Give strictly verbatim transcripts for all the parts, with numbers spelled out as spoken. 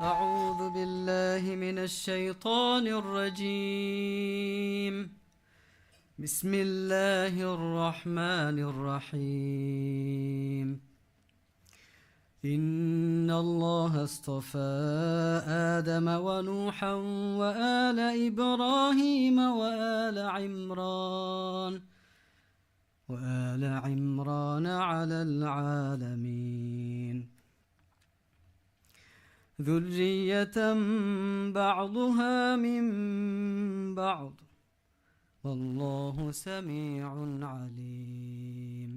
أعوذ بالله من الشيطان الرجيم. بسم الله الرحمن الرحيم. إن الله اصطفى آدم ونوحا وآل إبراهيم وآل عمران، وآل عمران على العالمين. ذرية بعضها من بعض، والله سميع عليم.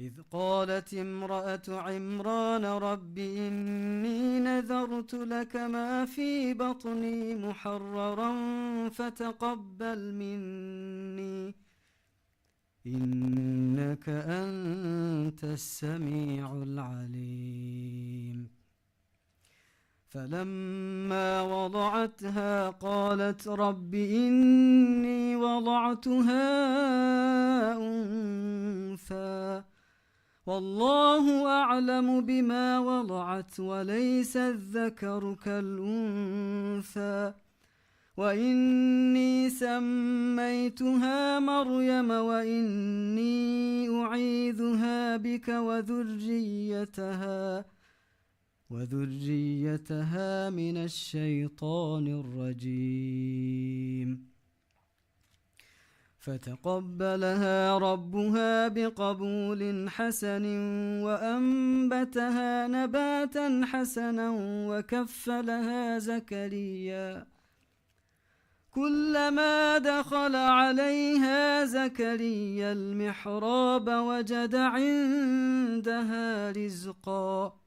إذ قالت امرأة عمران رب إني نذرت لك ما في بطني محررا فتقبل مني إنك أنت السميع العليم. فلما وضعتها قالت رب إني وضعتها أنثى والله أعلم بما وضعت وليس الذكر كالأنثى وإني سميتها مريم وإني أعيذها بك وذريتها، وذريتها من الشيطان الرجيم. فتقبلها ربها بقبول حسن وأنبتها نباتا حسنا وكفلها زكريا. كلما دخل عليها زكريا المحراب وجد عندها رزقا.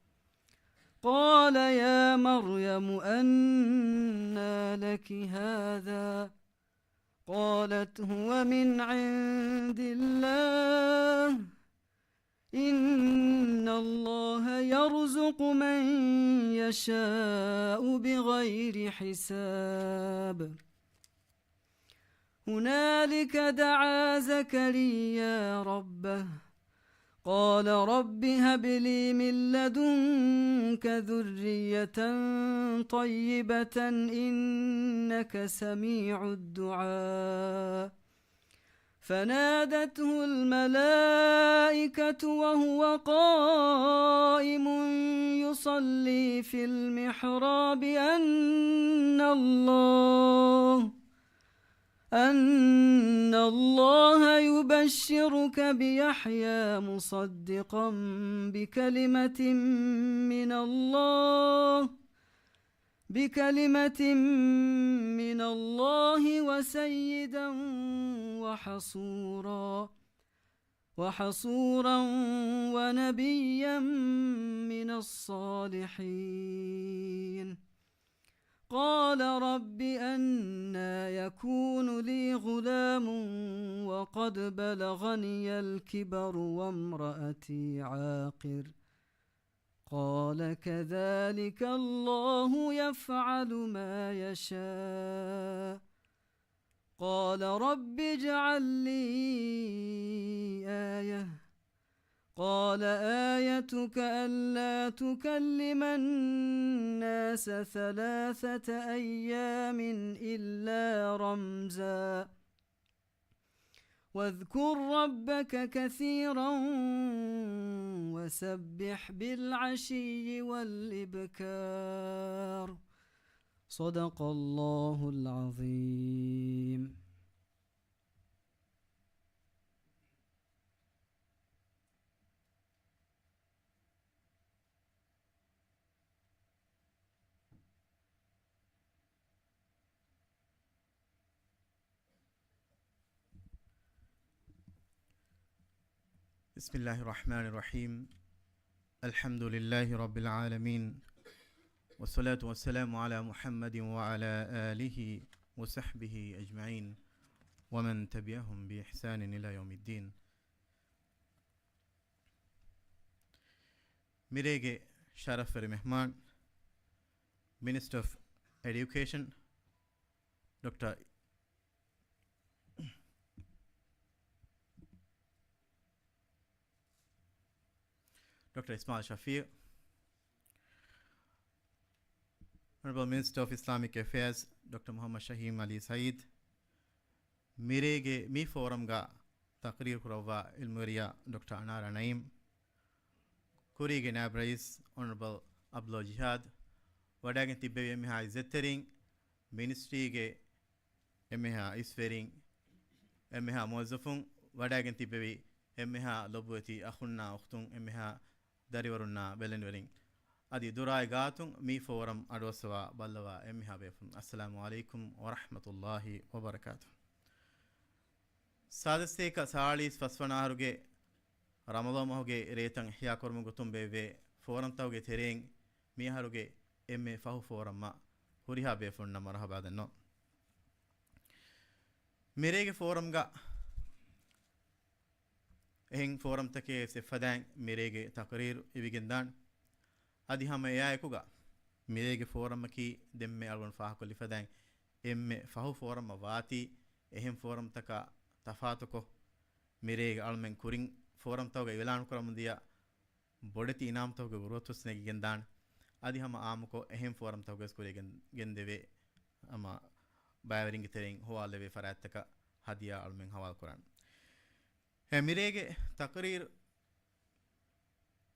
قال يا مريم أنى لك هذا؟ قالت هو من عند الله إن الله يرزق من يشاء بغير حساب. هنالك دعا زكريا ربه قال رب هب لي من لدنك ذرية طيبة إنك سميع الدعاء. فنادته الملائكة وهو قائم يصلي في المحراب أن الله، أن الله يبشرك بيحيى مصدقا بكلمة من الله، بكلمة من الله وسيدا وحصورا، وحصورا ونبيا من الصالحين. قال رب أنى يكون لي غلام وقد بلغني الكبر وامرأتي عاقر. قال كذلك الله يفعل ما يشاء. قال رب اجعل لي آية. قال آيتك ألا تكلم الناس ثلاثة أيام إلا رمزا. واذكر ربك كثيرا وسبح بالعشي والإبكار. صدق الله العظيم. بسم الله الرحمن الرحيم. الحمد لله رب العالمين. والصلاة والسلام على محمد وعلى آله وصحبه أجمعين ومن تبعهم بإحسان إلى يوم الدين. މިރޭގެ ޝަރަފްވެރި މެހްމާން، މިނިސްޓަރ އޮފް އެޑިއުކޭޝަން، ޑޮކްޓަރ އިސްމާއިލް ޝަފީޢު، އޮނަރަބަލް މިނިސްޓަރ އޮފް އިސްލާމިކް އެފެއާޒް ޑޮކްޓަރ މުހައްމަދު ޝަހީމް އަލީ ސައީދު، މިރޭގެ މި ފޯރަމްގަ ތަޤްރީރު ކުރައްވާ ޢިލްމުވެރިޔާ ޑޮކްޓަރ އަނާރާ ނައީމް، ކުރީގެ ނާއިބު ރައީސް އޮނަރަބަލް އަބްދުﷲ ޖިހާދު، ވަޑައިގެން ތިއްބެވި އެންމެހާ އިއްޒަތްތެރިން، މިނިސްޓްރީގެ އެންމެހާ އިސްވެރިން، އެންމެހާ މުވައްޒަފުން، ވަޑައިގެން ތިއްބެވި އެންމެހާ ލޮބުވެތި އަޚުންނާ އުޚްތުން، އެންމެހާ ދަރިވަރުންނާ ބެލެނިވެރިން، އަދި ދުރާއި ގާތުން މި ފޯރަމް އަޑުއައްސަވާ ބައްލަވާ އެންމެހާ ބޭފުން، އައްސަލާމު ޢަލައިކުމް ވަރަޙްމަތުﷲ ވަބަރަކާތުހު. ސާދަ ސަތޭކަ ސާޅީސް ފަސްވަނަ އަހަރުގެ ރަމަޟާން މަހުގެ ރޭތައް އިޙްޔާކުރުމުގެ ގޮތުން ބޭއްވޭ ފޯރަމްތަކުގެ ތެރެއިން މިއަހަރުގެ އެންމެ ފަހު ފޯރަމްއަށް ހުރިހާ ބޭފުޅުންނަށް މަރުޙަބާ ދަންނަވަން. މިރޭގެ ފޯރަމްގަ އެހެން ފޯރަމްތަކެއް ސެފަދައިން މިރޭގެ ތަޤްރީރު އިވިގެންދާނެ. އަދި ހަމަ އެއާއެކުގަ މިރޭގެ ފޯރަމަކީ ދެންމެ އަޅުގަނޑު ފާހަގަކޮށްލިފަދައިން އެންމެ ފަހު ފޯރަމްއަށް ވާތީ، އެހެން ފޯރަމްތަކާ ތަފާތުކޮށް، މިރޭގެ އަޅުމެން ކުރިން ފޯރަމްތަކުގަ އިޢުލާނުކުރަމުންދިޔަ ބޮޑެތި އިނާމްތަކުގެ ގުރުއަތުވެސް ނެގިގެންދާނެ. އަދި ހަމަ އާއްމުކޮށް އެހެން ފޯރަމްތަކުގަވެސް ކުރިއަށް ގެން، ގެންދެވޭ، ހަމަ ބައިވެރިންގެ ތެރެއިން ހޮވާލެވޭ ފަރާތްތަކަށް ހަދިޔާ އަޅުމެން ހަވާލުކުރާނެ. އެ މިރޭގެ ތަޤްރީރު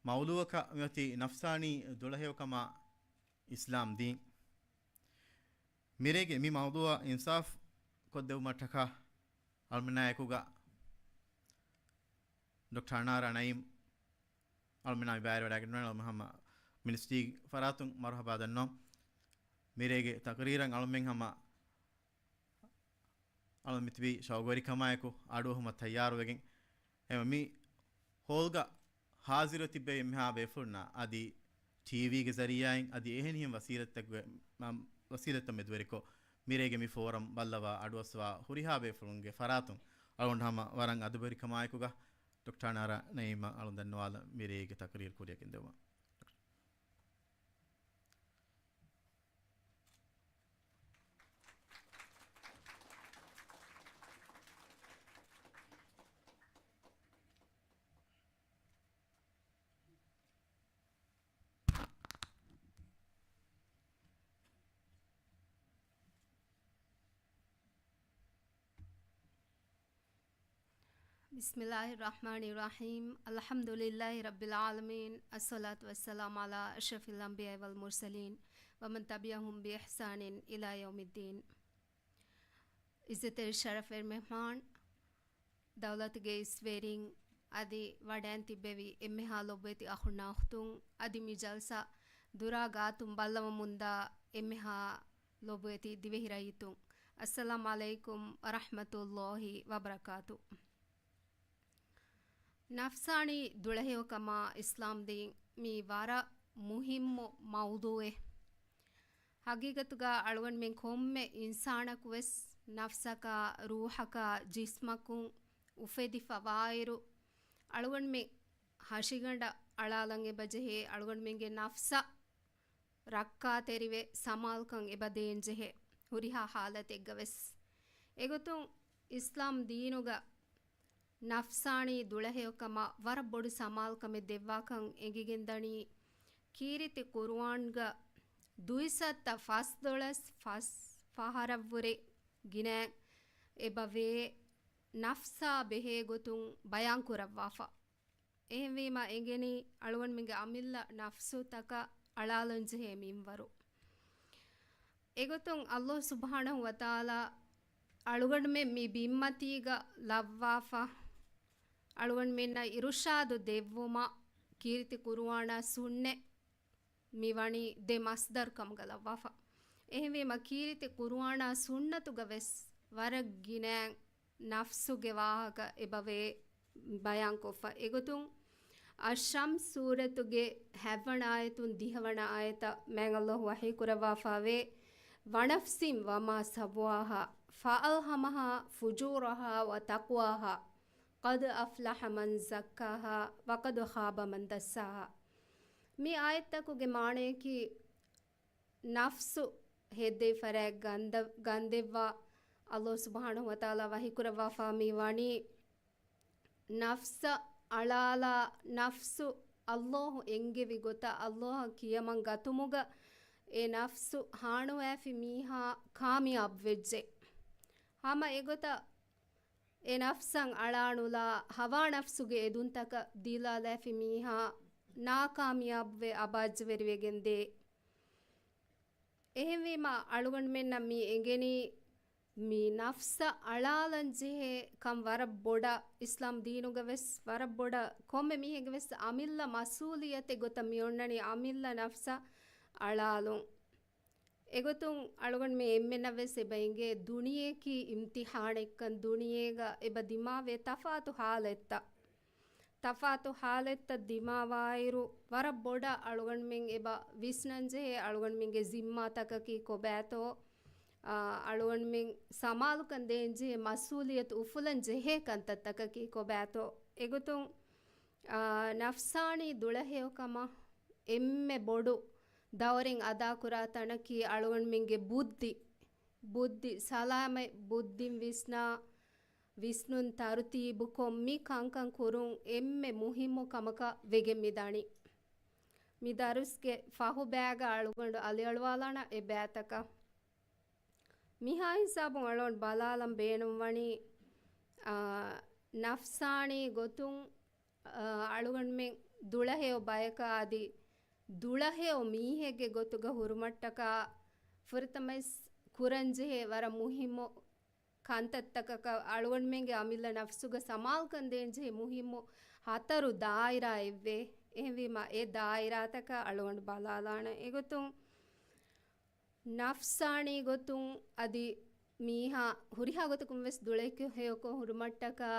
މައުޟޫޢަކަށް މިއޮތީ ނަފްސާނީ ދުޅަހެޔޮކަމާ އިސްލާމް ދީން. މިރޭގެ މި މައުޟޫޢަށް އިންސާފް ކޮށްދެއްވުމަށްޓަކާ އަޅުމެންނާއެކުގަ ޑޮކްޓަރ އަނާރާ ނައީމް އަޅުމެންނާ މި ބައިވެރިވެވަޑައިގެންނެވުނު އަޅުމެން ހަމަ މިނިސްޓްރީ ފަރާތުން މަރުޙަބާ ދަންނަވަން. މިރޭގެ ތަޤްރީރަށް އަޅުމެން ހަމަ އަޅުން މިތިބީ ޝައުގުވެރިކަމާއެކު އަޑުއަހުމަށް ތައްޔާރުވެގެން، އެމަ މި ހޯލްގަ ހާޒިރު ތިއްބެވި އެންމެހާ ބޭފުޅުންނާ އަދި ޓީވީގެ ޒަރީޢާއިން އަދި އެހެނިހެން ވަސީލަތްތަކުގެ، މަ، ވަސީލަތްތައް މެދުވެރިކޮށް، މިރޭގެ މި ފޯރަމް ބައްލަވާ އަޑުއައްސަވާ ހުރިހާ ބޭފުޅުންގެ ފަރާތުން އަޅުގަނޑު ހަމަ ވަރަށް އަދަބުވެރިކަމާއެކުގަ ޑޮކްޓަރ އަނާރާ ނައީމަށް އަޅުން ދަންނަވާލަން މިރޭގެ ތަޤްރީރު ކުރިއަށް ގެންދެވުމަށް. بسم الله الرحمن الرحيم. الحمد لله رب العالمين. الصلاة والسلام على أشرف الأنبياء والمرسلين ومن تبعهم بإحسان إلى يوم الدين. އިއްޒަތްތެރި ޝަރަފްވެރި މެހްމާން، ދައުލަތުގެ އިސްވެރިން، އަދި ވަޑައިން ތިއްބެވި އެންމެހާ ލޮބުވެތި އަޚުންނާ އުޚްތުން، އަދި މި ޖަލްސާ ދުރާ ގާތުން ބައްލަވަމުންދާ އެންމެހާ ލޮބުވެތި ދިވެހި ރައްޔިތުން، އައްސަލާމު ޢަލައިކުމް ވަރަޙްމަތުﷲ ވަބަރަކާތު. ނަފްސާނީ ދުޅަހެޔޮކަމާ އިސްލާމްދީން މީ ވަރަށް މުހިއްމު މައުޟޫޢެއް. ހަގީގަތުގަ އަޅުގަނޑުމެން ކޮންމެ އިންސާނަކުވެސް ނަފްސަކާ، ރޫޙަކާ، ޖިސްމަކުން އުފެދިފަ ވާއިރު، އަޅުގަނޑުމެން ހަށިގަނޑަށް އަޅާލަން އެބަޖެހޭ، އަޅުގަނޑުމެންގެ ނަފްސަށް ރައްކާތެރިވެ ސަމާލުކަން އެބަ ދޭންޖެހޭ ހުރިހާ ޙާލަތެއްގަވެސް. އެގޮތުން އިސްލާމް ދީނުގަ ނަފްސާނީ ދުޅަހެޔޮކަމަށް ވަރަށް ބޮޑު ސަމާލުކަމެއް ދެއްވާކަން އެނގިގެންދަނީ، ކީރިތި ޤުރުއާންގަ ދުއިސައްތަ ފަސްދޮޅަސް ފަސް ފަހަރަށްވުރެ ގިނައިން އެބަވޭ ނަފްސާ ބެހޭ ގޮތުން ބަޔާންކުރައްވާފަ. އެހެންވީމަ އެނގެނީ އަޅުގަނޑުމެންގެ އަމިއްލަ ނަފްސުތަކަށް އަޅާލަންޖެހޭ މިންވަރު. އެގޮތުން ﷲ ސުބްޙާނަހޫ ވަތަޢާލާ އަޅުގަނޑުމެން މި ބިންމަތީގަ ލައްވާފަ، އަޅުގަނޑުމެންނަށް އިރުޝާދު ދެއްވުމަށް ކީރިތި ޤުރުއާނާ ސުންނަތް މި ވަނީ ދެ މަޞްދަރު ކަމުގަ ލައްވާފަ. އެހެންވީމަ ކީރިތި ޤުރުއާނާ ސުންނަތުގަ ވެސް ވަރަށް ގިނައިން ނަފްސުގެ ވާހަކަ އެބަވޭ ބަޔާންކޮށްފަ. އެގޮތުން އައްޝަމްސް ސޫރަތުގެ ހަތްވަނަ އާޔަތުން ދިހަވަނަ އާޔަތަށް މާތް ﷲ ވަޙީ ކުރައްވާފަވޭ، وَنَفْسٍ وَمَا سَوَّاهَا فَأَلْهَمَهَا فُجُورَهَا وَتَقْوَاهَا قَدْ أَفْلَحَ مَنْ زَكَّاهَا وَقَدْ خَابَ مَنْ دَسَّاهَا. މި އާޔަތްތަކުގެ މާނަޔަކީ، ނަފްސު ހެއްދެވި ފަރާތް ގަންދަ-، ގަންދެއްވާ، ﷲ ސުބްޙާނަހޫ ވަތަޢާލާ ވަޙީ ކުރައްވާފާ މި ވަނީ، ނަފްސަށް އަޅާލާ، ނަފްސު ﷲ އެންގެވި ގޮތަށް ﷲ އަށް ކިޔަމަން ގަތުމުގަ އެ ނަފްސު ހާނުވާފި މީހާ ކާމިޔާބު ވެއްޖެ. ހަމަ އެގޮތަށް އެ ނަފްސަށް އަޅާނުލާ ހަވާ ނަފްސުގެ އެދުންތަކަށް ދީލާލާފި މީހާ ނާކާމިޔާބުވެ އަބާއްޖަވެރިވެގެންދޭ. އެހެންވީމަ އަޅުގަނޑުމެންނަށް މި އެނގެނީ މި ނަފްސަށް އަޅާލަން ޖެހޭ ކަން ވަރަށް ބޮޑަށް، އިސްލާމް ދީނުގަ ވެސް ވަރަށް ބޮޑަށް ކޮންމެ މީހެއްގެ ވެސް އަމިއްލަ މަސްއޫލިއްޔަތެއް ގޮތަށް މި އޮންނަނީ އަމިއްލަ ނަފްސަށް އަޅާލުން. އެގޮތުން އަޅުގަނޑުމެން އެންމެންނަށް ވެސް އެބަ އެނގޭ ދުނިޔެއަކީ އިމްތިހާނެއްކަން، ދުނިޔޭގަ އެބަ ދިމާވޭ ތަފާތު ހާލަތްތައް. ތަފާތު ހާލަތްތައް ދިމާވާއިރު، ވަރަށް ބޮޑަށް އަޅުގަނޑުމެން އެބަ ވިސްނަންޖެހޭ، އަޅުގަނޑުމެންގެ ޒިންމާތަކަކީ ކޮބާތޯ، އާ، އަޅުގަނޑުމެން ސަމާލުކަން ދޭންޖެހޭ މަސްއޫލިއްޔަތު އުފުލަން ޖެހޭ ކަންތައްތަކަކީ ކޮބާތޯ. އެގޮތުން، އާ، ނަފްސާނީ ދުޅަހެޔޮކަމަށް އެންމެ ބޮޑު ދައުރެއް އަދާކުރާ ތަނަކީ އަޅުގަނޑުމެންގެ ބުއްދި، ބުއްދި ސަލާމަތް ބުއްދިން ވިސްނާ، ވިސްނުން ތަރުތީބުކޮށް، މި ކަންކަން ކުރުން އެންމެ މުހިއްމު ކަމަކަށް ވެގެން މި ދަނީ. މި ދަރުސްގެ ފަހު ބައިގަ އަޅުގަނޑު އަލިއަޅުވާލާނަ އެ ބައިތަކަށް. މިހާ ހިސާބުން އަޅުގަނޑު ބަލާލަން ބޭނުންވަނީ، އާ، ނަފްސާނީ ގޮތުން، އާ، އަޅުގަނޑުމެން ދުޅަހެޔޮ ބަޔަކަށް އަދި ދުޅަހެޔޮ މީހެއްގެ ގޮތުގަ ހުރުމަށްޓަކާ ފުރަތަމަސް ކުރަންޖެހޭ ވަރަށް މުހިއްމު ކަންތައްތަކަކަށް އަޅުގަނޑުމެންގެ އަމިއްލަ ނަފްސުގަ ސަމާލުކަން ދޭންޖެހޭ މުހިއްމު ހަތަރު ދާއިރާއެއްވޭ. އެހެންވީމަ އެ ދާއިރާތަކަށް އަޅުގަނޑު ބަލާލާނަ. އެގޮތުން ނަފްސާނީ ގޮތުން އަދި މީހާ ހުރިހާ ގޮތަކުން ވެސް ދުޅަހެޔޮކޮށް ހުރުމަށްޓަކާ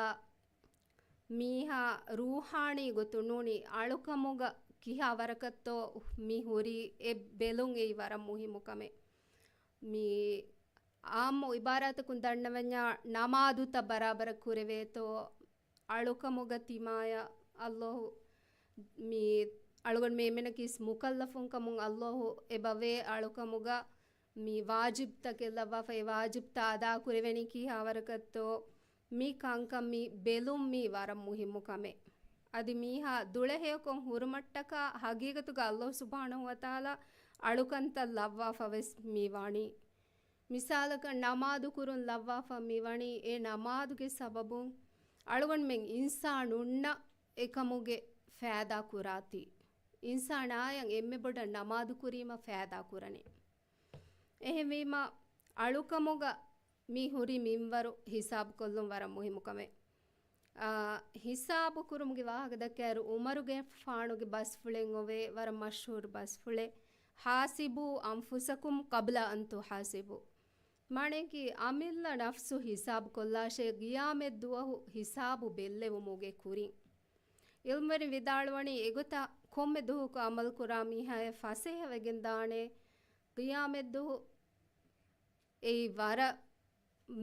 މީހާ ރޫޙާނީ ގޮތުން ނޫނީ އަޅުކަމުގަ ކިހާ ވަރަކަށްތޯ މި ހުރީ އެ ބެލުން އެއީ ވަރަށް މުހިއްމު ކަމެއް. މި އާއްމު އިބާރާތަކުން ދަންނަވަންޏާ ނަމާދުތައް ބަރާބަރަށް ކުރެވޭތޯ، އަޅުކަމުގަ ތިމާޔަށް އައްލާހު މި އަޅުގަނޑުމެން އެންމެނަކީސް މުކައްލަފުން ކަމުން އައްލާހު އެބަވޭ އަޅުކަމުގަ މި ވާޖިބްތަކެއް ލައްވާފަ، އެ ވާޖިބްތައް އަދާ ކުރެވެނީ ކިހާ ވަރަކަށްތޯ، މި ކަންކަން މި ބެލުން މީ ވަރަށް މުހިއްމު ކަމެއް. އަދި މީހާ ދުޅަހެޔޮކޮށް ހުރުމަށްޓަކާ ހަގީގަތުގަ އައްލާހު ސުބްޙާނަހު ވަތަޢާލާ އަޅުކަންތައް ލައްވާފަ ވެސް މި ވާނީ. މިސާލަކަށް ނަމާދު ކުރުން ލައްވާފަ މިވަނީ އެ ނަމާދުގެ ސަބަބުން އަޅުގަނޑުމެން އިންސާނުންނަށް އެކަމުގެ ފައިދާ ކުރާތީ. އިންސާނާޔަށް އެންމެ ބޮޑަށް ނަމާދު ކުރީމަ ފައިދާ ކުރަނީ. އެހެންވީމަ އަޅުކަމުގަ މި ހުރި މިންވަރު ހިސާބުކޮށްލުން ވަރަށް މުހިއްމު ކަމެއް. އާ، ހިސާބު ކުރުމުގެ ވާހަކަ ދައްކާއިރު، ޢުމަރުގެފާނުގެ ބަސްފުޅެއް އޮވޭ، ވަރަށް މަޝްހޫރު ބަސްފުޅެއް، "حاسبوا أنفسكم قبل أن تحاسبوا." މާނައަކީ، އަމިއްލަ ނަފްސު ހިސާބު ކޮށްލާށޭ، ގިޔާމަތް ދުވަހު ހިސާބު ބެއްލެވުމުގެ ކުރިން. ޢިލްމުވެރިން ވިދާޅުވަނީ، އެގޮތަށް ކޮންމެ ދުވަހަކު ޢަމަލު ކުރާ މީހާޔަށް ފަސޭހަވެގެން ދާނެ، ޤިޔާމަތްދުވަހު އެއީ ވަރަށް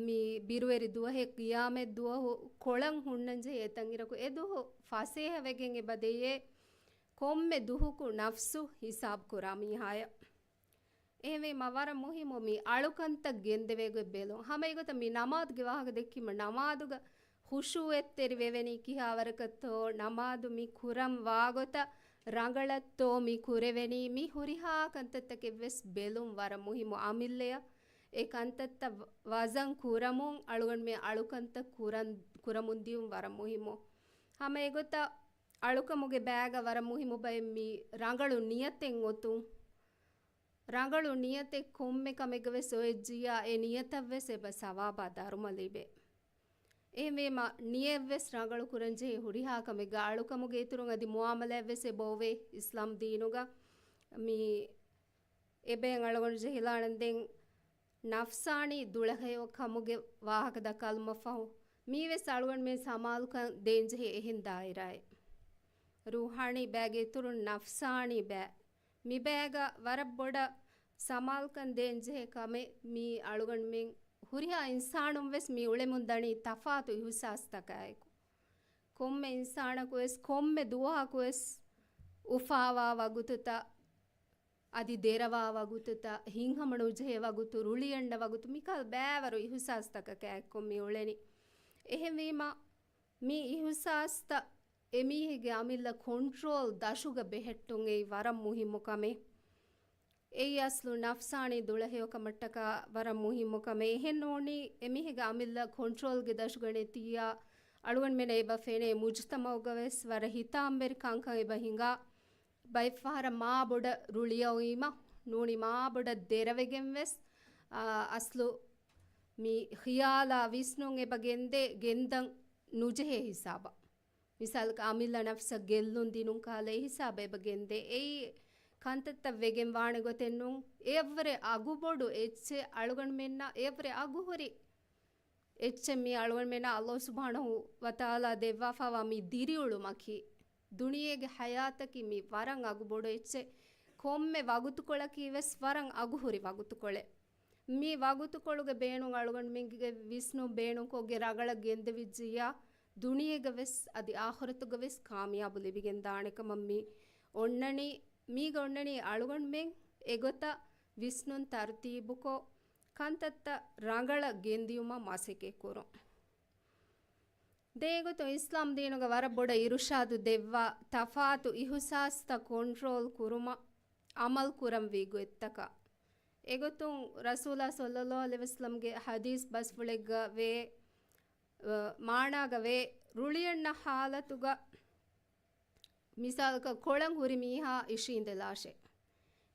މި ބިރުވެރި ދުވަހެއް، ޤިޔާމަތް ދުވަހު ކޮޅަށް ހުންނަންޖެހޭ އެތަން އިރަކު، އެ ދުވަހު ފަސޭހަވެގެން އެބަ ދެޔޭ ކޮންމެ ދުވަހަކު ނަފްސު ހިސާބު ކުރާ މީހާޔަށް. އެހެންވީމަ ވަރަށް މުހިއްމު މި އަޅުކަންތައް ގެންދެވޭ ގޮތް ބެލުން. ހަމަ އެގޮތަށް މި ނަމާދުގެ ވާހަކަ ދެއްކީމަ، ނަމާދުގަ ޚުޝޫޢަތްތެރި ވެވެނީ ކިހާވަރަކަށްތޯ، ނަމާދު މި ކުރަން ވާގޮތަށް ރަނގަޅަށްތޯ މި ކުރެވެނީ، މި ހުރިހާ ކަންތައްތަކެއް ވެސް ބެލުން ވަރަށް މުހިއްމު. އަމިއްލަޔަށް އެ ކަންތައްތައް ވަޒަން ކުރަމުން އަޅުގަނޑުމެން އަޅުކަންތައް ކުރަން، ކުރަމުން ދިޔުން ވަރަށް މުހިއްމު. ހަމަ އެގޮތަށް އަޅުކަމުގެ ބައިގަ ވަރަށް މުހިއްމު ބައެއް މި ރަނގަޅު ނިޔަތެއް އޮތުން. ރަނގަޅު ނިޔަތެއް ކޮންމެ ކަމެއްގަ ވެސް އޮވެއްޖިއްޔާ، އެ ނިޔަތަށް ވެސް އެބަ ސަވާބާ ދަރުމަ ލިބޭ. އެހެންވީމަ، ނިޔަތް ވެސް ރަނގަޅު ކުރަންޖެހޭ ހުރިހާ ކަމެއްގަ އަޅުކަމުގެ އިތުރުން އަދި މުޢާމަލާތް ވެސް އެބަ އޮވޭ އިސްލާމް ދީނުގަ. މި އެބައިން އަޅުގަނޑު ޖެހިލާނަން ދެން ނަފްސާނީ ދުޅަހެޔޮ ކަމުގެ ވާހަކަ ދައްކާލުމަށްފަހު، މީވެސް އަޅުގަނޑުމެން ސަމާލުކަން ދޭންޖެހޭ އެހެން ދާއިރާއެއް. ރޫޙާނީ ބައިގެ އިތުރުން ނަފްސާނީ ބައި. މި ބައިގަ ވަރަށް ބޮޑަށް ސަމާލުކަން ދޭންޖެހޭ ކަމެއް މީ އަޅުގަނޑުމެން ހުރިހާ އިންސާނުން ވެސް މި އުޅެމުން ދަނީ ތަފާތު އިހުސާސްތަކާއެކު. ކޮންމެ އިންސާނަކު ވެސް ކޮންމެ ދުވަހަކު ވެސް އުފާވާ ވަގުތުތައް، އަދި ދެރަވާ ވަގުތުތައް، ހިތްހަމަ ނުޖެހޭ ވަގުތު، ރުޅިއަންނަ ވަގުތު، މިކަހަލަ ބައިވަރު އިހުސާސްތަކަކާ އެއްކޮށް މި އުޅެނީ. އެހެންވީމަ، މި އިހުސާސްތައް އެމީހެއްގެ އަމިއްލަ ކޮންޓްރޯލް ދަށުގަ ބެހެއްޓުން އެއީ ވަރަށް މުހިއްމު ކަމެއް. އެއީ އަސްލު ނަފްސާނީ ދުޅަހެޔޮކަމަށްޓަކާ ވަރަށް މުހިއްމު ކަމެއް. އެހެން ނޫނީ އެމީހެއްގެ އަމިއްލަ ކޮންޓްރޯލްގެ ދަށުގަ ނެތިއްޔާ، އަޅުގަނޑުމެންނަށް އެބަ ފެނޭ މުޖުތަމައުގަ ވެސް ވަރަށް ހިތާމަވެރި ކަންކަން އެބަ ހިނގާ. ބައެއްފަހަރަށް މާ ބޮޑަށް ރުޅިއައުއީމަ، ނޫނީ މާ ބޮޑަށް ދެރަވެގެން ވެސް، އާ، އަސްލު މި ޚިޔާލާ ވިސްނުން އެބަ ގެންދޭ ގެންދަން ނުޖެހޭ ހިސާބަށް. މިސާލަކަށް އަމިއްލަ ނަފްސަށް ގެއްލުން ދިނުން ކަހަލަ އެ ހިސާބަށް އެބަ ގެންދޭ. އެއީ ކަންތައްތައް ވެގެން ވާނެ ގޮތެއް ނޫން. އެއަށްވުރެ އަގުބޮޑު އެއްޗެއް އަޅުގަނޑުމެންނަށް، އެއަށްވުރެ އަގުހުރި އެއްޗެއް މި އަޅުގަނޑުމެންނަށް ﷲ ސުބްޙާނަހޫ ވަތަޢާލާ ދެއްވާފައިވާ މި ދިރިއުޅުމަކީ. ދުނިޔޭގެ ޙަޔާތަކީ މި ވަރަށް އަގުބޮޑު އެއްޗެއް. ކޮންމެ ވަގުތުކޮޅަކީ ވެސް ވަރަށް އަގުހުރި ވަގުތުކޮޅެއް. މި ވަގުތުކޮޅުގެ ބޭނުން އަޅުގަނޑުމެންގެ ވިސްނުން ބޭނުންކޮށްގެން ރަނގަޅަށް ގެންދެވިއްޖިއްޔާ، ދުނިޔޭގަ ވެސް އަދި އާޚިރަތުގަ ވެސް ކާމިޔާބު ލިބިގެން ދާނެ ކަމަށް މި އޮންނަނީ. މީގަ އޮންނަނީ އަޅުގަނޑުމެން އެގޮތަށް ވިސްނުން ތަރުތީބުކޮށް، ކަންތައްތައް ރަނގަޅަށް ގެންދިޔުމަށް މަސައްކަތް ކުރުން. ދެން އެގޮތުން އިސްލާމް ދީނުގަ ވަރަށް ބޮޑަށް އިރުޝާދު ދެއްވާ ތަފާތު އިހުސާސްތައް ކޮންޓްރޯލް ކުރުމަށް ޢަމަލު ކުރަންވީ ގޮތްތަކަށް. އެގޮތުން ރަސޫލާ ޞައްލައްލާހު ޢަލައިހި ވަސައްލަމްގެ ޙަދީޘް ބަސްފުޅެއްގަ ވޭ، އަ، މާނާގަ ވޭ، ރުޅިއަންނަ ޙާލަތުގަ މިސާލަކަށް ކޮޅަށް ހުރި މީހާ އިށީނދެލާށޭ.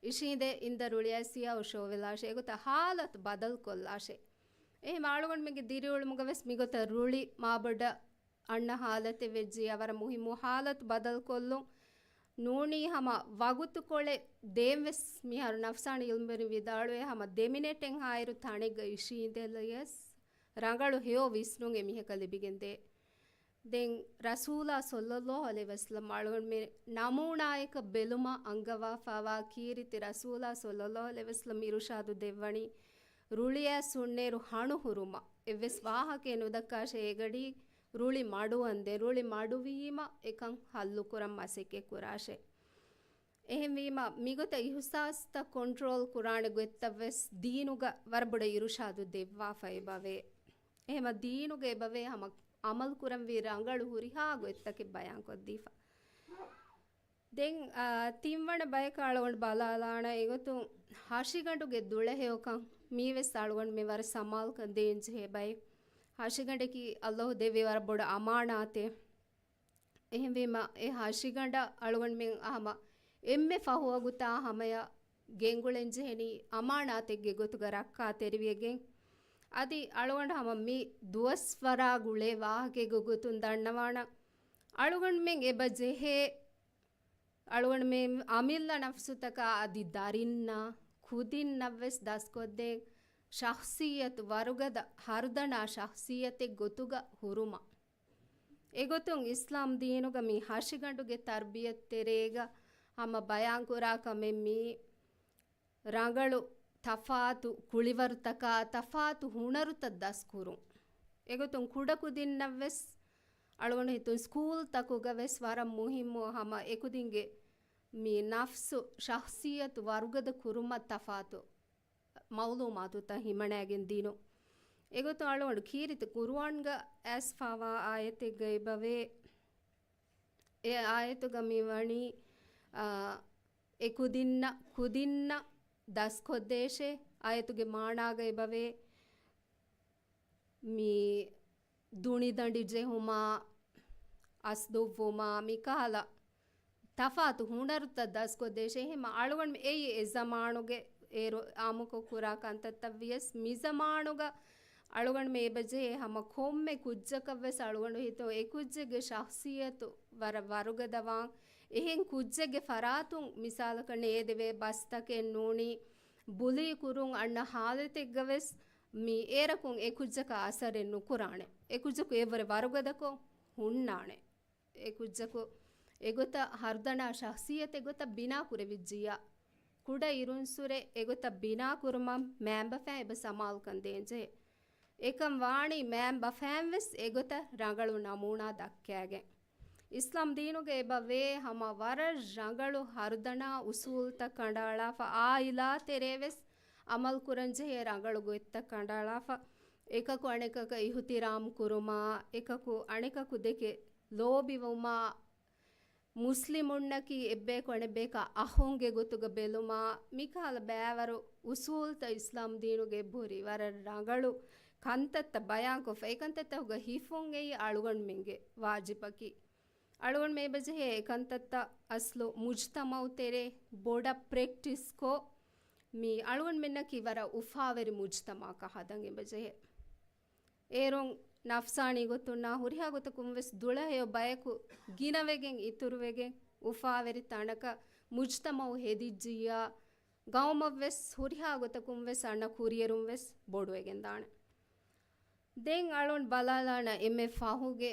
އިށީނދެ އިންދަ ރުޅިއައިސިޔާ ހުށަހެޅިލާށޭ. އެގޮތަށް ޙާލަތު ބަދަލުކޮށްލާށޭ. އެހެން އަޅުގަނޑުމެންގެ ދިރިއުޅުމުގަ ވެސް މިގޮތަށް ރުޅި މާބޮޑަށް އަންނަ ޙާލަތެއް ވެއްޖިއްޔާ، ވަރަށް މުހިއްމު ޙާލަތު ބަދަލުކޮށްލުން ނޫނީ ހަމަ ވަގުތުކޮޅެއް. ދޭން ވެސް މިހާރު ނަފްސާނީ ޢިލްމުވެރިން ވިދާޅުވޭ، ހަމަ ދެ މިނެޓެއްހާއިރު ތަނެއްގަ އިށީނދެލިޔަސް ރަނގަޅު ހެޔޮ ވިސްނުން އެމީހަކަށް ލިބިގެންދޭ. ދެން ރަސޫލާ ޞައްލައްލާހު ޢަލައިހި ވަސައްލަމް އަޅުގަނޑުމެން ނަމޫނާއަކަށް ބެލުމަށް އަންގަވާފައިވާ ކީރިތި ރަސޫލާ ޞައްލައްލާހު ޢަލައިހި ވަސައްލަމް އިރުޝާދު ދެއްވަނީ، ރުޅިއައިސް ހުންނައިރު ހަނު ހުރުމަށް. އެއްވެސް ވާހަކައެއް ނުދައްކާށޭ އެގަޑީ ރުޅި މަޑުވަންދެން. ރުޅި މަޑުވީމަ އެކަން ޙައްލުކުރަން މަސައްކަތް ކުރާށޭ. އެހެންވީމަ، މިގޮތަށް އިހުސާސްތައް ކޮންޓްރޯލް ކުރާނެ ގޮތްތައް ވެސް ދީނުގަ ވަރަށް ބޮޑަށް އިރުޝާދު ދެއްވާފަ އެބަވޭ. އެހެމަ ދީނުގަ އެބަވޭ ހަމަ ޢަމަލު ކުރަންވީ ރަނގަޅު ހުރިހާ ގޮތްތަކެއް ބަޔާންކޮށްދީފަ. ދެން، އާ، ތިންވަނަ ބަޔަކަށް އަޅުގަނޑު ބަލާލާނަ އެގޮތުން ހަށިގަނޑުގެ ދުޅަހެޔޮކަން މީވެސް އަޅުގަނޑުމެން ވަރަށް ސަމާލުކަން ދޭންޖެހޭ ބައެއް. ހަށިގަނޑަކީ ﷲ ދެއްވި ވަރަށް ބޮޑު އަމާނާތެއް. އެހެންވީމަ، އެ ހަށިގަނޑަށް އަޅުގަނޑުމެން ހަމަ އެންމެ ފަހު ވަގުތާ ހަމަޔަށް ގެންގުޅެންޖެހެނީ އަމާނާތެއްގެ ގޮތުގަ ރައްކާތެރިވެގެން. އަދި އަޅުގަނޑު ހަމަ މި ދުވަސްވަރާ ގުޅޭ ވާހަކައެއްގެ ގޮތުން ދަންނަވާނަން. އަޅުގަނޑުމެން އެބަ ޖެހޭ، އަޅުގަނޑުމެން އަމިއްލަ ނަފްސުތަކާ އަދި ދަރިންނާ ކުދިންނަށްވެސް ދަސްކޮށްދޭން ޝަޚްޞިއްޔަތު ވަރުގަދަ ހަރުދަނާ ޝަޚްޞިއްޔަތެއް ގޮތުގަ ހުރުމަށް. އެގޮތުން އިސްލާމް ދީނުގަ މި ހަށިގަނޑުގެ ތަރްބިޔަތް ތެރޭގަ ހަމަ ބަޔާންކުރާ ކަމެއް މީ ރަނގަޅު ތަފާތު ކުޅިވަރުތަކާ ތަފާތު ހުނަރުތައް ދަސްކުރުން. އެގޮތުން ކުޑަކުދިންނަށްވެސް އަޅުގަނޑު ހިތުން ސްކޫލްތަކުގަ ވެސް ވަރަށް މުހިއްމު ހަމަ އެކުދިންގެ މި ނަފްސު ޝަޚްޞިއްޔަތު ވަރުގަދަ ކުރުމަށް ތަފާތު މައުލޫމާތުތައް ހިމަނައިގެން ދިނުން. އެގޮތުން އަޅުގަނޑު ކީރިތި ޤުރުއާންގަ އައިސްފައިވާ އާޔަތެއްގަ އެބަވޭ. އެ އާޔަތުގަ މިވަނީ، އާ، އެ ކުދިންނަށް، ކުދިންނަށް ދަސްކޮށްދޭށޭ. އާޔަތުގެ މާނާގަ އެބަވޭ، މި ދުނިދަނޑި ޖެހުމާ، އަސްދުއްވުމާ، މިކަހަލަ ތަފާތު ހުނަރުތައް ދަސްކޮށްދޭށޭ. އެހެންމަ އަޅުގަނޑު އެއީ އެ ޒަމާނުގެ އޭރު އާއްމުކޮށް ކުރާ ކަންތައްތައް ވިޔަސް، މި ޒަމާނުގަ އަޅުގަނޑު މި އެބަޖެހޭ ހަމަ ކޮންމެ ކުއްޖަކަށްވެސް އަޅުގަނޑު ހިތުން އެ ކުއްޖެއްގެ ޝަޚްޞިއްޔަތު ވަރަށް ވަރުގަދަވާން. އެހެން ކުއްޖެއްގެ ފަރާތުން މިސާލަކަށް ނޭދެވޭ ބަސްތަކެއް ނޫނީ ބުލީ ކުރުން އަންނަ ހާލަތެއްގަވެސް މި އޭރަކުން އެ ކުއްޖަކަށް އަސަރެއް ނުކުރާނެ. އެ ކުއްޖަކު އެއްވަރެއް ވަރުގަދަކޮށް ހުންނާނެ. އެ ކުއްޖަކު އެގޮތަށް ހަރުދަނާ ޝަޚްޞިއްޔަތެއް ގޮތަށް ބިނާ ކުރެވިއްޖިއްޔާ، ކުޑަ އިރުންސުރެ އެގޮތަށް ބިނާ ކުރުމަށް މައިންބަފައިން އެބަ ސަމާލުކަން ދޭންޖެހޭ. އެކަން ވާނީ މައިންބަފައިން ވެސް އެގޮތަށް ރަނގަޅު ނަމޫނާ ދައްކައިގެން. އިސްލާމް ދީނުގަ އެބަ ވޭ ހަމަ ވަރަށް ރަނގަޅު ހަރުދަނާ އުސޫލްތައް ކަނޑައަޅާފަ، އާއިލާ ތެރޭ ވެސް އަމަލު ކުރަންޖެހޭ ރަނގަޅު ގޮތްތައް ކަނޑައަޅާފަ، އެކަކު އަނެކަކަށް އިޙުތިރާމް ކުރުމާ، އެކަކު އަނެކަކު ދެކެ ލޯބިވުމާ، މުސްލިމުންނަކީ އެއްބަޔަކު އަނެއްބަޔަކާ އަހުންގެ ގޮތުގަ ބެލުމާ، މިކަހަލަ ބައިވަރު އުސޫލްތައް އިސްލާމް ދީނުގަ އެބަހުރި ވަރަށް ރަނގަޅު ކަންތައްތައް ބަޔާންކޮށްފަ، އެކަންތައްތަކުގަ ހިފުން އެއީ އަޅުގަނޑުމެންގެ ވާޖިބަކީ. އަޅުގަނޑުމެން އެބަޖެހޭ އެކަންތައްތައް އަސްލު މުޖްތަމައު ތެރޭ ބޮޑަށް ޕްރެކްޓިސްކޮށް، މި އަޅުގަނޑުމެންނަކީ ވަރަށް އުފާވެރި މުޖްތަމައަކަށް ހަދަން އެބަޖެހޭ. އޭރުން ނަފްސާނީ ގޮތުންނާ ހުރިހާ ގޮތަކުން ވެސް ދުޅަހެޔޮ ބަޔަކު ގިނަވެގެން އިތުރުވެގެން އުފާވެރި ތަނަކަށް މުޖްތަމައު ހެދިއްޖިއްޔާ، ގައުމަށް ވެސް ހުރިހާ ގޮތަކުން ވެސް އަންނަ ކުރިއެރުން ވެސް ބޮޑުވެގެން ދާނެ. ދެން އަޅުން ބަލާލާނަ އެންމެ ފަހުގެ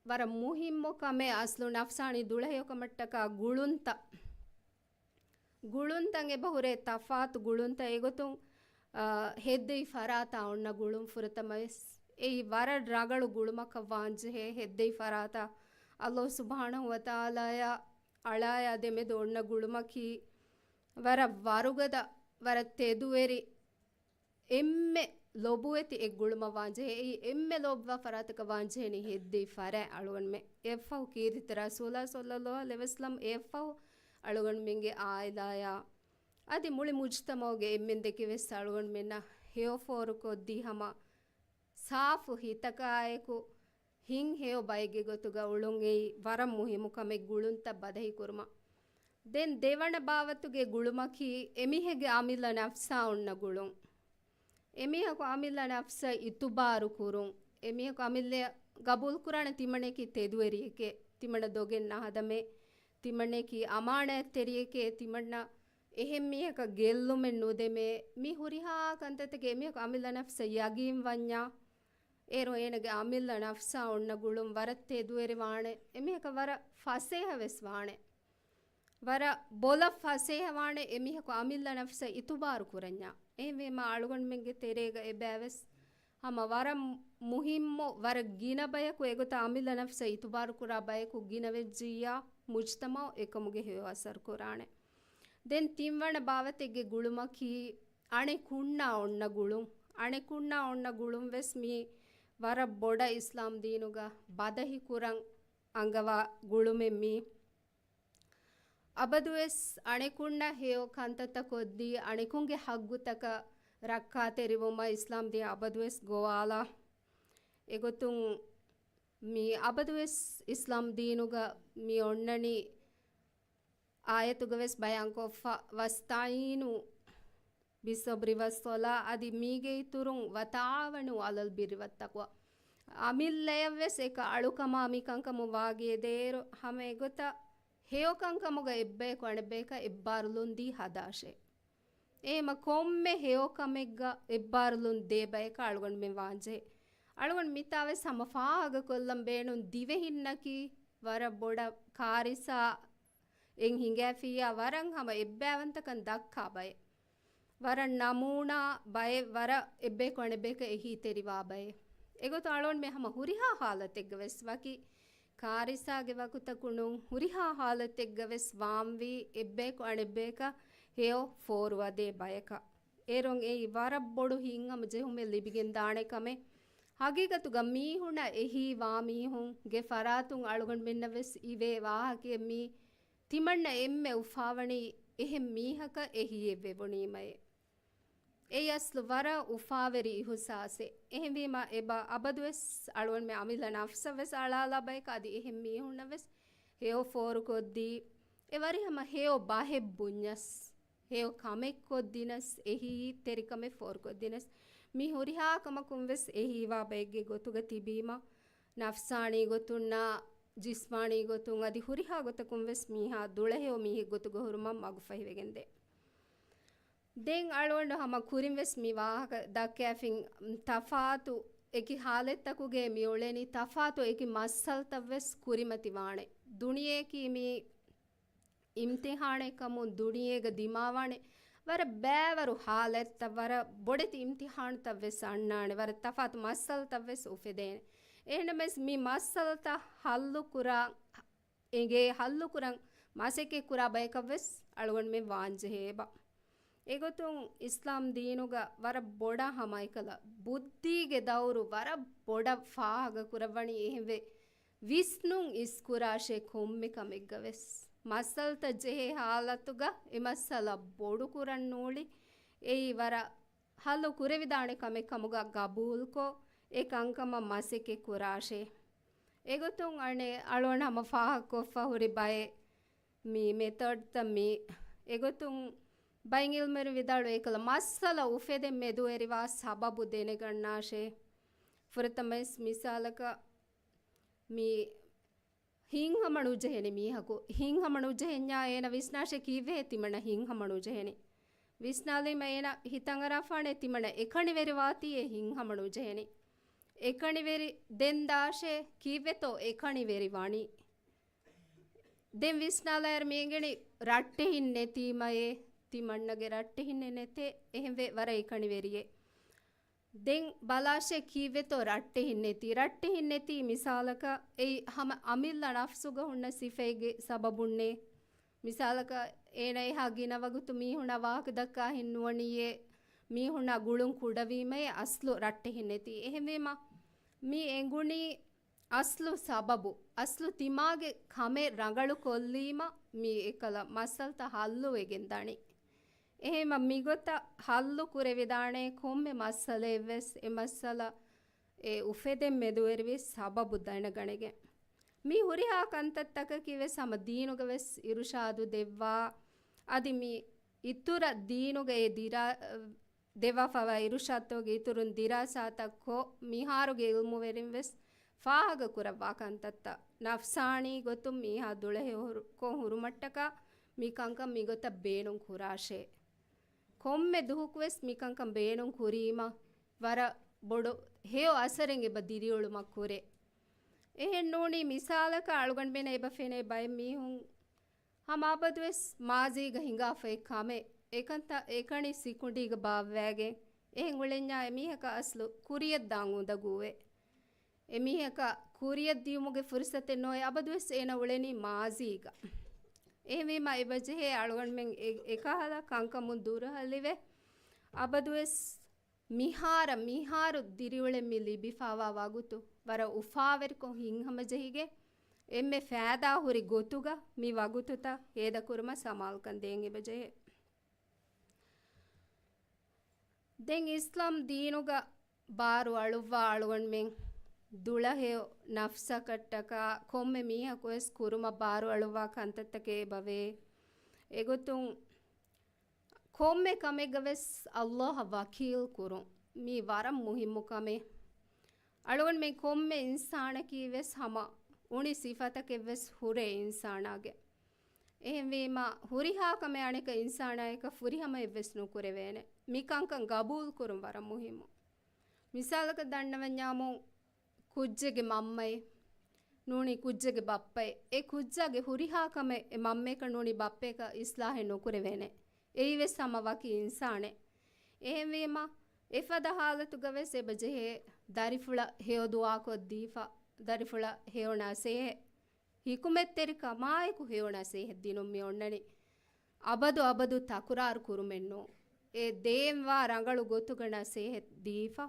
ވަރަށް މުހިއްމު ކަމެއް އަސްލު ނަފްސާނީ ދުޅަހެޔޮކަމަށްޓަކާ ގުޅުންތައް. ގުޅުންތައް އެބަހުރޭ ތަފާތު ގުޅުންތައް އެގޮތުން، އާ، ހެއްދެވި ފަރާތާ އޮންނަ ގުޅުން ފުރަތަމަވެސް. އެއީ ވަރަށް ރަނގަޅު ގުޅުމަކަށް ވާންޖެހޭ ހެއްދެވި ފަރާތާ. އައްލާހު ސުބްޙާނަހު ވަތަޢާލާޔާ އަޅާޔާ ދެމެދު އޮންނަ ގުޅުމަކީ ވަރަށް ވަރުގަދަ، ވަރަށް ތެދުވެރި، އެންމެ ލޮބުވެތި އެއް ގުޅުމަށް ވާންޖެހޭ. އެއީ އެންމެ ލޯބިވާ ފަރާތަކަށް ވާންޖެހޭނީ ހެއްދެވި ފަރާތް އަޅުގަނޑުމެން. އެއަށްފަހު ކީރިތި ރަސޫލާ ޞައްލައްލާހު ޢަލައިހި ވަސައްލަމް، އެއަށްފަހު އަޅުގަނޑުމެންގެ އާއިލާޔާ އަދި މުޅި މުޖްތަމަޢުގެ އެންމެންދެކެ ވެސް އަޅުގަނޑުމެންނަށް ހެޔޮ ފޯރުކޮށްދީ ހަމަ ސާފު ހިތަކާއެކު ހިތް ހެޔޮ ބައެއްގެ ގޮތުގަ އުޅުން އެއީ ވަރަށް މުހިއްމު ކަމެއް ގުޅުންތައް ބަދަހި ކުރުމަށް. ދެން ދެވަނަ ބާވަތުގެ ގުޅުމަކީ އެމީހެއްގެ އަމިއްލަ ނަފްސާ އޮންނަ ގުޅުން. އެމީހަކު އަމިއްލަ ނަފްސަށް އިތުބާރު ކުރުން. އެމީހަކު އަމިއްލަ ގަބޫލުކުރާނެ ތިމަންނަކީ ތެދުވެރިއެކޭ، ތިމަންނަ ދޮގެއް ނަހަދަމޭ، ތިމަންނަކީ އަމާނާތްތެރިއެކޭ، ތިމަންނަ އެހެން މީހަކަށް ގެއްލުމެއް ނުދެމޭ. މި ހުރިހާ ކަންތައްތަކެއް އެމީހަކު އަމިއްލަ ނަފްސަށް ޔަގީން ވަންޏާ، އޭރު އޭނަގެ އަމިއްލަ ނަފްސާ އޮންނަ ގުޅުން ވަރަށް ތެދުވެރިވާނެ. އެމީހަކަށް ވަރަށް ފަސޭހަ ވެސް ވާނެ. ވަރަށް ބޮލަށް ފަސޭހަވާނެ އެމީހަކު އަމިއްލަ ނަފްސަށް އިތުބާރު ކުރަންޏާ. އެހެންވީމާ، އަޅުގަނޑުމެންގެ ތެރޭގަ އެބައިވެސް ހަމަ ވަރަށް މުހިއްމު، ވަރަށް ގިނަ ބަޔަކު އެގޮތަށް އަމިއްލަ ނަފްސަށް އިތުބާރު ކުރާ ބަޔަކު ގިނަވެއްޖިއްޔާ، މުޖްތަމަޢު އެކަމުގެ ހެޔޮ އަސަރު ކުރާނެ. ދެން ތިންވަނަ ބާވަތެއްގެ ގުޅުމަކީ އަނެކުންނާ އޮންނަ ގުޅުން. އަނެކުންނާ އޮންނަ ގުޅުން ވެސް މީ ވަރަށް ބޮޑަށް އިސްލާމް ދީނުގަ ބަދަހި ކުރަން އަންގަވާ ގުޅުމެއް މީ. އަބަދުވެސް އަނެކުންނަށް ހެޔޮ ކަންތައްތައް ކޮށްދީ، އަނެކުންގެ ހައްގުތަކަށް ރައްކާތެރިވުމަށް އިސްލާމް ދީން އަބަދުވެސް ގޮވާލާ. އެގޮތުން މި އަބަދުވެސް އިސްލާމް ދީނުގަ މި އޮންނަނީ އާޔަތުގަ ވެސް ބަޔާންކޮށްފަ، "ވަސްތަޢީނޫ ބިއްޞަބްރި ވައްޞަލާ" އަދި މީގެ އިތުރުން "ވަތަޢާވަނޫ ޢަލަލް ބިއްރި ވައްތަޤްވާ". އަމިއްލަޔަށް ވެސް އެކަ އަޅުކަމާ މި ކަންކަމުން ވާގިޔަދޭއިރު، ހަމަ އެގޮތަށް ހެޔޮ ކަންކަމުގަ އެއްބަޔަކު އަނެއްބަޔަކަށް އެއްބާރުލުން ދީ ހަދާށޭ. އެހެމަ ކޮންމެ ހެޔޮ ކަމެއްގަ އެއްބާރުލުން ދޭ ބަޔަކަށް އަޅުގަނޑުމެން ވާންޖެހޭ. އަޅުގަނޑު މިތާ ވެސް ހަމަ ފާހަގަކޮށްލަން ބޭނުން ދިވެހިންނަކީ ވަރަށް ބޮޑަށް ކާރިސާ އެއް ހިނގާފިއްޔާ ވަރަށް ހަމަ އެއްބައިވަންތަކަން ދައްކާ ބައެއް. ވަރަށް ނަމޫނާ ބައެއް، ވަރަށް އެއްބަޔަކު އަނެއްބަޔަކަށް އެހީތެރިވާ ބައެއް. އެގޮތުން އަޅުގަނޑުމެން ހަމަ ހުރިހާ ހާލަތެއްގަ ވެސް، ވަކި ކާރިސާގެ ވަގުތަކު ނޫން، ހުރިހާ ހާލަތެއްގަ ވެސް ވާންވީ އެއްބަޔަކު އަނެއްބަޔަކަށް ހެޔޮ ފޯރުވަދޭ ބަޔަކަށް. އޭރުން އެއީ ވަރަށް ބޮޑު ހިތްހަމަޖެހުމެއް ލިބިގެން ދާނެ ކަމެއް. ހަގީގަތުގަ މީހުންނަށް އެހީވާ މީހުންގެ ފަރާތުން އަޅުގަނޑުމެންނަށް ވެސް އިވޭ ވާހަކައެއް މީ. ތިމަންނަ އެންމެ އުފާވަނީ އެހެން މީހަކަށް އެހީއެއްވެވުނީމައޭ. އެއީ އަސްލު ވަރަށް އުފާވެރި އިހުސާސެއް. އެހެންވީމަ އެބަ އަބަދުވެސް އަޅުގަނޑުމެން އަމިއްލަ ނަފްސަށްވެސް އަޅާލާ ބަޔަކަށް އަދި އެހެން މީހުންނަށްވެސް ހެޔޮ ފޯރުކޮށްދީ، އެ ވަރިހަމަ ހެޔޮ ބަހެއް ބުންޏަސް، ހެޔޮ ކަމެއް ކޮށްދިނަސް، އެހީތެރިކަމެއް ފޯރުކޮށްދިނަސް، މި ހުރިހާ ކަމަކުން ވެސް އެހީވާ ބައެއްގެ ގޮތުގަ ތިބީމަ، ނަފްސާނީ ގޮތުންނާ ޖިސްމާނީ ގޮތުން އަދި ހުރިހާ ގޮތަކުން ވެސް މީހާ ދުޅަހެޔޮ މީހެއް ގޮތުގަ ހުރުމަށް މަގުފަހިވެގެންދޭ. ދެން އަޅުގަނޑު ހަމަ ކުރިން ވެސް މި ވާހަކަ ދައްކައިފިން، ތަފާތު އެކި ހާލަތްތަކުގައި މި އުޅެނީ، ތަފާތު އެކި މައްސަލަތައް ވެސް ކުރިމަތިވާނެ. ދުނިޔެއަކީ މި އިމްތިޙާނެއް ކަމުން ދުނިޔޭގަ ދިމާވާނެ. ވަރަށް ބައިވަރު ހާލަތްތައް، ވަރަށް ބޮޑެތި އިމްތިޙާނުތައް ވެސް އަންނާނެ. ވަރަށް ތަފާތު މައްސަލަތައް ވެސް އުފެދޭނެ. އެހެންނަމަވެސް މި މައްސަލަތައް ހައްލު ކުރާ އެނގޭ ހައްލުކުރަން މަސައްކަތް ކުރާ ބަޔަކަށް ވެސް އަޅުގަނޑުމެން ވާންޖެހޭ އެބަ. އެގޮތުން އިސްލާމް ދީނުގަ ވަރަށް ބޮޑަށް ހަމައެކަލަ ބުއްދީގެ ދައުރު ވަރަށް ބޮޑަށް ފާހަގަ ކުރައްވަނީ އެހެންވެ. ވިސްނުން އިސްކުރާށޭ ކޮންމެ ކަމެއްގަ ވެސް. މައްސަލަތައް ޖެހޭ ހާލަތުގަ އެ މައްސަލަ ބޮޑު ކުރަން ނޫޅި، އެއީ ވަރަށް ހައްލު ކުރެވިދާނެ ކަމެއް ކަމުގަ ގަބޫލުކޮށް، އެ ކަންކަމަށް މަސައްކަތް ކުރާށޭ. އެގޮތުން އަނެއް އަޅުގަނޑު ހަމަ ފާހަގަކޮށްފަ ހުރި ބައެއް މި މެތޮޑްތައް މި އެގޮތުން ބައެއް އިލްމުވެރިން ވިދާޅުވޭ ކަލަ މައްސަލަ އުފެދެން މެދުވެރިވާ ސަބަބު ދެނެގަންނާށޭ. ފުރަތަމަވެސް މިސާލަކަށް މި ހިތްހަމަ ނުޖެހެނީ މީހަކު. ހިތްހަމަ ނުޖެހެންޏާ އޭނަ ވިސްނާށޭ ކީއްވެހޭ ތިމަންނަ ހިތްހަމަ ނުޖެހެނީ. ވިސްނާލީމަ އޭނަ ހިތަށް އަރާފާނެ ތިމަންނަ އެކަނިވެރިވާތީއޭ ހިތްހަމަ ނުޖެހެނީ. އެކަނިވެރި ދެން ދާށޭ ކީއްވެތޯ އެކަނިވެރި ވަނީ. ދެން ވިސްނާލާއިރު މި އެނގެނީ ރައްޓެހިން ނެތީމައޭ، ތިމަންނަގެ ރައްޓެހިންނެއް ނެތޭ، އެހެންވެ ވަރަށް އެކަނިވެރިއޭ. ދެން ބަލާށޭ ކީއްވެތޯ ރައްޓެހިން ނެތީ. ރައްޓެހިން ނެތީ މިސާލަކަށް އެއީ ހަމަ އަމިއްލަ ނަފްސުގަ ހުންނަ ސިފައެއްގެ ސަބަބުންނޭ. މިސާލަކަށް އޭނަ އެހާ ގިނަ ވަގުތު މީހުންނާ ވާހަކަ ދައްކާ ހިން ނުވަނީއޭ، މީހުންނާ ގުޅުން ކުޑަވީމައޭ އަސްލު ރައްޓެހިން ނެތީ. އެހެންވީމަ މި އެނގުނީ އަސްލު ސަބަބު، އަސްލު ތިމާގެ ކަމެއް ރަނގަޅު ކޮށްލީމަ މި އެކަލަ މައްސަލަތައް ހައްލުވެގެން ދަނީ. އެހެންމަ މިގޮތަށް ހައްލު ކުރެވިދާނެ ކޮންމެ މައްސަލައެއްވެސް އެ މައްސަލަ އެ އުފެދެން މެދުވެރިވި ސަބަބު ދަނެގަނެގެން. މި ހުރިހާ ކަންތައްތަކަކީ ވެސް ހަމަ ދީނުގަ ވެސް އިރުޝާދު ދެއްވާ، އަދި މި އިތުރަށް ދީނުގަ އެ ދިރާ، ދެވާފަވާ އިރުޝާދުގެ އިތުރުން ދިރާސާތައް ކޮށް، މިހާރުގެ އިލްމުވެރިން ވެސް ފާހަގަ ކުރައްވާ ކަންތައްތައް ނަފްސާނީ ގޮތުން މީހާ ދުޅަހެޔޮކޮށް ހުރުމަށްޓަކާ މި ކަންކަން މިގޮތަށް ބޭނުން ކުރާށޭ. ކޮންމެ ދުހަކުވެސް މިކަންކަން ބޭނުން ކުރީމަ ވަރަށް ބޮޑު ހެޔޮ އަސަރެއް އެބަ ދިރިއުޅުމަށް ކުރޭ. އެހެން ނޫނީ މިސާލަކަށް އަޅުގަނޑުމެންނަށް އެބަ ފެނޭ ބައެއް މީހުން ހަމަ އަބަދުވެސް މާޒީގަ ހިނގާފައި ކަމެއް އެކަންތައް އެކަނި ސިކުނޑީގަ ބާއްވައިގެން އެހެން އުޅެންޏާ އެމީހަކަށް އަސްލު ކުރިއަށްދާން އުނދަގޫވޭ. އެމީހަކަށް ކުރިއަށް ދިޔުމުގެ ފުރުސަތެއް ނޯވޭ، އަބަދުވެސް އޭނަ އުޅެނީ މާޒީގަ. އެހެންވީމަ އެބަޖެހޭ އަޅުގަނޑުމެން އެ، އެކަހަލަ ކަންކަމުން ދުރުހަލިވެ، އަބަދުވެސް މިހާރަށް، މިހާރު ދިރިއުޅެން މި ލިބިފަވާ ވަގުތު ވަރަށް އުފާވެރިކޮށް ހިތްހަމަޖެހިގެން، އެންމެ ފައިދާ ހުރި ގޮތުގަ މި ވަގުތުތައް ހޭދަކުރުމަށް ސަމާލުކަން ދޭން އެބަޖެހޭ. ދެން އިސްލާމް ދީނުގަ ބާރު އަޅުއްވާ އަޅުގަނޑުމެން ދުޅަހެޔޮ ނަފްސަކަށްޓަކާ ކޮންމެ މީހަކުވެސް ކުރުމަށް ބާރު އަޅުއްވާ ކަންތައްތަކެއް އެބަވޭ. އެގޮތުން ކޮންމެ ކަމެއްގަ ވެސް ﷲ އަށް ވަކީލް ކުރުން މީ ވަރަށް މުހިއްމު ކަމެއް. އަޅުގަނޑުމެން ކޮންމެ އިންސާނަކީ ވެސް ހަމަ އުނި ސިފަތަކެއް ވެސް ހުރޭ އިންސާނާގެ. އެހެންވީމަ ހުރިހާ ކަމެއް އަނެކަ އިންސާނާއަކަށް ފުރިހަމައެއް ވެސް ނުކުރެވޭނެ. މި ކަންކަން ގަބޫލު ކުރުން ވަރަށް މުހިއްމު. މިސާލަކަށް ދަންނަވަންޏާމު ކުއްޖެއްގެ މަންމައެއް ނޫނީ ކުއްޖެއްގެ ބައްޕައެއް. އެ ކުއްޖާގެ ހުރިހާ ކަމެއް އެ މަންމަޔަކަށް ނޫނީ ބައްޕަޔަކަށް އިސްލާހެއް ނުކުރެވޭނެ. އެއީވެސް ހަމަ ވަކި އިންސާނެއް. އެހެންވީމަ އެފަދަ ހާލަތުގަވެސް އެބަޖެހޭ ދަރިފުޅަށް ހެޔޮ ދުޢާކޮށްދީފަ، ދަރިފުޅަށް ހެޔޮ ނަސޭހަތް، ހިކުމަތްތެރިކަމާއެކު ހެޔޮ ނަސޭހަތް ދިނުން މި އޮންނަނީ. އަބަދު އަބަދު ތަކުރާރު ކުރުމެއްނޫން. އެ ދޭންވާ ރަނގަޅު ގޮތުގަ ނަސޭހަތް ދީފަ،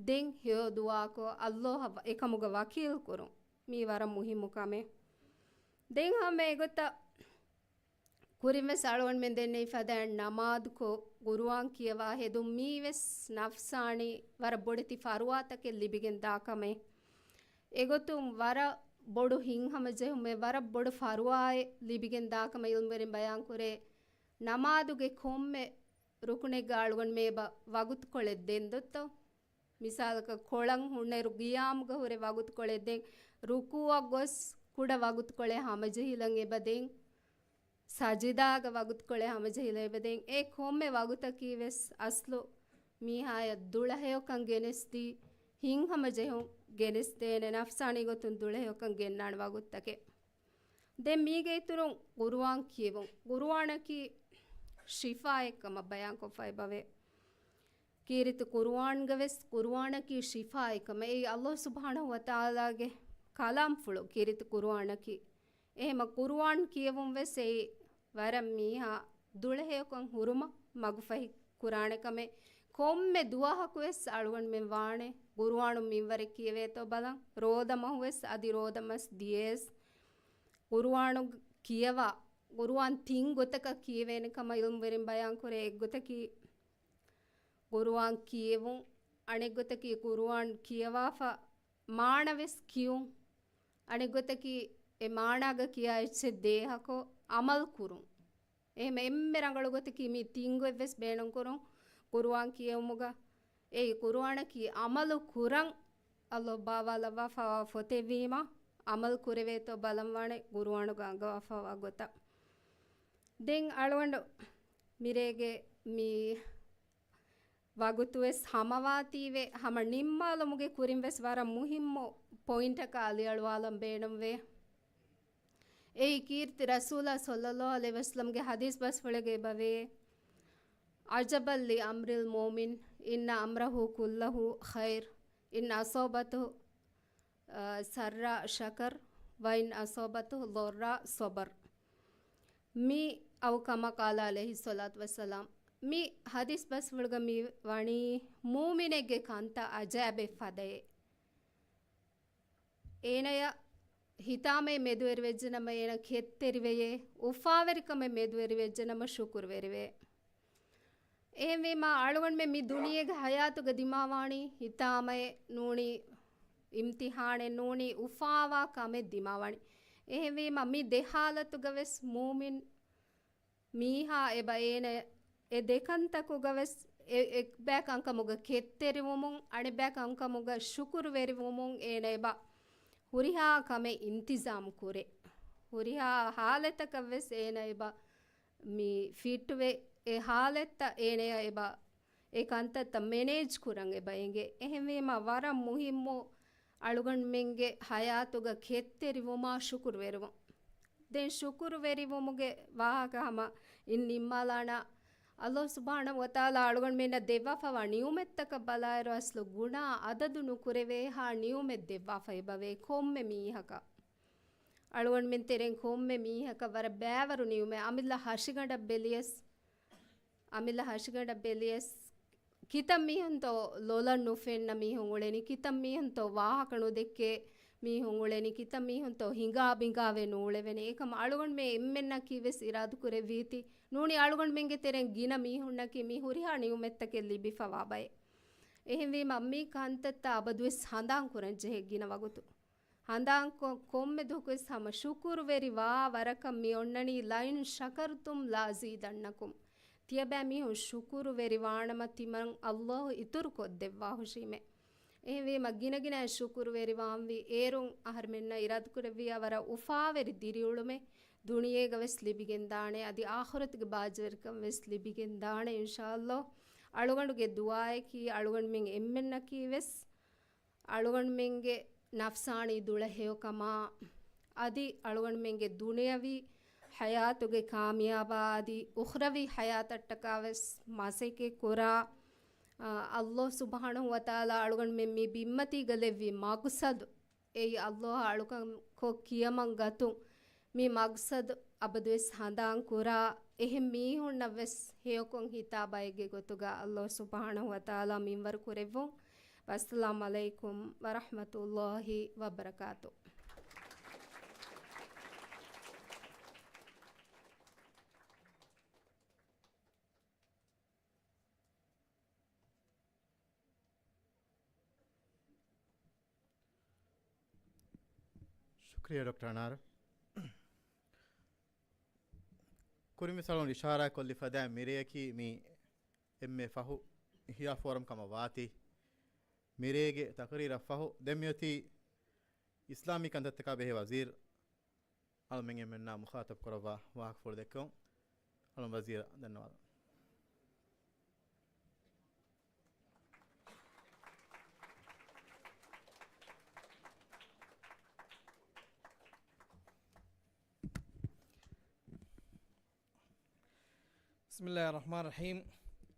ދެން ހެޔޮ ދުޢާކޮށް ﷲ އަށް އެކަމުގަ ވަކީލް ކުރުން. މީ ވަރަށް މުހިއްމު ކަމެއް. ދެން ހަމަ އެގޮތަށް ކުރިންވެސް އަޅުގަނޑުމެން ދެންނެވި ފަދައިން ނަމާދުކޮށް، ޤުރުއާން ކިޔަވާ ހެދުން މީވެސް ނަފްސާނީ ވަރަށް ބޮޑެތި ފަރުވާތަކެއް ލިބިގެން ދާ ކަމެއް. އެގޮތުން ވަރަށް ބޮޑު ހިތްހަމަޖެހުމެއް، ވަރަށް ބޮޑު ފަރުވާއެއް ލިބިގެން ދާ ކަމަށް ޢިލްމުވެރިން ބަޔާންކުރޭ، ނަމާދުގެ ކޮންމެ ރުކުނެއްގަ އަޅުގަނޑުމެން އެބަ ވަގުތުކޮޅެއް ދެން ދޯ؟ މިސާލަކަށް ކޮޅަށް ހުންނައިރު ޤިޔާމުގަ ހުރެ ވަގުތުކޮޅެއް ދެން، ރުކޫޢަށް ގޮސް ކުޑަ ވަގުތުކޮޅެއް ހަމަޖެހިލަން އެބަ ދެން، ސަޖިދާގަ ވަގުތުކޮޅެއް ހަމަޖެހިލަން އެބަ ދެން، އެ ކޮންމެ ވަގުތަކީ ވެސް އަސްލު މީހާޔަށް ދުޅަހެޔޮކަން ގެނެސްދީ، ހިތްހަމަޖެހުން ގެނެސްދޭނެ، ނަފްސާނީ ގޮތުން ދުޅަހެޔޮކަން ގެންނާނެ ވަގުތުތަކެއް. ދެން މީގެ އިތުރުން ޤުރުއާން ކިޔެވުން. ޤުރުއާނަކީ ޝިފާއެއް ކަމަށް ބަޔާންކޮށްފަ އެބަވޭ. ކީރިތި ޤުރުއާންގަ ވެސް ޤުރުއާނަކީ ޝިފާއެއް ކަމަށް. އެއީ ﷲ ސުބްޙާނަހޫ ވަތަޢާލާގެ ކަލާމްފުޅު ކީރިތި ޤުރުއާނަކީ. އެހެމަ ޤުރުއާން ކިޔެވުން ވެސް އެއީ ވަރަށް މީހާ ދުޅަހެޔޮކަން ހުރުމަށް މަގުފަހި ކުރާނެ ކަމެއް. ކޮންމެ ދުވަހަކުވެސް އަޅުގަނޑުމެން ވާނެ ޤުރުއާނު މިންވަރެއް ކިޔެވޭތޯ ބަލަން. ރޯދަ މަހުވެސް އަދި ރޯދަ މަސް ދިޔަޔަސް ޤުރުއާނު ކިޔަވާ، ޤުރުއާން ތިން ގޮތަކަށް ކިޔެވޭނެ ކަމަށް ޢިލްމުވެރިން ބަޔާންކުރޭ. އެއްގޮތަކީ ޤުރުއާން ކިޔެވުން، އަނެއްގޮތަކީ ޤުރުއާން ކިޔަވާފަ މާނަވެސް ކިޔުން، އަނެއްގޮތަކީ އެ މާނާގަ ކިޔާ އެއްޗެއް ދޭހަކޮށް ޢަމަލު ކުރުން. އެހެން އެންމެ ރަނގަޅު ގޮތަކީ މި ތިން ގޮތްވެސް ބޭނުންކުރުން. ޤުރުއާން ކިޔެވުމުގަ އެއީ ޤުރުއާނަކީ ޢަމަލު ކުރަން ﷲ ބާވާލައްވާފަވާ ފޮތެއްވީމަ، ޢަމަލު ކުރެވޭތޯ ބަލަންވާނެ ޤުރުއާނުގަ އަންގަވާފަވާ ގޮތަށް. ދެން އަޅުގަނޑު މިރޭގެ މި ވަގުތުވެސް ހަމަވާތީވެ، ހަމަ ނިންމާލުމުގެ ކުރިންވެސް ވަރަށް މުހިއްމު ޕޮއިންޓަކަށް އަލިއަޅުވާލަން ބޭނުންވޭ. އެއީ ކީރިތި ރަސޫލާ ޞައްލައްލާހު ޢަލައިހި ވަސައްލަމްގެ ޙަދީޘް ބަސްފުޅެއްގައި އެބަވޭ، عجبا لأمر المؤمن إن أمره كله خير إن أصابته، އަ، سراء شكر وإن أصابته ضراء صبر. މި، أو كما قال عليه الصلاة والسلام، މި ޙަދީޘް ބަސްފުޅުގަ މި ވަނީ މޫމިނެއްގެ ކަންތައް އަޖައިބެއް ފަދައޭ. އޭނަޔަށް ހިތާމައެއް މެދުވެރިވެއްޖެނަމަ އޭނަ ކެތްތެރިވެޔޭ، އުފާވެރިކަމެއް މެދުވެރިވެއްޖެނަމަ ޝުކުރުވެރިވޭ. އެހެންވީމާ، އަޅުގަނޑުމެން މި ދުނިޔޭގެ ޙަޔާތުގަ ދިމާވާނީ ހިތާމައެއް ނޫނީ، އިމްތިޙާނެއް ނޫނީ، އުފާވާ ކަމެއް ދިމާވާނީ. އެހެންވީމާ، މި ދެ ޙާލަތުގަވެސް މޫމިން މީހާ އެބަ އޭނަ އެ ދެކަންތަކުގަވެސް އެ، އެއްބައި ކަންކަމުގަ ކެތްތެރިވުމުން، އަނެއްބައި ކަންކަމުގަ ޝުކުރުވެރިވުމުން އޭނަ އެބަ ހުރިހާ ކަމެއް އިންތިޒާމް ކުރޭ. ހުރިހާ ޙާލަތަކަށްވެސް އޭނަ އެބަ މި ފިއްޓުވެ، އެ ޙާލަތްތައް އޭނަޔަށް އެބަ އެ ކަންތައްތައް މެނޭޖް ކުރަން އެބަ އެނގޭ. އެހެންވީމަ ވަރަށް މުހިއްމު އަޅުގަނޑުމެންގެ ޙަޔާތުގަ ކެތްތެރިވުމާ ޝުކުރުވެރިވުން. ދެން ޝުކުރުވެރިވުމުގެ ވާހަކަ ހަމަ އިން ނިންމާލާނަ. ﷲ ސުބްޙާނަހޫ ވަތަޢާލާ އަޅުގަނޑުމެންނަށް ދެއްވާފަވާ ނިޢުމަތްތަކަށް ބަލާއިރު އަސްލު ގުނާ އަދަދު ނުކުރެވޭހާ ނިޢުމަތް ދެއްވާފަ އެބަވޭ ކޮންމެ މީހަކަށް. އަޅުގަނޑުމެން ތެރެއިން ކޮންމެ މީހަކަށް ވަރަށް ބައިވަރު ނިޢުމަތް. އަމިއްލަ ހަށިގަނޑަށް ބެލިޔަސް، އަމިއްލަ ހަށިގަނޑަށް ބެލިޔަސް، ކިތައް މީހުންތޯ ލޮލަށް ނުފެންނަ މީހުން އުޅެނީ، ކިތައް މީހުންތޯ ވާހަކަ ނުދެއްކޭ މީހުން އުޅެނީ، ކިތައް މީހުންތޯ ހިނގާ ބިނގާވެ ނޫޅެވެނީ. އެކަމަ އަޅުގަނޑުމެން އެންމެންނަކީ ވެސް އިރާދަކުރެއްވީތީ، ނޫނީ އަޅުގަނޑުމެންގެ ތެރެއިން ގިނަ މީހުންނަކީ މި ހުރިހާ ނިޢުމަތްތަކެއް ލިބިފަވާ ބައެއް. އެހެންވީމަ، މި ކަންތައްތައް އަބަދުވެސް ހަނދާން ކުރަން ޖެހޭ ގިނަ ވަގުތު. ހަނދާންކޮށް، ކޮންމެ ދުވަހަކުވެސް ހަމަ ޝުކުރުވެރިވާ ވަރަކަށް މި އޮންނަނީ، لئن شكرتم لأزيدنكم. ތިޔަބައިމީހުން ޝުކުރުވެރިވާނަމަ، ތިމަން ﷲ އިތުރުކޮށްދެއްވާހުށީމޭ. އެހެންވީމަ، ގިނަގިނައިން ޝުކުރުވެރިވާންވީ. އޭރުން އަހަރުމެންނަށް އިރާދަކުރެއްވިއްޔާ ވަރަށް އުފާވެރި ދިރިއުޅުމެއް ދުނިޔޭގަވެސް ލިބިގެންދާނެ، އަދި އާޚިރަތުގެ ބާއްޖަވެރިކަން ވެސް ލިބިގެންދާނެ، އިންޝާﷲ. އަޅުގަނޑުގެ ދުޢާއަކީ، އަޅުގަނޑުމެން އެންމެންނަކީ ވެސް އަޅުގަނޑުމެންގެ ނަފްސާނީ ދުޅަހެޔޮކަމާ، އަދި އަޅުގަނޑުމެންގެ ދުނިޔަވީ ޙަޔާތުގެ ކާމިޔާބާ، އަދި އުޚްރަވީ ޙަޔާތަށްޓަކާ ވެސް މަސައްކަތް ކުރާ، އާ، ﷲ ސުބްޙާނަހޫ ވަތަޢާލާ އަޅުގަނޑުމެން މި ބިންމަތީގަ ލެއްވި މަޤްޞަދު، އެއީ ﷲ އާ އަޅުކަން ކޮށް ކިޔަމަން ގަތުން. މި މަޤްޞަދު އަބަދުވެސް ހަނދާން ކުރާ އެހެން މީހުންނަށް ވެސް ހެޔޮކޮށް ހިތާ ބައެއްގެ ގޮތުގަ ﷲ ސުބްޙާނަހޫ ވަތަޢާލާ މިންވަރު ކުރެއްވުން. ވައްސަލާމް ޢަލައިކުމް ވަރަޙްމަތުﷲ ވަބަރަކާތު. ޝުކްރިޔާ ޑޮކްޓަރ އަނާރު. ކުރިންވެސް އަޅުގަނޑު އިޝާރާތް ކޮށްލި ފަދައިން މިރެއަކީ މި އެންމެ ފަހު އިޙްޔާ ފޯރަމް ކަމަށް ވާތީ. މިރޭގެ ތަޤްރީރަށް ފަހު ދެން މިއޮތީ އިސްލާމީ ކަންތައްތަކާ ބެހޭ ވަޒީރު އަޅުމެން އެންމެންނާ މުޚާޠަބު ކުރައްވާ ވާހަކަފުޅު ދެއްކެވުން. އަޅުން ވަޒީރަށް ދަންނަވާލަން. بسم الله الرحمن الرحيم.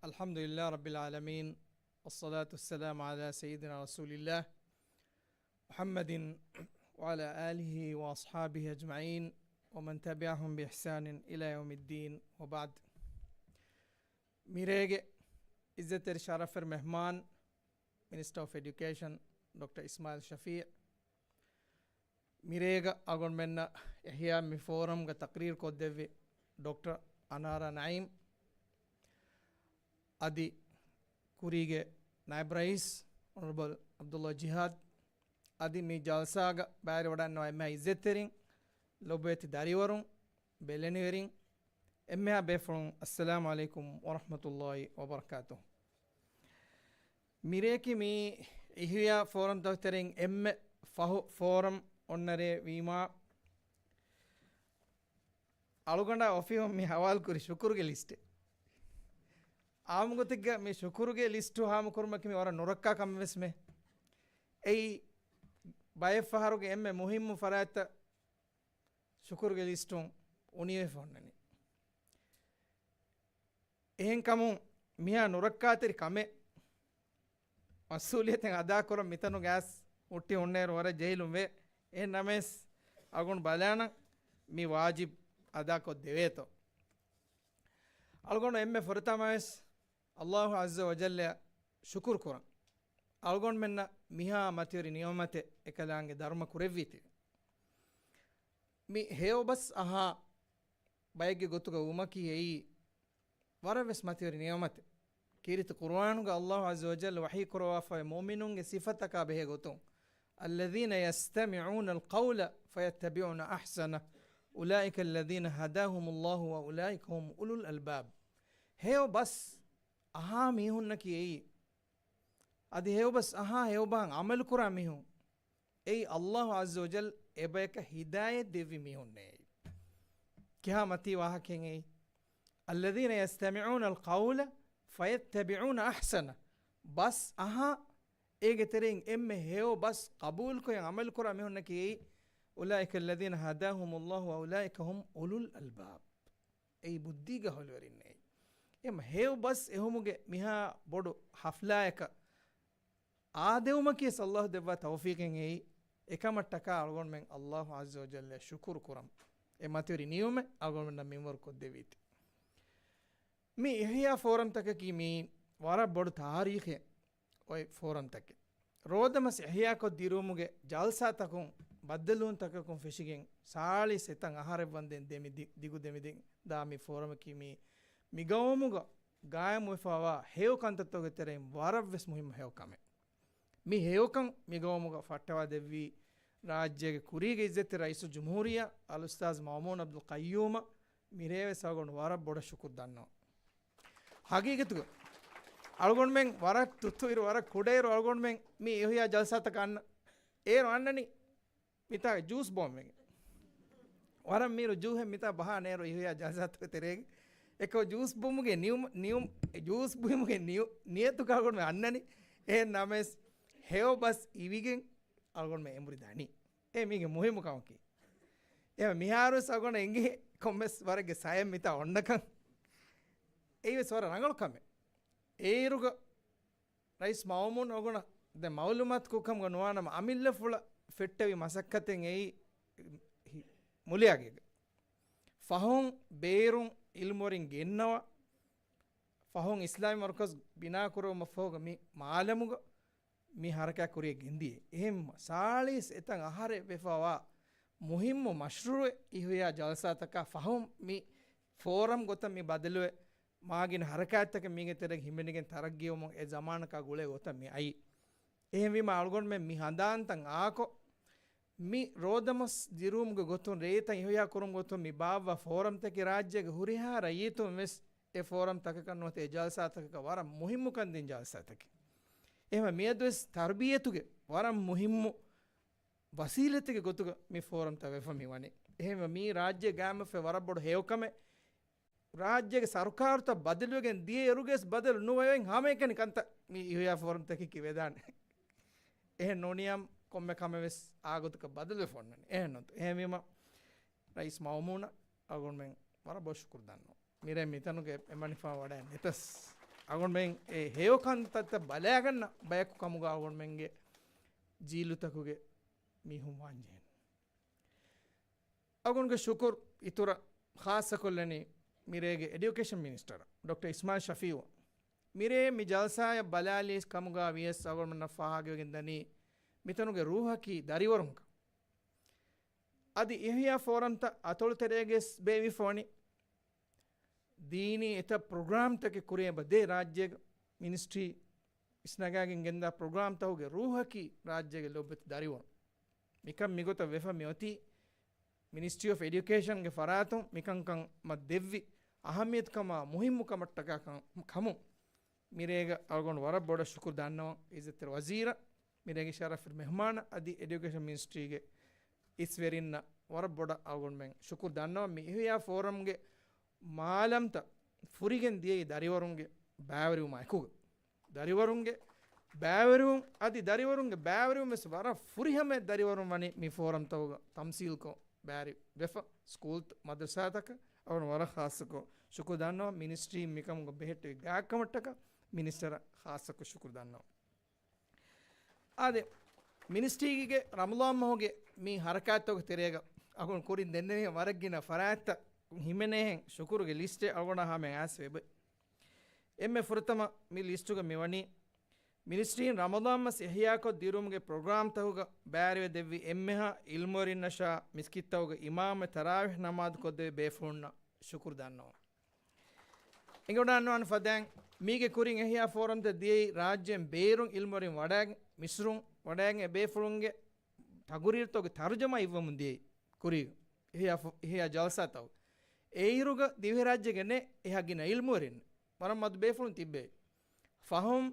الحمد لله رب العالمين. والصلاة والسلام على سيدنا رسول الله محمد وعلى آله وأصحابه أجمعين ومن تبعهم بإحسان إلى يوم الدين وبعد. މިރޭގެ އިއްޒަތްތެރި ޝަރަފްވެރި މެހްމާން، މިނިސްޓަރ އޮފް އެޑިއުކޭޝަން، ޑޮކްޓަރ އިސްމާއިލް ޝަފީއު، މިރޭގަ އަޅުގަނޑުމެންނަށް އެހިޔާ މި ފޯރަމްގަ ތަޤްރީރު ކޮށްދެއްވި ޑޮކްޓަރ އަނާރާ ނައީމް، އަދި ކުރީގެ ނައިބް ރައީސް އޮނަރަބަލް ޢަބްދުﷲ ޖިހާދް، އަދި މި ޖަލްސާގަ ބައިވެރިވަޑައިގަންނަވާ އެންމެހާ އިއްޒަތްތެރިން، ލޮބުވެތި ދަރިވަރުން، ބެލެނިވެރިން، އެންމެހާ ބޭފުޅުން، އައްސަލާމު ޢަލައިކުމް ވަރަޙްމަތުﷲ ވަބަރަކާތުހު. މިރޭކި މި އިޙްޔާ ފޯރަމްތަކުގެ ތެރެއިން އެންމެ ފަހު ފޯރަމް އޮންނަ ރޭ ވީމާ، އަޅުގަނޑާ އޮފީހުން މި ހަވާލުކުރި ޝުކުރުގެ ލިސްޓެއް. އާއްމުގޮތެއްގަ މި ޝުކުރުގެ ލިސްޓު ހާމަކުރުމަކީ މި ވަރަށް ނުރައްކާ ކަމެއް ވެސް މެ. އެއީ ބައެއް ފަހަރުގެ އެންމެ މުހިއްމު ފަރާތްތައް ޝުކުރުގެ ލިސްޓުން އުނިވެފަ އޮންނަނީ. އެހެންކަމުން މިހާ ނުރައްކާތެރި ކަމެއް މަސްއޫލިއްޔަތެއް އަދާކުރަން މިތަނުގަ އައިސް ހުއްޓި ހުންނައިރު ވަރަށް ޖެހިލުން ވޭ. އެހެން ނަމަވެސް އަޅުގަނޑު ބަލާނަން މި ވާޖިބް އަދާކޮށް ދެވޭތޯ. އަޅުގަނޑު އެންމެ ފުރަތަމަވެސް ﷲ ޢައްޒަ ވަޖައްލައަށް ޝުކުރު ކުރަން. އަޅުގަނޑުމެންނަށް މިހާ މަތިވެރި ނިޢުމަތެއް އެކަލާނގެ ދަރުމަ ކުރެއްވީތީ. މި ހެޔޮ ބަސް އަހާ ބައެއްގެ ގޮތުގަ ވުމަކީ އެއީ ވަރަށް ވެސް މަތިވެރި ނިޢުމަތެއް. ކީރިތި ޤުރުއާނުގަ ﷲ ޢައްޒަ ވަޖައްލަ ވަޙީ ކުރައްވާފައި މުއުމިނުންގެ ސިފަތަކާ ބެހޭ ގޮތުން، الذين يستمعون القول فيتبعون أحسنه أولئك الذين هداهم الله وأولئك هم أولو الألباب. ހެޔޮ ބަސް އަހާ މީހުންނަކީ އެއީ. އަދި ހެޔޮ ބަސް އަހާ ހެޔޮ ބަހަށް ޢަމަލު ކުރާ މީހުން އެއީ ﷲ ޢައްޒަ ވަޖައްލަ އެބަޔަކަށް ހިދާޔަތް ދެއްވި މީހުންނޭ. ކިހާ މަތީ ވާހަކައެއް އެއީ؟ الذين يستمعون القول فيتبعون أحسنه. ބަސް އަހާ އޭގެ ތެރެއިން އެންމެ ހެޔޮ ބަސް ޤަބޫލުކޮށް ޢަމަލު ކުރާ މީހުންނަކީ އެއީ. أولئك الذين هداهم الله وأولئك هم أولو الألباب. އެއީ ބުއްދީގެ އަހުލުވެރިންނޭ. އެމަ ހެޔޮ ބަސް އެހުމުގެ މިހާ ބޮޑު ޙަފްލާއަކަށް އާދެވުމަކީ ވެސް ﷲ ދެއްވާ ތައުފީޤެއް އެއީ. އެކަމަށްޓަކާ އަޅުގަނޑުމެން ﷲ ޢައްޒަ ވަޖައްލައަށް ޝުކުރު ކުރަން. އެ މަތިވެރި ނިޢުމަތް އަޅުގަނޑުމެންނަށް މިންވަރު ކޮށްދެވީތީ. މި އިޙްޔާ ފޯރަމްތަކަކީ މީ ވަރަށް ބޮޑު ތާރީޚެއް އޮތް ފޯރަމްތަކެއް. ރޯދަމަސް އިޙްޔާކޮށް ދިރުވުމުގެ ޖަލްސާތަކުން ބައްދަލުވުންތަކަކުން ފެށިގެން ސާޅީސް އެތައް އަހަރެއް ވަންދެން ދެމިދި-، ދިގު ދެމިދިން ދާ މި ފޯރަމަކީ މީ މިގައުމުގަ ގާއިމުވެފައިވާ ހެޔޮ ކަންތައްތަކުގެ ތެރެއިން ވަރަށް ވެސް މުހިއްމު ހެޔޮ ކަމެއް. މި ހެޔޮކަން މިގައުމުގަ ފައްޓަވާ ދެއްވީ ރާއްޖޭގެ ކުރީގެ އިއްޒަތްތެރި ރައީސުލްޖުމްހޫރިއްޔާ އަލްއުސްތާޛް މައުމޫން ޢަބްދުލް ޤައްޔޫމަށް މިރޭވެސް އަޅުގަނޑު ވަރަށް ބޮޑަށް ޝުކުރު ދަންނަވަން. ހަގީގަތުގަ އަޅުގަނޑުމެން ވަރަށް ތުއްތުއިރު، ވަރަށް ކުޑައިރު އަޅުގަނޑުމެން މި އިޙްޔާ ޖަލްސާތަކަށް އަންނަ، އޭރު އަންނަނީ މިތާ ޖޫސް ބޯންވެގެން. ވަރަށް މީރު ޖޫހެއް މިތާ ބަހާ ނޭރު އިޙްޔާ ޖަލްސާތަކުގެ ތެރޭގަ. އެކަމަ ޖޫސް ބުމުގެ ނިޔުމަ-، ނިޔުމަ-، ޖޫސް ބުމުގެ ނިޔު-، ނިޔަތުގަ އަޅުގަނޑުމެން އަންނަނީ. އެހެން ނަމަވެސް ހެޔޮ ބަސް އިވިގެން އަޅުގަނޑުމެން އެނބުރި ދަނީ. އެ މީގެ މުހިއްމު ކަމަކީ. އެ މިހާރުވެސް އަޅުގަނޑަށް އެނގޭ ކޮންމެސް ވަރެއްގެ ސައެއް މިތާ އޮންނަކަން. އެއީވެސް ވަރަށް ރަނގަޅު ކަމެއް. އޭރުގަ ރައީސް މައުމޫން އަޅުގަނޑަށް ދެ މައުލޫމާތު ކުކަމުގަ ނުވާނަމަ، އަމިއްލަފުޅަށް ފެއްޓެވި މަސައްކަތެއް އެއީ ހި-، މުލިއާގޭގަ. ފަހުން ބޭރުން ޢިލްމުވެރިން ގެންނަވާ، ފަހުން އިސްލާމީ މަރުކަޒު ބިނާކުރެވުމަށް ފަހުގަ މި މާލަމުގަ މި ހަރަކާތް ކުރިޔަށް ގެންދިޔަ. އެހެން ސާޅީސް އެތައް އަހަރެއް ވެފަވާ މުހިއްމު މަޝްރޫޢެއް އިޙްޔާ ޖަލްސާތަކާ ފަހުން މި ފޯރަމް ގޮތަށް މި ބަދަލުވެ، މާގިނަ ހަރަކާތްތަކެއް މީގެ ތެރެއަށް ހިމެނިގެން ތަރައްގީވުމުން އެ ޒަމާނަކާ ގުޅޭ ގޮތަށް މި އައީ. އެހެންވީމަ އަޅުގަނޑުމެން މި ހަނދާންތައް އާކޮށް، މި ރޯދަމަސް ދިރުވުމުގެ ގޮތުން ރޭތައް އިޙްޔާ ކުރުމުގެ ގޮތުން މި ބާއްވާ ފޯރަމްތަކެއް ރާއްޖޭގެ ހުރިހާ ރައްޔިތުން ވެސް އެ ފޯރަމް ތަކަކަށް ނުވަތަ އެ ޖަލްސާ ތަކަކަށް ވަރަށް މުހިއްމުކަން ދިން ޖަލްސާ ތަކެއް. އެހެންވެ މިއަދުވެސް ތަރުބިޔަތުގެ ވަރަށް މުހިއްމު ވަސީލަތެއްގެ ގޮތުގަ މި ފޯރަމްތައް ވެފަ މި ވަނީ. އެހެންވެ މީ ރާއްޖޭ ގާއިމުވެފަ ވަރަށް ބޮޑު ހެޔޮކަމެއް. ރާއްޖޭގެ ސަރުކާރުތައް ބަދަލުވެގެން ދިޔަ އިރުގަވެސް ބަދަލު ނުވެވެން ހަމައެކަނި ކަންތައް މި އިޙްޔާ ފޯރަމް ތަކެކީ ވެދާނެ. އެހެން ނޫނިޔާމް ކޮންމެ ކަމެއް ވެސް އާގޮތަކަށް ބަދަލުވެފަ އޮންނަނީ. އެހެން ނޫންތޯ. އެހެންވީމަ ރައީސް މައުމޫނަށް އަޅުގަނޑުމެން ވަރަށް ބޮޑަށް ޝުކުރު ދަންނަވަން. މިރޭ މިތަނުގެ އެމަނިފާ ވަޑައި ނެތަސް އަޅުގަނޑުމެން އެ ހެޔޮ ކަންތައްތައް ބަލާގަންނަ ބަޔަކު ކަމުގަ އަޅުގަނޑުމެންގެ ޖީލުތަކުގެ މީހުން ވާންޖެހެން. އަޅުގަނޑުގެ ޝުކުރު އިތުރަށް ޚާއްޞަކޮށްލަނީ މިރޭގެ އެޑިއުކޭޝަން މިނިސްޓަރ ޑޮކްޓަރ އިސްމާއިލް ޝަފީއު. މިރޭ މި ޖަލްސާއަށް ބަލާލި ކަމުގަ ވިޔަސް އަޅުގަނޑުމެންނަށް ފާހަގަވެގެން ދަނީ މިތަނުގެ ރޫހަކީ ދަރިވަރުންކަން. އަދި އިޙްޔާ ފޯރަމްތައް އަތޮޅުތެރޭގައި ބޭއްވިފަވަނީ ދީނީ އެތައް ޕްރޮގްރާމްތަކެއް ކުރިއަށް ބަދޭ ރާއްޖޭގަ މިނިސްޓްރީ އިސްނަގާގެން ގެންދާ ޕްރޮގްރާމްތަކުގެ ރޫހަކީ ރާއްޖޭގެ ލޯބިވެތި ދަރިވަރުން. މިކަން މިގޮތަށް ވެފަ މިއޮތީ މިނިސްޓްރީ އޮފް އެޑިއުކޭޝަންގެ ފަރާތުން މިކަންކަން މަ ދެއްވި އަހައްމިޔަތުކަމާ މުހިއްމުކަމަށްޓަކާ ކަމުން މިރޭގަ އަޅުގަނޑު ވަރަށް ބޮޑަށް ޝުކުރު ދަންނަވަން އިއްޒަތްތެރި ވަޒީރަށް، މިރޭގެ ޝަރަފުވެރި މެހްމާނަށް އަދި އެޑިއުކޭޝަން މިނިސްޓްރީގެ އިސްވެރިންނަށް ވަރަށް ބޮޑަށް އަޅުގަނޑުމެން ޝުކުރު ދަންނަވަން. މި އިޙްޔާ ފޯރަމްގެ މާލަމްތައް ފުރިގެން ދިޔައީ ދަރިވަރުންގެ ބައިވެރިވުމާ އެކުގަ. ދަރިވަރުންގެ ބައިވެރިވުން، އަދި ދަރިވަރުންގެ ބައިވެރިވުން ވެސް ވަރަށް ފުރިހަމައަށް ދަރިވަރުން ވަނީ މި ފޯރަމްތަކުގަ ތަމްސީލްކޮށް ބައިވެރިވެފަ. ސްކޫލް މަދްރަސާތަކަށް އަޅުގަނޑު ވަރަށް ޚާއްޞަކޮށް ޝުކުރު ދަންނަވަން. މިނިސްޓްރީ މިކަމުގަ ބެހެއްޓެވި ގާތްކަމަށްޓަކާ މިނިސްޓަރަށް ޚާއްޞަކޮށް ޝުކުރު ދަންނަވަން. އާދެ، މިނިސްޓްރީގެ ރަމަޟާން މަހުގެ މި ހަރަކާތްތަކުގެ ތެރޭގަ އަޅުގަނޑު ކުރިން ދެންނެވި ވަރަށް ގިނަ ފަރާތްތައް ހިމެނޭހެން ޝުކުރުގެ ލިސްޓެއް އަޅުގަނޑާ ހަމަޔަށް އައިސް އެބައޮތް. އެންމެ ފުރަތަމަ މި ލިސްޓުގަ މިވަނީ، މިނިސްޓްރީން ރަމަޟާން މަސް އިޙްޔާކޮށް ދިއުމުގެ ޕްރޮގްރާމްތަކުގަ ބައިވެރިވެ ދެއްވި އެންމެހާ ޢިލްމުވެރިންނަށާ މިސްކިތްތަކުގެ އިމާމުވެ ތަރާވީޙް ނަމާދު ކޮށްދެއްވި ބޭފުޅުންނަށް ޝުކުރު ދަންނަވަން. އެނގިވަޑައިގަންނަވާނެ ފަދައިން، މީގެ ކުރިން އިޙްޔާ ފޯރަމްތައް ދިޔައީ ރާއްޖޭން ބޭރުން ޢިލްމުވެރިން ވަޑައިގެން، މިޞްރުން ވަޑައިގެން އެ ބޭފުޅުންގެ ތަޤުރީރުތަކުގެ ތަރުޖަމާ އިއްވަމުން ދިޔައީ ކުރީގަ އިޙްޔާ ފޯ-، އިޙްޔާ ޖަލްސާތަކު. އެއިރުގަ ދިވެހިރާއްޖޭގަ ނެތް އެހާ ގިނަ ޢިލްމުވެރިން، ވަރަށް މަދު ބޭފުޅުން ތިއްބެވި. ފަހުން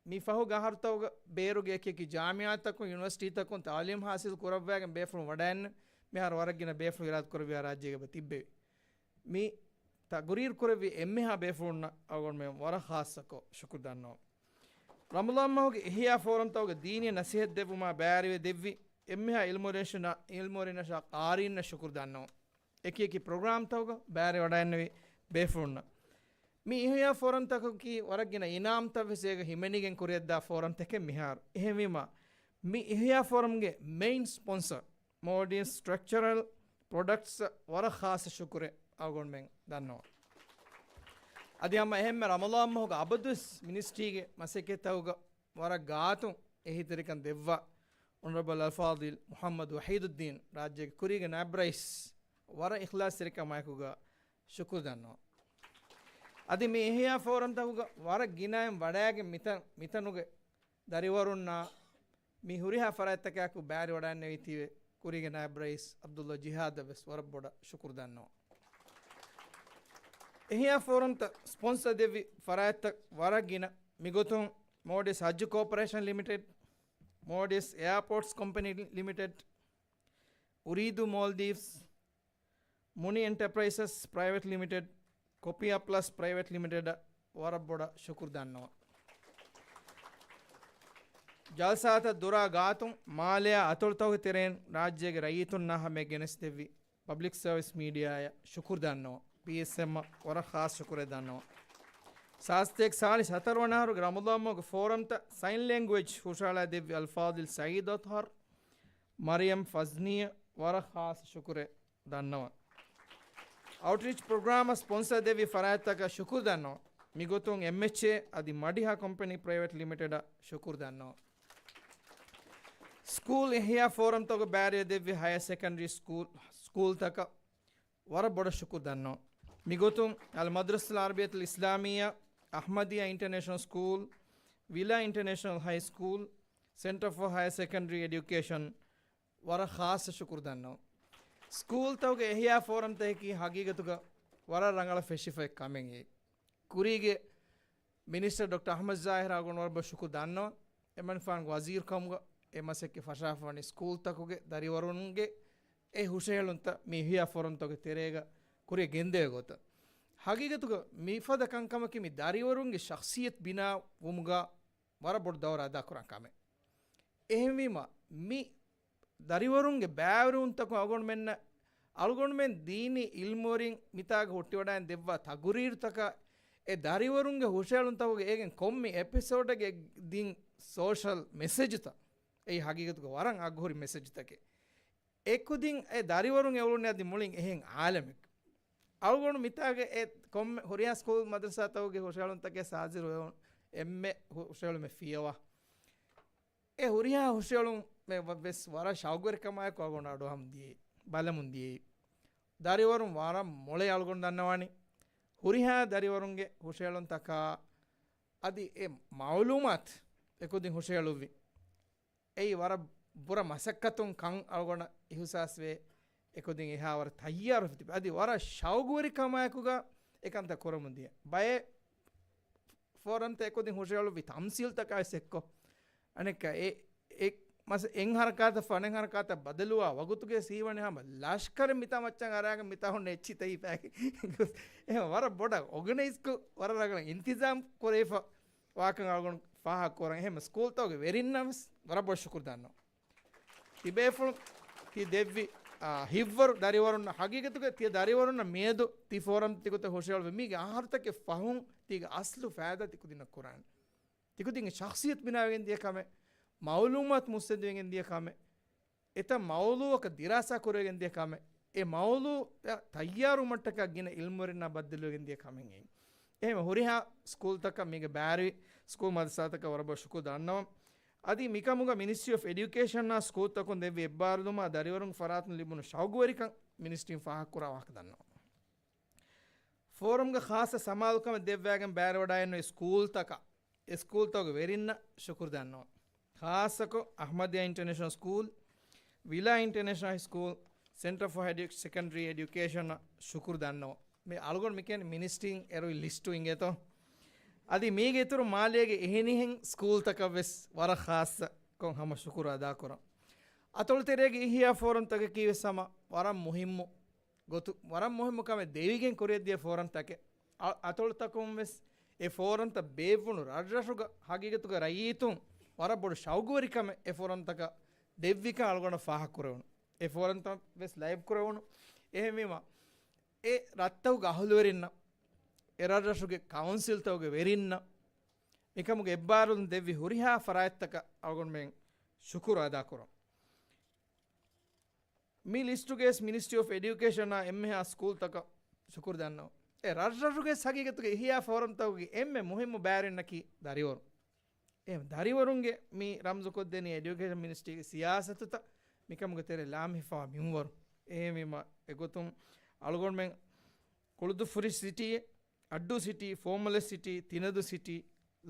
މި ފަހުގެ އަހަރުތަކުގަ ބޭރުގެ އެކިއެކި ޖާމިޢާތަކުން، ޔުނިވަރސިޓީތަކުން ތަޢުލީމް ޙާޞިލް ކުރައްވައިގެން ބޭފުޅުން ވަޑައިގެން، މިހާރު ވަރަށް ގިނަ ބޭފުޅުން އިރާދަ ކުރެއްވި ރާއްޖޭގަ ތިއްބެވި. މި ތަޤުރީރު ކުރެއްވި އެންމެހާ ބޭފުޅުންނަށް އަޅުގަނޑުމެން ވަރަށް ޚާއްޞަކޮށް ޝުކުރު ދަންނަވަން. ރަމަޟާން މަހުގެ އިޙްޔާ ފޯރަމްތަކުގަ ދީނީ ނަޞޭޙަތް ދެއްވުމާ ބައިވެރިވެ ދެއްވި އެންމެހާ ޢިލްމުވެރިންނަށާ، ޢިލްމުވެރިންނަށާ ޤާރީންނަށް ޝުކުރު ދަންނަވަން. އެކިއެކި ޕްރޮގްރާމްތަކުގަ ބައިވެރިވަޑައިގެންނެވި ބޭފުޅުންނަށް. މި އިޙްޔާ ފޯރަމްތަކަކީ ވަރަށް ގިނަ އިނާމްތައް ވެސް އޭގަ ހިމެނިގެން ކުރިއަށްދާ ފޯރަމްތަކެއް މިހާރު. އެހެންވީމަ، މި އިޙްޔާ ފޯރަމްގެ މެއިން ސްޕޮންސަރ، މޯލްޑިވްސް ސްޓްރަކްޗަރަލް ޕްރޮޑަކްޓްސް، ވަރަށް ޚާއްޞަ ޝުކުރެއް އަޅުގަނޑުމެން ދަންނަވަން. އަދި ހަމަ އެހެންމެ ރަމަޟާން މަހުގަ އަބަދުވެސް މިނިސްޓްރީގެ މަސައްކަތްތަކުގަ ވަރަށް ގާތުން އެހީތެރިކަން ދެއްވާ އޮނަރަބަލް އަލްފާޟިލް މުޙައްމަދު ވަޙީދުއްދީން، ރާއްޖޭގެ ކުރީގެ ނާއިބް ރައީސް، ވަރަށް އިޚްލާޞްތެރިކަމާއެކުގަ ޝުކުރު ދަންނަވަން. އަދި މި އިޙްޔާ ފޯރަމްތަކުގަ ވަރަށް ގިނައިން ވަޑައިގެން މިތަން، މިތަނުގެ ދަރިވަރުންނާ މި ހުރިހާ ފަރާތްތަކާއެކު ބައިވެރިވަޑައިގެންނެވި ތިބެ ކުރީގެ ނާއިބް ރައީސް ޢަބްދުﷲ ޖިހާދަށް ވެސް ވަރަށް ބޮޑަށް ޝުކުރު ދަންނަވަން. އިޙްޔާ ފޯރަމްތައް ސްޕޮންސަރ ދެއްވި ފަރާތްތައް ވަރަށް ގިނަ. މިގޮތުން މޯލްޑިވްސް ޙައްޖު ކޯޕަރޭޝަން ލިމިޓެޑް، މޯލްޑިވްސް އެއާޕޯޓްސް ކޮމްޕެނީ ލިމިޓެޑް، އުރީދޫ މޯލްޑިވްސް، މުނި އެންޓަޕްރައިސަސް ޕްރައިވެޓް ލިމިޓެޑް، ކޮޕިއާ ޕްލަސް ޕްރައިވެޓް ލިމިޓެޑަށް ވަރަށް ބޮޑަށް ޝުކުރު ދަންނަވަން. ޖަލްސާތައް ދުރާ ގާތުން މާލެއާ އަތޮޅުތަކުގެ ތެރެއިން ރާއްޖޭގެ ރައްޔިތުންނާ ހަމަޔަށް ގެނެސްދެއްވި ޕަބްލިކް ސަރވިސް މީޑިއާއަށް ޝުކުރު ދަންނަވަން. ޕީއެސްއެމްއަށް ވަރަށް ޚާއްޞަ ޝުކުރެއް ދަންނަވަން. ސާދަ ސަތޭކަ ސާޅީސް ހަތަރު ވަނަ އަހަރުގެ ރަމަޟާން މަހުގެ ފޯރަމްތައް ސައިން ލެންގުއޭޖް ހުށަހަޅައިދެއްވި އަލްފާޟިލް ސައީދު އަޠްހަރު، މަރިޔަމް ފަޒްނީއަށް ވަރަށް ޚާއްޞަ ޝުކުރެއް ދަންނަވަން. އައުޓްރީޗް ޕްރޮގްރާމަށް ސްޕޮންސަރ ދެއްވި ފަރާތްތަކަށް ޝުކުރު ދަންނަވަން. މިގޮތުން އެމްއެޗްއޭ އަދި މަޑިހާ ކޮމްޕެނީ ޕްރައިވެޓް ލިމިޓެޑަށް ޝުކުރު ދަންނަވަން. ސްކޫލް އިޙްޔާ ފޯރަމްތަކުގަ ބައިވެރިވެ ދެއްވި ހަޔަރ ސެކަންޑަރީ ސްކޫލް، ސްކޫލްތަކަށް ވަރަށް ބޮޑަށް ޝުކުރު ދަންނަވަން. މިގޮތުން އަލް މަދްރަސަތުލް ޢަރަބިއްޔަތުލް އިސްލާމިއްޔާ، އަޙްމަދިއްޔާ އިންޓަރނޭޝަނަލް ސްކޫލް، ވިލާ އިންޓަރނޭޝަނަލް ހައި ސްކޫލް، ސެންޓަރ ފޯ ހަޔަރ ސެކަންޑަރީ އެޑިއުކޭޝަން، ވަރަށް ޚާއްޞަ ޝުކުރު ދަންނަވަން. ސްކޫލްތަކުގެ އިޙްޔާ ފޯރަމްތަކަކީ ހަގީގަތުގަ ވަރަށް ރަނގަޅަށް ފެށިފައި ކަމެއް އެއީ. ކުރީގެ މިނިސްޓަރ ޑޮކްޓަރ އަޙްމަދު ޒާހިރާ އަޅުގަނޑު ވަރަށް ބޮޑަށް ޝުކުރު ދަންނަވަން. އެމަނިކުފާނުގެ ވަޒީރު ކަމުގަ އެ މަސައްކަތް ފަށާފަވަނީ ސްކޫލްތަކުގެ ދަރިވަރުންގެ އެ ހުށަހެޅުންތައް މި އިޙްޔާ ފޯރަމްތަކުގެ ތެރޭގަ ކުރިއަށް ގެންދެވޭ ގޮތަށް. ހަގީގަތުގަ މިފަދަ ކަންކަމަކީ މި ދަރިވަރުންގެ ޝަޚްޞިއްޔަތު ބިނާ ވުމުގަ ވަރަށް ބޮޑު ދައުރެއް އަދާކުރާނެ ކަމެއް. އެހެންވީމަ، މި ދަރިވަރުންގެ ބައިވެރިވުންތަކުން އަޅުގަނޑުމެންނަށް، އަޅުގަނޑުމެން ދީނީ ޢިލްމުވެރިން މިތާގަ ހުއްޓިވަޑައިގެން ދެއްވާ ތަޤުރީރުތަކާ، އެ ދަރިވަރުންގެ ހުށަހެޅުންތަކުގެ އޭގެން ކޮންމެ އެޕިސޯޑެއްގެ ދިން ސޯޝަލް މެސެޖުތައް، އެއީ ހަގީގަތުގަ ވަރަށް އަގުހުރި މެސެޖުތަކެއް. އެކުދިން އެ ދަރިވަރުން އެ އުޅުނީ އަދި މުޅިން އެހެން އާލަމެއް. އަޅުގަނޑު މިތާގަ އެ ކޮންމެ ހުރިހާ ސްކޫލް މަދްރަސާތަކުގެ ހުށަހެޅުންތަކެއް ސާޒިރު ހުށަހެޅުމެއް ފިޔަވާ. އެ ހުރިހާ ހުށަހެޅުމެއް ވެސް ވަރަށް ޝައުގުވެރިކަމާއެކު އަޅުގަނޑު އަޑުއަހަމުން ދިޔައީ، ބަލަމުން ދިޔައީ. ދަރިވަރުން ވަރަށް މޮޅޭ އަޅުގަނޑު ދަންނަވާނީ. ހުރިހާ ދަރިވަރުންގެ ހުށަހެޅުންތަކާ އަދި އެ މައުލޫމާތު އެކުދިން ހުށަހެޅުއްވި. އެއީ ވަރަށް ބުރަ މަސައްކަތުން ކަން އަޅުގަނޑަށް އިހުސާސްވޭ. އެކުދިން އެހާވަރަށް ތައްޔާރުވެފަ ތިބި. އަދި ވަރަށް ޝައުގުވެރިކަމާއެކުގަ އެކަންތައް ކުރަމުން ދިޔަ. ބައެއް ފޯރަމްތައް އެކުދިން ހުށަހެޅުއްވި ތަމްސީލްތަކާ ވެސް އެއްކޮށް. އަނެއްކާ އެ، އެ މަސް އެއް ހަރަކާތަށް ފަނެއް ހަރަކާތަށް ބަދަލުވާ ވަގުތުގެ ސީވަނި ހަމަ ލަޝްކަރެއް މިތާ މައްޗަށް އަރާގެން މިތާ ހުންނަ އެއްޗިތައް ހިފާގެ. އެހެން ވަރަށް ބޮޑަށް އޮގަނައިޒްކޮށް ވަރަށް ރަނގަޅަށް އިންތިޒާމް ކުރެވިފަ ވާކަން އަޅުގަނޑު ފާހަގަ ކުރަން. އެހެން ސްކޫލްތަކުގެ ވެރިންނަށް ވެސް ވަރަށް ބޮޑަށް ޝުކުރު ދަންނަވަން. ތިބޭފުޅުން ތި ދެއްވި، އާ، ހިތްވަރު ދަރިވަރުންނަށް ހަގީގަތުގަ ތިޔަ ދަރިވަރުންނަށް މިއަދު ތި ފޯރަމް ތިގޮތަށް ހުށަހެޅުވި މީގެ އަހަރުތަކެއް ފަހުން ތީގެ އަސްލު ފައިދާ ތިކުދިންނަށް ކުރާނެ. ތިކުދިންގެ ޝަޚްސިއްޔަތު ބިނާވެގެން ދިޔަ ކަމެއް، މައުލޫމާތު މުއްސަނދިވެގެން ދިޔަ ކަމެއް، އެތައް މައުޟޫއަކަށް ދިރާސާ ކުރެވިގެން ދިޔަ ކަމެއް، އެ މައުޟޫއަށް ތައްޔާރުވުމަށްޓަކާ ގިނަ އިލްމުވެރިންނާ ބައްދަލުވެގެން ދިޔަ ކަމެއް އެއީ. އެހެން ހުރިހާ ސްކޫލްތަކަށް މީގެ ބައިވެރި ސްކޫލް މަދްރަސާތަކަށް ވަރަށް ބޮޑަށް ޝުކުރު ދަންނަވަން. އަދި މިކަމުގަ މިނިސްޓްރީ އޮފް އެޑިއުކޭޝަންއާ ސްކޫލްތަކުން ދެއްވި އެއްބާރުލުމާ ދަރިވަރުން ފަރާތުން ލިބުނު ޝައުގުވެރިކަން މިނިސްޓްރީން ފާހަގަކުރާ ވާހަކަ ދަންނަވަން. ފޯރަމްގަ ޚާއްޞަ ސަމާލުކަމެއް ދެއްވާގެން ބައިވެރިވަޑައިގެންނެވި ސްކޫލްތަކަށް، އެ ސްކޫލްތަކުގެ ވެރިންނަށް ޝުކުރު ދަންނަވަން. ޚާއްޞަކޮށް އަޙްމަދިޔާ އިންޓަރނޭޝަނަލް ސްކޫލް، ވިލާ އިންޓަރނޭޝަނަލް ހައި ސްކޫލް، ސެންޓަރ ފޯ ހަޔަ ސެކަންޑަރީ އެޑިއުކޭޝަނަށް ޝުކުރު ދަންނަވަން. މި އަޅުގަނޑު މި ކިޔަނީ މިނިސްޓްރީން އެރުވި ލިސްޓު އިނގޭތޯ. އަދި މީގެ އިތުރު މާލޭގެ އެހެނިހެން ސްކޫލްތަކަށް ވެސް ވަރަށް ޚާއްޞަކޮށް ހަމަ ޝުކުރު އަދާކުރަން. އަތޮޅުތެރޭގެ އިޙްޔާ ފޯރަމްތަކަކީ ވެސް ހަމަ ވަރަށް މުހިއްމު ގޮތު، ވަރަށް މުހިއްމު ކަމެއް ދެވިގެން ކުރިއަށްދިޔަ ފޯރަމްތަކެއް. އަ-، އަތޮޅުތަކުން ވެސް އެ ފޯރަމްތައް ބޭއްވުނު ރަށްރަށުގަ ހަގީގަތުގަ ރައްޔިތުން ވަރަށް ބޮޑު ޝައުގުވެރިކަމެއް އެ ފޯރަމްތަކަށް ދެއްވިކަން އަޅުގަނޑަށް ފާހަގަކުރެވުނު. އެ ފޯރަމްތައް ވެސް ލައިބް ކުރެވުނު. އެހެންވީމަ، އެ ރަށްތަކުގެ އަހުލުވެރިންނަށް، އެ ރަށްރަށުގެ ކައުންސިލްތަކުގެ ވެރިންނަށް، މިކަމުގެ އެއްބާރުލުން ދެއްވި ހުރިހާ ފަރާތްތަކަށް އަޅުގަނޑުމެން ޝުކުރު އަދާކުރަން. މި ލިސްޓުގައި މިނިސްޓްރީ އޮފް އެޑިއުކޭޝަނާ އެންމެހާ ސްކޫލްތަކަށް ޝުކުރު ދަންނަވަން. އެ ރަށްރަށުގެ ހަގީގަތުގެ އިޙްޔާ ފޯރަމްތަކުގެ އެންމެ މުހިއްމު ބައިވެރިންނަކީ ދަރިވަރުން. އެ ދަރިވަރުންގެ މި ރަމްޒުކޮށްދެނީ އެޑިއުކޭޝަން މިނިސްޓްރީގެ ސިޔާސަތުތައް މިކަމުގެ ތެރޭ ލާމެހިފަވާ މިންވަރު. އެހެންވީމަ، އެގޮތުން އަޅުގަނޑުމެން ކުޅުދުއްފުށި ސިޓީ، އައްޑޫ ސިޓީ، ފޯމަލެސް ސިޓީ، ތިނަދޫ ސިޓީ،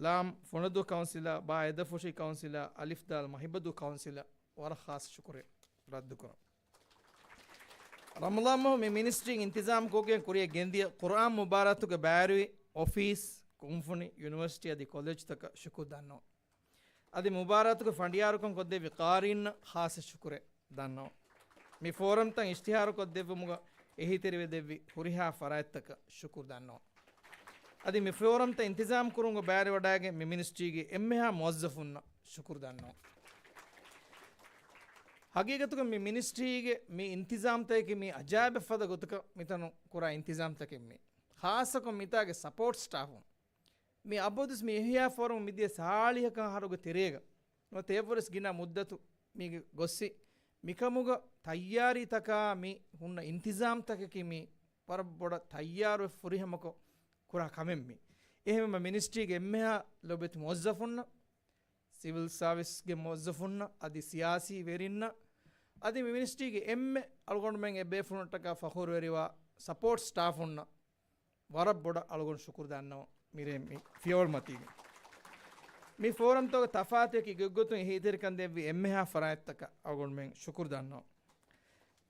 ލާމް، ފޮނަދޫ ކައުންސިލާ، ބާ އެދަފުށި ކައުންސިލާ، އަލިފް ދާލް މަހިބަދޫ ކައުންސިލަށް ވަރަށް ޚާއްޞަ ޝުކުރެއް ރައްދުކުރަން. ރަމަޟާން މަހު މި މިނިސްޓްރީން އިންތިޒާމް ކޮށްގެން ކުރިއަށް ގެންދިޔަ ޤުރްއާން މުބާރާތުގެ ބައިވެރި އޮފީސް، ކުންފުނި، ޔުނިވަރސިޓީ އަދި ކޮލެޖްތަކަށް ޝުކުރު ދަންނަވަން. އަދި މުބާރާތުގެ ފަނޑިޔާރުކަން ކޮށްދެއްވި ޤާރީންނަށް ޚާއްޞަ ޝުކުރެއް ދަންނަވަން. މި ފޯރަމްތައް އިޝްތިހާރު ކޮށްދެއްވުމުގަ އެހީތެރިވެ ދެއްވި ހުރިހާ ފަރާތްތަކަށް ޝުކުރު ދަންނަވަން. އަދި މި ފޯރަމްތައް އިންތިޒާމް ކުރުމުގަ ބައިވެރިވަޑައިގެން މި މިނިސްޓްރީގެ އެންމެހާ މުވައްޒަފުންނަށް ޝުކުރު ދަންނަވަން. ހަގީގަތުގަ މި މިނިސްޓްރީގެ މި އިންތިޒާމްތަކަކީ މީ އަޖާއިބެއް ފަދަ ގޮތަކަށް މިތަނުން ކުރާ އިންތިޒާމްތަކެއް މީ. ޚާއްޞަކޮށް މިތާގެ ސަޕޯޓް ސްޓާފުން. މި އަބަދުވެސް މި އިޙްޔާ ފޯރަމް މިދިޔަ ސާޅީހަކަށް އަހަރުގެ ތެރޭގަ ނުވަތަ އެއަށްވުރެސް ގިނަ މުއްދަތު މީގެ ގޮއްސި މިކަމުގަ ތައްޔާރީތަކާ މި ހުންނަ އިންތިޒާމްތަކަކީ މި ވަރަށް ބޮޑަށް ތައްޔާރުވެ ފުރިހަމަކޮށް ކުރާ ކަމެއް މީ. އެހެންވީމަ މިނިސްޓްރީގެ އެންމެހާ ލޮބެތި މުވައްޒަފުންނަށް، ސިވިލް ސާވިސްގެ މުވައްޒަފުންނަށް އަދި ސިޔާސީ ވެރިންނަށް އަދި މި މިނިސްޓްރީގެ އެންމެ އަޅުގަނޑުމެން އެބޭފުޅުންނަށްޓަކާ ފަޚުރުވެރިވާ ސަޕޯޓް ސްޓާފުންނަށް ވަރަށް ބޮޑަށް އަޅުގަނޑު ޝުކުރު ދަންނަވަން މިރޭ މި ފިޔަވަޅުމަތީގެ. މި ފޯރަމްތަކުގެ ތަފާތު އެކި ގޮތްގޮތުން އެހީތެރިކަން ދެއްވި އެންމެހާ ފަރާތްތަކަށް އަޅުގަނޑުމެން ޝުކުރު ދަންނަވަން.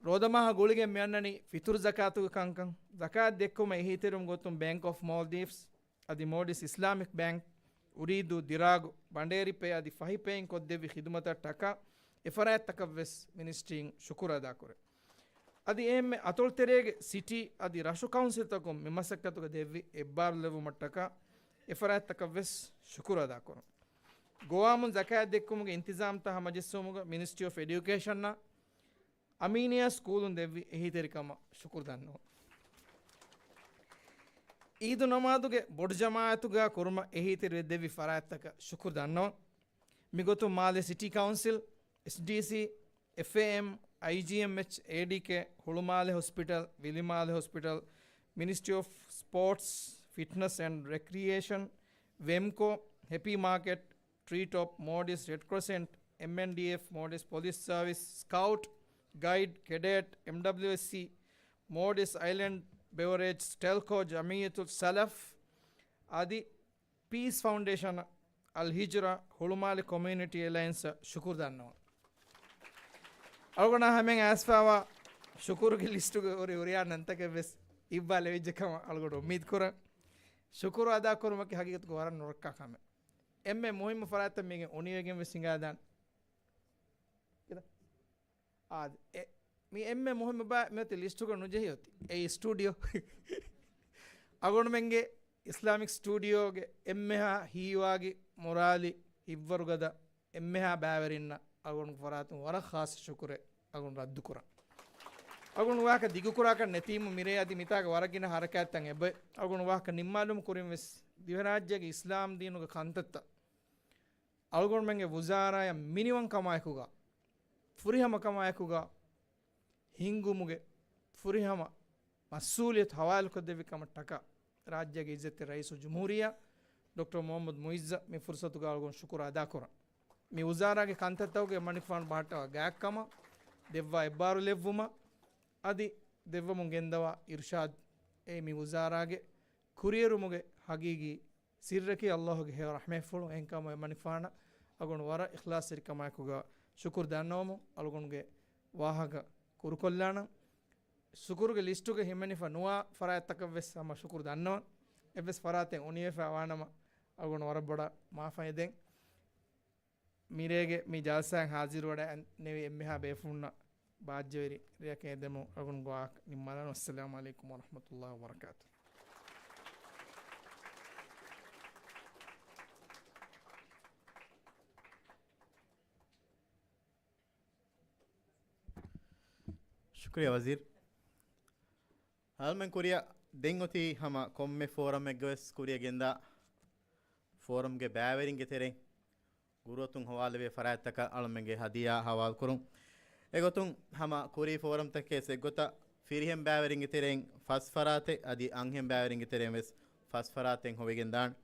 ރޯދަމާހާ ގުޅިގެން މިއަންނަނީ ފިތުރު ޒަކާތުގެ ކަންކަން. ޒަކާތް ދެއްކުމަށް އެހީތެރިވުމުގެ ގޮތުން ބޭންކް އޮފް މޯލްޑިވްސް އަދި މޯލްޑިވްސް އިސްލާމިކް ބޭންކް، އުރީދޫ، ދިރާގު، ބަނޑޭރި ޕޭ އަދި ފަހި ޕޭއިން ކޮށްދެއްވި ޚިދުމަތަށް ޓަކާ އެފަރާތްތަކަށްވެސް މިނިސްޓްރީން ޝުކުރު އަދާކުރޭ. އަދި އެހެންމެ އަތޮޅުތެރޭގެ ސިޓީ އަދި ރަށު ކައުންސިލްތަކުން މި މަސައްކަތުގަ ދެއްވި އެއްބާރުލެއްވުމަށްޓަކާ އެފަރާތްތަކަށްވެސް ޝުކުރު އަދާކުރަން. ގޮވާމުން ޒަކާތް ދެއްކުމުގެ އިންތިޒާމްތައް ހަމަޖެއްސުމުގަ މިނިސްޓްރީ އޮފް އެޑިއުކޭޝަންއާ އަމީނިއްޔާ ސްކޫލުން ދެއްވި އެހީތެރިކަމަށް ޝުކުރު ދަންނަވަން. ޢީދު ނަމާދުގެ ބޮޑު ޖަމާޢަތުގަ ކުރުމަށް އެހީތެރިވެ ދެއްވި ފަރާތްތަކަށް ޝުކުރު ދަންނަވަން. މިގޮތުން މާލެ ސިޓީ ކައުންސިލް، އެސްޑީސީ، އެފްއޭއެމް، އައިޖީއެމްއެޗް، އޭޑީކޭ، ހުޅުމާލެ ހޮސްޕިޓަލް، ވިލިމާލެ ހޮސްޕިޓަލް، މިނިސްޓްރީ އޮފް Sports, Fitness and Recreation, ވެމްކޯ, ހެޕީ މާކެޓް, ޓްރީޓޮޕް، މޯލްޑިވްސް ރެޑް ކްރޮސެންޓް، އެމްއެންޑީއެފް، މޯލްޑިވްސް ޕޮލިސް ސާވިސް، ސްކައުޓް ގައިޑް، ކެޑެޓް، އެމްޑަބްލިއުއެސްސީ، މޯލްޑިވްސް އައިލެންޑް ބެވަރޭޖް، ޓެލްކޯ، ޖަމިއްޔަތުލް ސަލަފް އަދި ޕީސް ފައުންޑޭޝަން، އަލް ހިޖްރާ، ހުޅުމާލެ ކޮމިއުނިޓީ އެލައިންސަށް ޝުކުރު ދަންނަވަން. އަޅުގަނޑާ ހަމައިން އައިސްފާވާ ޝުކުރުގެ ލިސްޓުގަ ހުރި ހުރިހާ ނަންތަކެއް ވެސް އިއްވާ ލެވިއްޖެ ކަމަށް އަޅުގަނޑު އުއްމީދު ކުރަން. ޝުކުރު އަދާ ކުރުމަކީ ހަގީގަތުގަ ވަރަށް ނުރައްކާ ކަމެއް. އެންމެ މުހިއްމު ފަރާތްތައް މީގެން އުނިވެގެން ވެސް ހިނގާދާނެ. ކިތަ؟ އާދެ، އެ، މި އެންމެ މުހިއްމު ބައި މިއޮތީ ލިސްޓުގަ ނުޖެހި އޮތީ. އެއީ ސްޓޫޑިއޯ. އަޅުގަނޑުމެންގެ އިސްލާމިކް ސްޓޫޑިއޯގެ އެންމެހާ ހީވާގި މުރާލި ހިތްވަރުގަދަ އެންމެހާ ބައިވެރިންނަށް އަޅުގަނޑު ފަރާތުން ވަރަށް ޚާއްޞަ ޝުކުރެއް އަޅުގަނޑު ރައްދުކުރަން. އަޅުގަނޑު ވާހަކަ ދިގުކުރާކަށް ނެތީމު މިރޭ އަދި މިތާގަ ވަރަށް ގިނަ ހަރަކާތްތައް އެބައޮތް. އަޅުގަނޑު ވާހަކަ ނިންމާލުމުން ކުރިން ވެސް ދިވެހިރާއްޖޭގެ އިސްލާމް ދީނުގެ ކަންތައްތައް އަޅުގަނޑުމެންގެ ވުޒާރާއަށް މިނިވަންކަމާއެކުގަ، ފުރިހަމަކަމާއެކުގަ ހިންގުމުގެ ފުރިހަމަ މަސްއޫލިއްޔަތު ހަވާލުކޮށްދެއްވި ކަމަށްޓަކާ، ރާއްޖޭގެ އިއްޒަތްތެރި ރައީސުލްޖުމްހޫރިއްޔާ ޑޮކްޓަރ މުހައްމަދު މުއިއްޒަށް މި ފުރުސަތުގަ އަޅުގަނޑު ޝުކުރު އަދާކުރަން. މި ވުޒާރާގެ ކަންތައްތަކުގެ މަނިކުފާނު ބަހައްޓަވާ ގާތްކަމަށް، ދެއްވާ އެއްބާރުލެއްވުމަށް، އަދި ދެއްވަމުން ގެންދަވާ އިރުޝާދު އެ މި ވުޒާރާގެ ކުރިއެރުމުގެ ހަގީގީ ސިއްރަކީ އައްލާހުގެ ހެޔޮ ރަޙްމަތްފުޅު. އެހެންކަމުން އެ މަނިކުފާނަށް އަޅުގަނޑު ވަރަށް އިޚްލާޞްތެރިކަމާއެކުގަ ޝުކުރު ދަންނަވަމުން، އަޅުގަނޑުގެ ވާހަކަ ކުރުކޮށްލާނަން. ޝުކުރުގެ ލިސްޓުގަ ހިމެނިފަ ނުވާ ފަރާތްތަކަށް ވެސް ހަމަ ޝުކުރު ދަންނަވަން. އެއްވެސް ފަރާތެއް އުނިވެފަ ވާނަމަ، އަޅުގަނޑު ވަރަށް ބޮޑަށް މާފަށް އެދެން. މިރޭގެ މި ޖަލްސާއިން ހާޒިރުވެވަޑައިގެންނެވި އެންމެހާ ބޭފުޅުންނަށް ބާއްޖަވެރި ރެއަކަށް އެދެމުން އަޅުގަނޑު ގޮވާ ނިންމާލަން. އައްސަލާމު ޢަލައިކުމް ވަރަޙްމަތުﷲ ވަބަރަކާތު. ޝުކުރިއްޔާ ވަޒީރު. އަޅުމެން ކުރިއަށް ދެން އޮތީ ހަމަ ކޮންމެ ފޯރަމެއްގަވެސް ކުރިއަށް ގެންދާ ފޯރަމްގެ ބައިވެރިންގެ ތެރެއިން ގުރުއަތުން ހަވާލުވޭ ފަރާތްތަކަށް އަޅުމެންގެ ހަދިޔާ ހަވާލުކުރުން. އެގޮތުން ހަމަ ކުރީ ފޯރަމްތަކެއް އެއްގޮތަށް ފިރިހެން ބައިވެރިންގެ ތެރެއިން ފަސް ފަރާތެއް އަދި އަންހެން ބައިވެރިންގެ ތެރެއިން ވެސް ފަސް ފަރާތެއް ހޮވިގެން ދާނެ.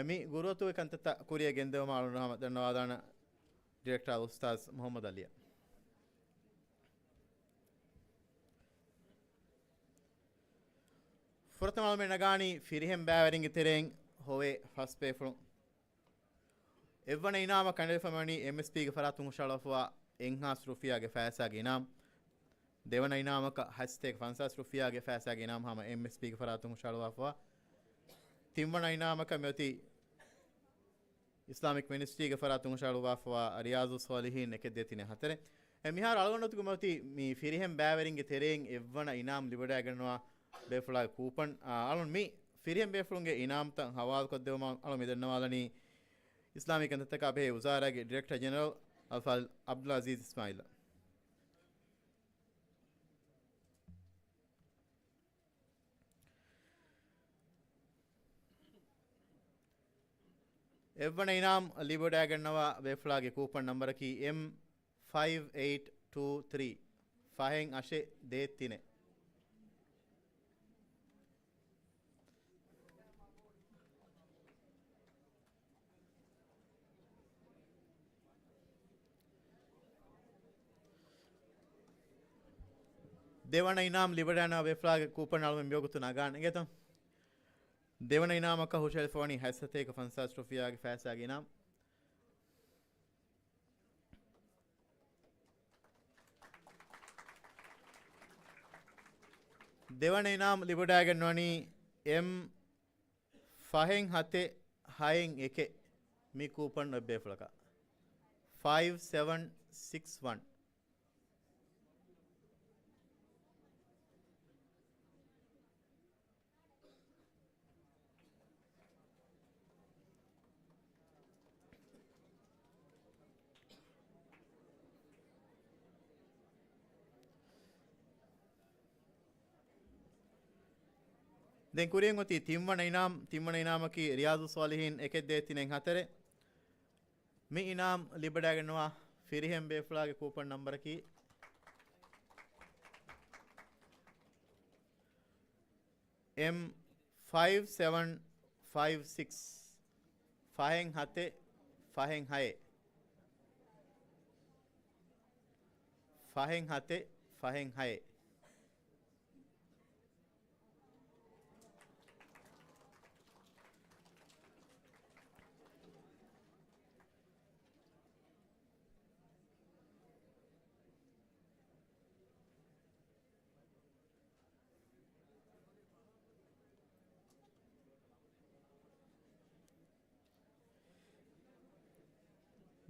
މި ގުރުއަތުގެ ކަންތައްތައް ކުރިއަށް ގެންދެވުމަށް އަޅުގަނޑު ހަމަ ދަންނަވާލާނަން ޑިރެކްޓަރ އުސްތާޒް މުޙައްމަދު ޢަލީއަށް. ފުރަތަމަ އަޅުމެން ނަގާނީ ފިރިހެން ބައިވެރިންގެ ތެރެއިން ހޮވޭ ފަސް ބޭފުޅުން. އެއްވަނަ އިނާމަށް ކަނޑައެޅިފައިވަނީ އެމްއެސްޕީގެ ފަރާތުން ހުށަހަޅުވާފައިވާ އެއްހާސް ރުފިޔާގެ ފައިސާގެ އިނާމް. ދެވަނަ އިނާމަކަށް ހަތްސަތޭކަ ފަންސާސް ރުފިޔާގެ ފައިސާގެ އިނާމް ހަމަ އެމްއެސްޕީގެ ފަރާތުން ހުށަހަޅުވާފައިވާ. ތިންވަނަ އިނާމަކަށް މިއޮތީ އިސްލާމިކް މިނިސްޓްރީގެ ފަރާތުން ހުށަހަޅުވާފައިވާ ރިޔާޒުއް ޞާލިޙީން އެކެއް ދޭތިނެއް ހަތަރެއް. އެ މިހާރު އަޅުގަނޑު އޮތުގަ މިއޮތީ މި ފިރިހެން ބައިވެރިންގެ ތެރެއިން އެއްވަނަ އިނާމް ލިބިވަޑައިގަންނަވާ ބޭފުޅާގެ ކޫޕަން. އާ، އަޅުން މި ފިރިހެން ބޭފުޅުންގެ އިނާމްތައް ހަވާލުކޮށްދެވުމަށް އަޅުން މި ދަންނަވާލަނީ އިސްލާމީ ކަންތައްތަކާ ބެހޭ ވުޒާރާގެ ޑިރެކްޓަރ ޖެނެރަލް އަލްފާޟިލް ޢަބްދުލް ޢަޒީޒް އިސްމާޢީލަށް. އެއްވަނަ އިނާމް ލިބިވަޑައިގަންނަވާ ބޭފުޅާގެ ކޫޕަން ނަންބަރަކީ އެމް ފައިވް އެއިޓް ޓޫ ތްރީ، ފަހެއް އަށެއް ދޭއް ތިނެއް. ދެވަނަ އިނާމް ލިބިވަޑައިގަންނަވާ ބޭފުޅާގެ ކޫޕަން އަޅުމެން މިވަގުތު ނަގާން އިނގޭތަ؟ ދެވަނަ އިނާމަކަށް ހުށަހެޅިފައިވަނީ ހަތްސަތޭކަ ފަންސާސް ރުފިޔާގެ ފައިސާގެ އިނާމް. ދެވަނަ އިނާމް ލިބިވަޑައިގަންނަވަނީ އެމް ފަހެއް ހަތެއް ހައެއް އެކެއް މި ކޫޕަން އޮތް ބޭފުޅަކަށް. ފައިވް ސެވަން ސިކްސް ވަން. ދެން ކުރިއަށް އޮތީ ތިންވަނަ އިނާމް، ތިންވަނަ އިނާމަކީ ރިޔާޒުއް ޞާލިޙީން އެކެއް ދޭއް ތިނެއް ހަތަރެއް. މި އިނާމް ލިބިވަޑައިގަންނަވާ ފިރިހެން ބޭފުޅާގެ ކޫޕަން ނަންބަރަކީ އެމް ފައިވް ސެވަން ފައިވް ސިކްސް. ފަހެއް ހަތެއް، ފަހެއް ހައެއް. ފަހެއް ހަތެއް، ފަހެއް ހައެއް.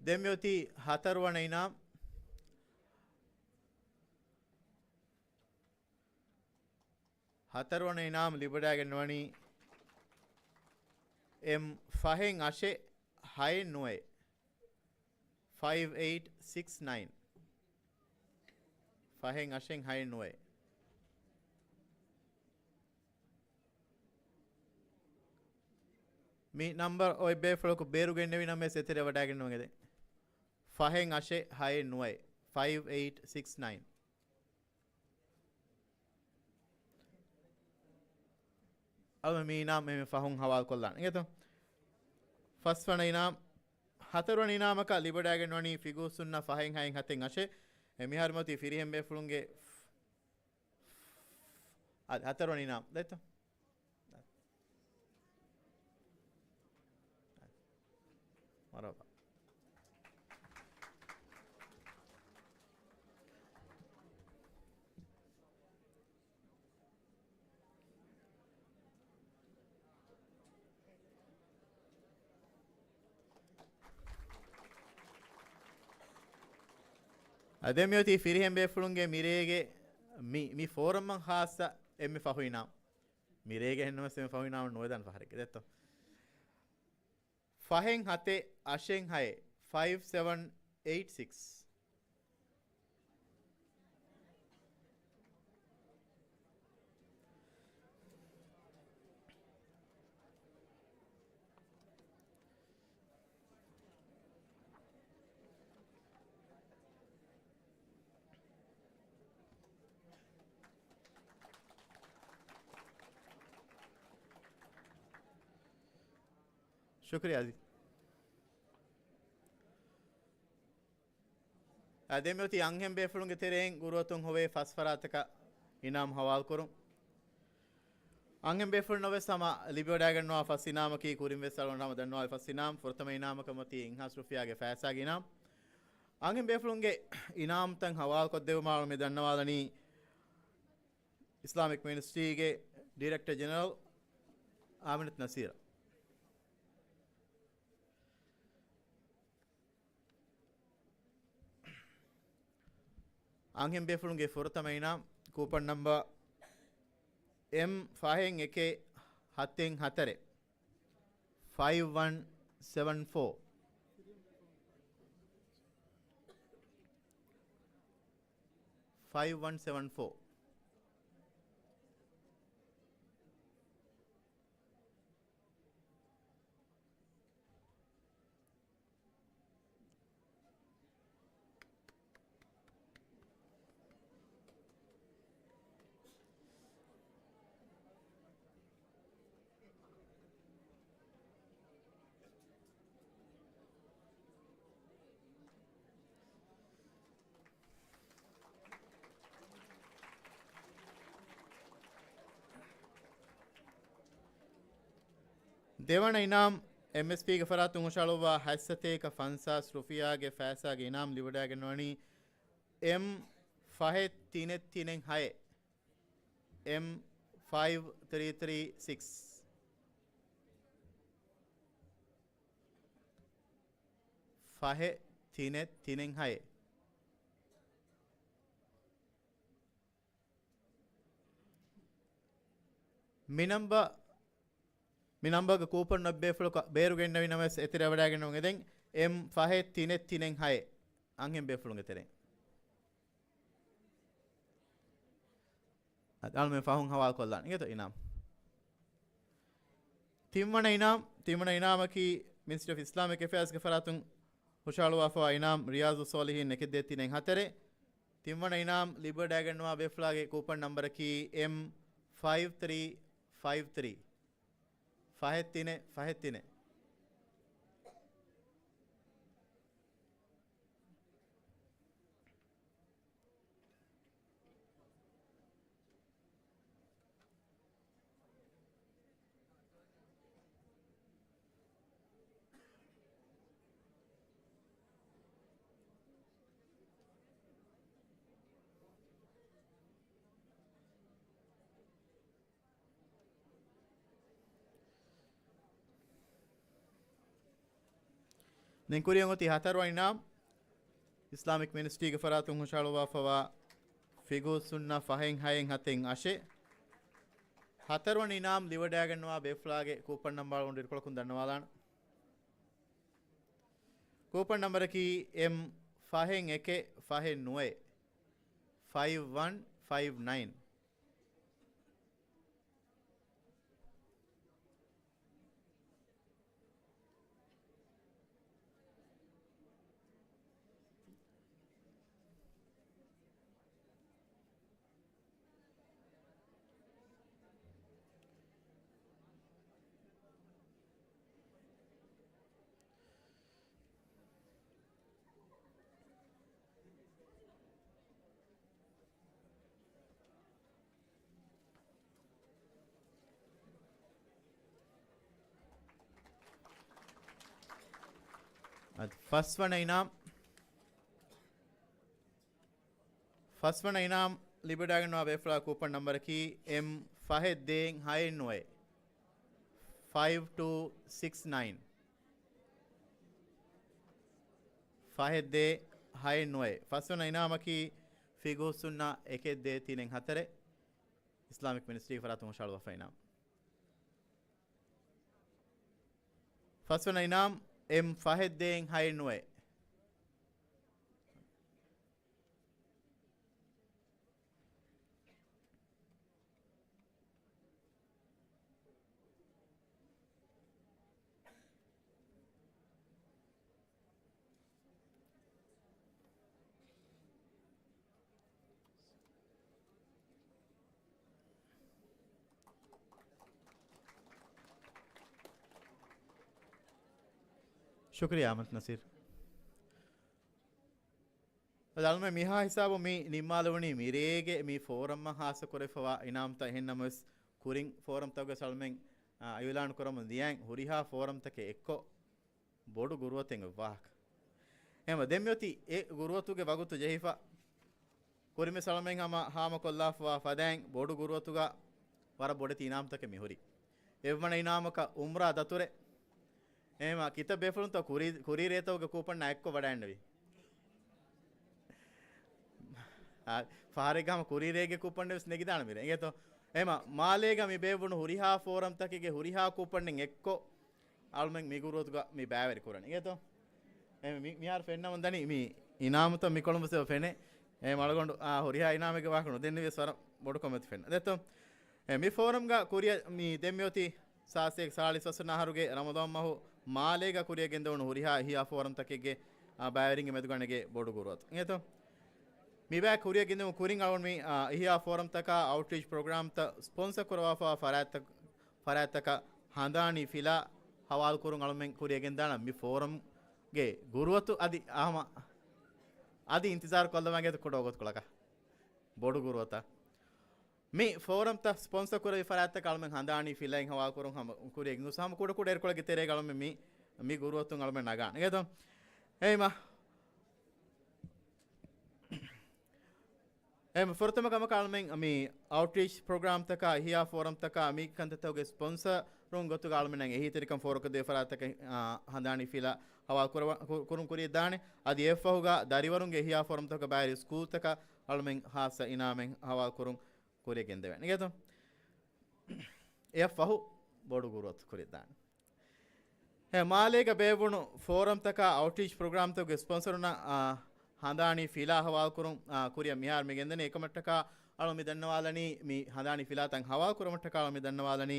ދެން މިއޮތީ ހަތަރުވަނަ އިނާމް. ހަތަރުވަނަ އިނާމް ލިބިވަޑައިގެން ވަނީ އެމް ފަހެއް އަށެއް ހައެއް ނުވައެއް. ފައިވް އެއިޓް ސިކްސް ނައިން. ފަހެއް އަށެއް ހައެއް ނުވައެއް. މި ނަމްބަރު އޮތް ބޭފުޅަކު ބޭރުގަ އިންނެވި ނަމަވެސް އެތެރެ ވަޑައިގެންނަވަން އެދެން. ފަހެއް އަށެއް ހައެއް ނުވައެއް. ފައިވް އެއިޓް ސިކްސް ނައިން. އަޅުގަނޑު މި އިނާމް އެންމެ ފަހުން ހަވާލުކޮށްލާނަން. އިނގޭތޯ؟ ފަސްވަނަ އިނާމް. ހަތަރުވަނަ އިނާމަކަށް ލިބިވަޑައިގެން ވަނީ ފިގޫސުންނަ ފަހެއް ހައެއް ހަތެއް އަށެއް. އެ މިހާރު މިއޮތީ ފިރިހެން ބޭފުޅުންގެ އަދި ހަތަރުވަނަ އިނާމް. ދެއްތޯ؟ މަރުޙަބާ. އަދި މިއޮތީ ފިރިހެން ބޭފުޅުންގެ މިރޭގެ މި، މި ފޯރަމަށް ޚާއްޞަ އެންމެ ފަހު އިނާމް. މިރޭގެ ހެންނަމަސް އެންމެ ފަހު އިނާމް ނުވެދާނެ ފަހަރެއްގެ ދެއްތޯ. ފަހެއް ހަތެއް އަށެއް ހައެއް. ފައިވް ސެވަން އެއިޓް ސިކްސް. ޝުކުރިއްޔާ އަޒީޒް. އާ، ދެން މިއޮތީ އަންހެން ބޭފުޅުންގެ ތެރެއިން ގުރުއަތުން ހޮވޭ ފަސް ފަރާތަކަށް އިނާމް ހަވާލުކުރުން. އަންހެން ބޭފުޅުންނަށް ވެސް ހަމަ ލިބިވަޑައިގަންނަވާ ފަސް އިނާމަކީ، ކުރިން ވެސް އަޅުގަނޑު ހަމަ ދަންނަވާ ފަސް އިނާމް. ފުރަތަމަ އިނާމަކަށް މަތީ އެއްހާސް ރުފިޔާގެ ފައިސާގެ އިނާމް. އަންހެން ބޭފުޅުންގެ އިނާމްތައް ހަވާލުކޮށްދެއްވުމަށް އަޅުގަނޑު މި ދަންނަވާލަނީ އިސްލާމިކް މިނިސްޓްރީގެ ޑިރެކްޓަރ ޖެނެރަލް އާމިނަތު ނަސީރަށް. އަންހެން ބޭފުޅުންގެ ފުރަތަމަ އިނާމް ކޫޕަން ނަމްބަރު އެމް ފަހެއް އެކެއް ހަތެއް ހަތަރެއް. ފައިވް ވަން ސެވަން ފޯ. ފައިވް ވަން ސެވަން ފޯ. ދެވަނަ އިނާމް އެމްއެސްޕީގެ ފަރާތުން ހުށަހަޅުއްވާ ހަތްސަތޭކަ ފަންސާސް ރުފިޔާގެ ފައިސާގެ އިނާމް ލިބިވަޑައިގެންވަނީ އެމް ފަހެއް ތިނެއް ތިނެއް ހައެއް. އެމް ފައިވް ތްރީ ތްރީ ސިކްސް. ފަހެއް ތިނެއް ތިނެއް ހައެއް. މި ނަމްބަ، މި ނަމްބަރުގެ ކޫޕަން އޮތް ބޭފުޅަކު ބޭރުގަ އިންނެވި ނަމަވެސް އެތެރެ ވަޑައިގަންނަވަން އެދެން. އެމް ފަހެއް ތިނެއް ތިނެއް ހައެއް. އަންހެން ބޭފުޅުންގެ ތެރެއިން. އަޅުމެން ފަހުން ހަވާލުކޮށްލާން އިނގޭތޯ އިނާމް. ތިންވަނަ އިނާމް، ތިންވަނަ އިނާމަކީ މިނިސްޓްރީ އޮފް އިސްލާމިކް އެފެއާޒްގެ ފަރާތުން ހުށަހަޅުވާފަވާ އިނާމް ރިޔާޒު ސޯލިހީން އެކެއް ދޭއް ތިނެއް ހަތަރެއް. ތިންވަނަ އިނާމް ލިބިވަޑައިގަންނަވާ ބޭފުޅާގެ ކޫޕަން ނަމްބަރަކީ އެމް ފައިވް ތްރީ ފައިވް ތްރީ. ފަހެއް ތިނެއް، ފަހެއް ތިނެއް. ދެން ކުރިއަށް އޮތީ ހަތަރުވަނަ އިނާމް، އިސްލާމިކް މިނިސްޓްރީގެ ފަރާތުން ހުށަހަޅުވާފަވާ ފިގު ސުންނަ ފަހެއް ހައެއް ހަތެއް އަށެއް. ހަތަރުވަނަ އިނާމް ލިބިވަޑައިގަންނަވާ ބޭފުޅާގެ ކޫޕަން ނަންބާ އަޅުގަނޑު އިރުކޮޅަކުން ދަންނަވާލާނަން. ކޫޕަން ނަންބަރަކީ އެމް ފަހެއް އެކެއް ފަހެއް ނުވައެއް، ފައިވް ވަން ފައިވް ނައިން. އަދި ފަސްވަނަ އިނާމް، ފަސްވަނަ އިނާމް ލިބިވަޑައިގަންނަވާ ބޭފުޅާ ކޫޕަން ނަންބަރަކީ އެމް ފަހެއް ދޭއް ހައެއް ނުވައެއް، ފައިވް ޓޫ ސިކްސް ނައިން. ފަހެއް ދޭއް ހައެއް ނުވައެއް. ފަސްވަނަ އިނާމަކީ ފިގު ސުންނަ އެކެއް ދޭއް ތިނެއް ހަތަރެއް، އިސްލާމިކް މިނިސްޓްރީގެ ފަރާތުން ހުށަހަޅުވާފައި އިނާމް. ފަސްވަނަ އިނާމް އެމް ފަހެއް ދޭއް ހައެއް ނުވައެއް. ޝުކުރިއްޔާ އަޙްމަދު ނަސީރު. އަޅުމެން މިހާ ހިސާބުން މި ނިންމާލެވުނީ މިރޭގެ މި ފޯރަމްއަށް ހާއްސަ ކުރެވިފަވާ އިނާމްތައް. އެހެންނަމަވެސް، ކުރިން ފޯރަމްތަކުގެ އަޅުމެން، އާ، އިއުލާން ކުރަމުން ދިޔައިން ހުރިހާ ފޯރަމްތަކެއް އެއްކޮށް، ބޮޑު ގުރުއަތެއް އޮތް ވާހަކަ. އެހެންވެ، ދެން މިއޮތީ އެ ގުރުއަތުގެ ވަގުތު ޖެހިފަ. ކުރިންވެސް އަޅުމެން ހަމަ ހާމަކޮށްލާފަވާ ފަދައިން ބޮޑު ގުރުއަތުގަ ވަރަށް ބޮޑެތި އިނާމްތަކެއް މިހުރީ. އެއްވަނަ އިނާމަކަށް އުމްރާ ދަތުރެއް. އެހެންވީމަ ކިތައް ބޭފުޅުންތޯ ކުރީ، ކުރީ ރޭތަކުގެ ކޫޕަން އެއްކޮށް ވަޑައިގަންނަވީ؟ އާ، ފަހަރެއްގަ ހަމަ ކުރީ ރޭގެ ކޫޕަން ވެސް ނެގިދާނެ މިރޭ. އިނގޭތޯ؟ އެހެންވީމަ މާލޭގަ މި ބޭއްވުނު ހުރިހާ ފޯރަމްތަކެއްގެ ހުރިހާ ކޫޕަން އެއްކޮށް އަޅުމެން މި ގުރުއަތުގަ މި ބައިވެރި ކުރަނީ. އިނގޭތޯ؟ އެ މި-، މިހާރު ފެންނަމުން ދަނީ މި އިނާމުތައް މިކޮޅުން ވެސް ފެނޭ. އެ އަޅުގަނޑު، އާ، ހުރިހާ އިނާމެއްގެ ވާހަކަ ނުދެންނެވިޔަސް ވަރަށް ބޮޑު ކަމެއް ފެންނަ. ދެއްތޯ؟ އެ މި ފޯރަމްގަ ކުރިއަށް މި ދެން މިއޮތީ ސާސޭ ސާޅީސް ވަސްވަނަ އަހަރުގެ ރަމަޟާން މަހު މާލޭގަ ކުރިއަށް ގެންދެވުނު ހުރިހާ އިހްޔާ ފޯރަމްތަކެއްގެ، އާ، ބައިވެރިންގެ މެދުގަ ނެގޭ ބޮޑު ގުރުއަތު. އިނގޭތޯ؟ މިބައި ކުރިއަށް ގެންދެވުނު ކުރިން އަޅުގަނޑު މި، އާ، އިހްޔާ ފޯރަމްތަކާ އައުޓްރީޗް ޕްރޮގްރާމްތައް ސްޕޮންސަ ކުރަވާފަ ފަރާތްތައް ފަރާތްތަކަށް ހަނދާނީ ފިލާ ހަވާލުކުރުން އަޅުމެން ކުރިއަށް ގެންދާނަން. މި ފޯރަމްގެ ގުރުއަތު އަދި ހަމަ އަދި އިންތިޒާރު ކޮށްލަވާން ގެތު ކުޑަ ވަގުތުކޮޅަކަށް ބޮޑު ގުރުއަތަށް. މި ފޯރަމްތައް ސްޕޮންސަ ކުރެވި ފަރާތްތަކަށް އަޅުމެން ހަނދާނީ ފިލައިން ހަވާލުކުރުން ހަމަ ކުރިއަށް ގެންގޮސް ހަމަ ކުޑަ ކުޑަ އިރުކޮޅެއްގެ ތެރޭގަ އަޅުމެން މި، މި ގުރުއަތުން އަޅުމެން ނަގާނެ. އިނގޭތޯ؟ އެހެންވީމަ އެ ފުރަތަމަ ކަމަކަށް އަޅުމެން މި އައުޓްރީޗް ޕްރޮގްރާމްތަކާ، އިހްޔާ ފޯރަމްތަކާ، މި ކަންތައްތަކުގެ ސްޕޮންސަރުން ގޮތުގަ އަޅުމެންނަށް އެހީތެރިކަން ފޯރުކޮށްދޭ ފަރާތްތަކަށް، އާ، ހަނދާނީ ފިލާ ހަވާލު ކުރަވަ-، ކު-، ކުރުން ކުރިއަށްދާނެ. އަދި އެއަށްފަހުގަ ދަރިވަރުންގެ އިހްޔާ ފޯރަމްތަކަށް ބައިވެރި ސްކޫލްތަކަށް އަޅުމެން ހާއްސަ އިނާމެއް ހަވާލު ކުރުން ކުރިއަށް ގެންދެވޭނެ. އިނގޭތޯ؟ އެއަށްފަހު ބޮޑު ގުރުއަތު ކުރިއަށްދާނެ. އެ މާލޭގަ ބޭއްވުނު ފޯރަމްތަކާ އައުޓްރީޗް ޕްރޮގްރާމްތަކުގެ ސްޕޮންސަރުންނަށް، އާ، ހަނދާނީ ފިލާ ހަވާލުކުރުން، އާ، ކުރިއަށް މިހާރު މި ގެންދަނީ. އެކަމަށްޓަކާ އަޅު މި ދަންނަވާލަނީ، މި ހަނދާނީ ފިލާތައް ހަވާލު ކުރުމަށްޓަކާ އަޅު މި ދަންނަވާލަނީ،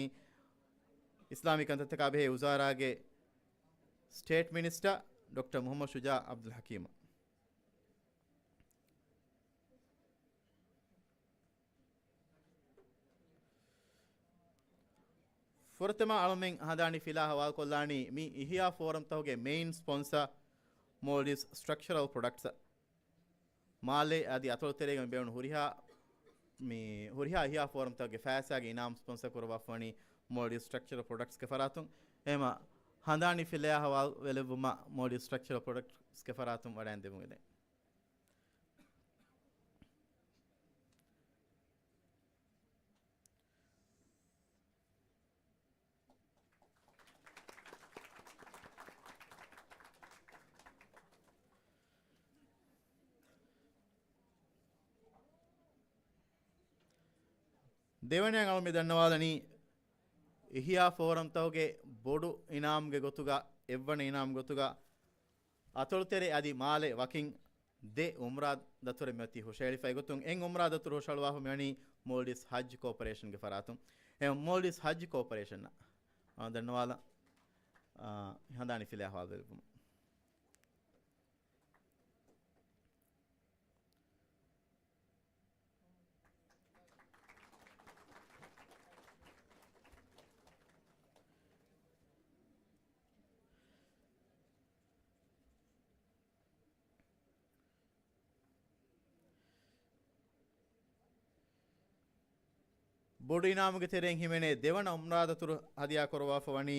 އިސްލާމީ ކަންތައްތަކާ ބެހޭ ވުޒާރާގެ ސްޓޭޓް މިނިސްޓަރ ޑޮކްޓަރ މުޙައްމަދު ޝުޖާ ޢަބްދުލް ޙަކީމަށް. ފުރަތަމަ އަޅުމެން ހަނދާނީ ފިލާ ހަވާލުކޮށްލާނީ މި އިޙްޔާ ފޯރަމްތަކުގެ މެއިން ސްޕޮންސަ މޯލްޑިވްސް ސްޓްރަކްޗަރަލް ޕްރޮޑަކްޓްސް. މާލޭ އަދި އަތޮޅުތެރޭގަ މިބޭނުން ހުރިހާ، މި ހުރިހާ އިޙްޔާ ފޯރަމްތަކުގެ ފައިސާގެ އިނާމް ސްޕޮންސަ ކުރައްވާފަވަނީ މޯލްޑިވްސް ސްޓްރަކްޗަރަލް ޕްރޮޑަކްޓްސްގެ ފަރާތުން. އެހެމަ ހަނދާނީ ފިލާ ހަވާލު ވެލެއްވުމަށް މޯލްޑިވްސް ސްޓްރަކްޗަރަލް ޕްރޮޑަކްޓްސްގެ ފަރާތުން ވަޑައިން ދެމުގެ ދެން. ދެވަނައަށް އަޅު މި ދަންނަވާލަނީ، އިޙްޔާ ފޯރަމްތަކުގެ ބޮޑު އިނާމްގެ ގޮތުގަ، އެއްވަނަ އިނާމް ގޮތުގަ، އަތޮޅުތެރެ އަދި މާލެ ވަކިން ދެ އުމްރާ ދަތުރެއް މިއޮތީ ހުށަހެޅިފައި ގޮތުން، އެއް އުމްރާ ދަތުރު ހުށަހަޅުވާފަ މިވަނީ މޯލްޑިވްސް ހައްޖު ކޯޕަރޭޝަންގެ ފަރާތުން. އެ މޯލްޑިވްސް ހައްޖު ކޯޕަރޭޝަން، އާ، ދަންނަވާލަ، އާ، ހަނދާނީ ފިލާ ހަވާލު ވެލެއްވުމަށް. ބޮޑު އިނާމުގެ ތެރެއިން ހިމެނޭ ދެވަނަ އުމްރާ ދަތުރު ހަދިޔާ ކުރައްވާފަ ވަނީ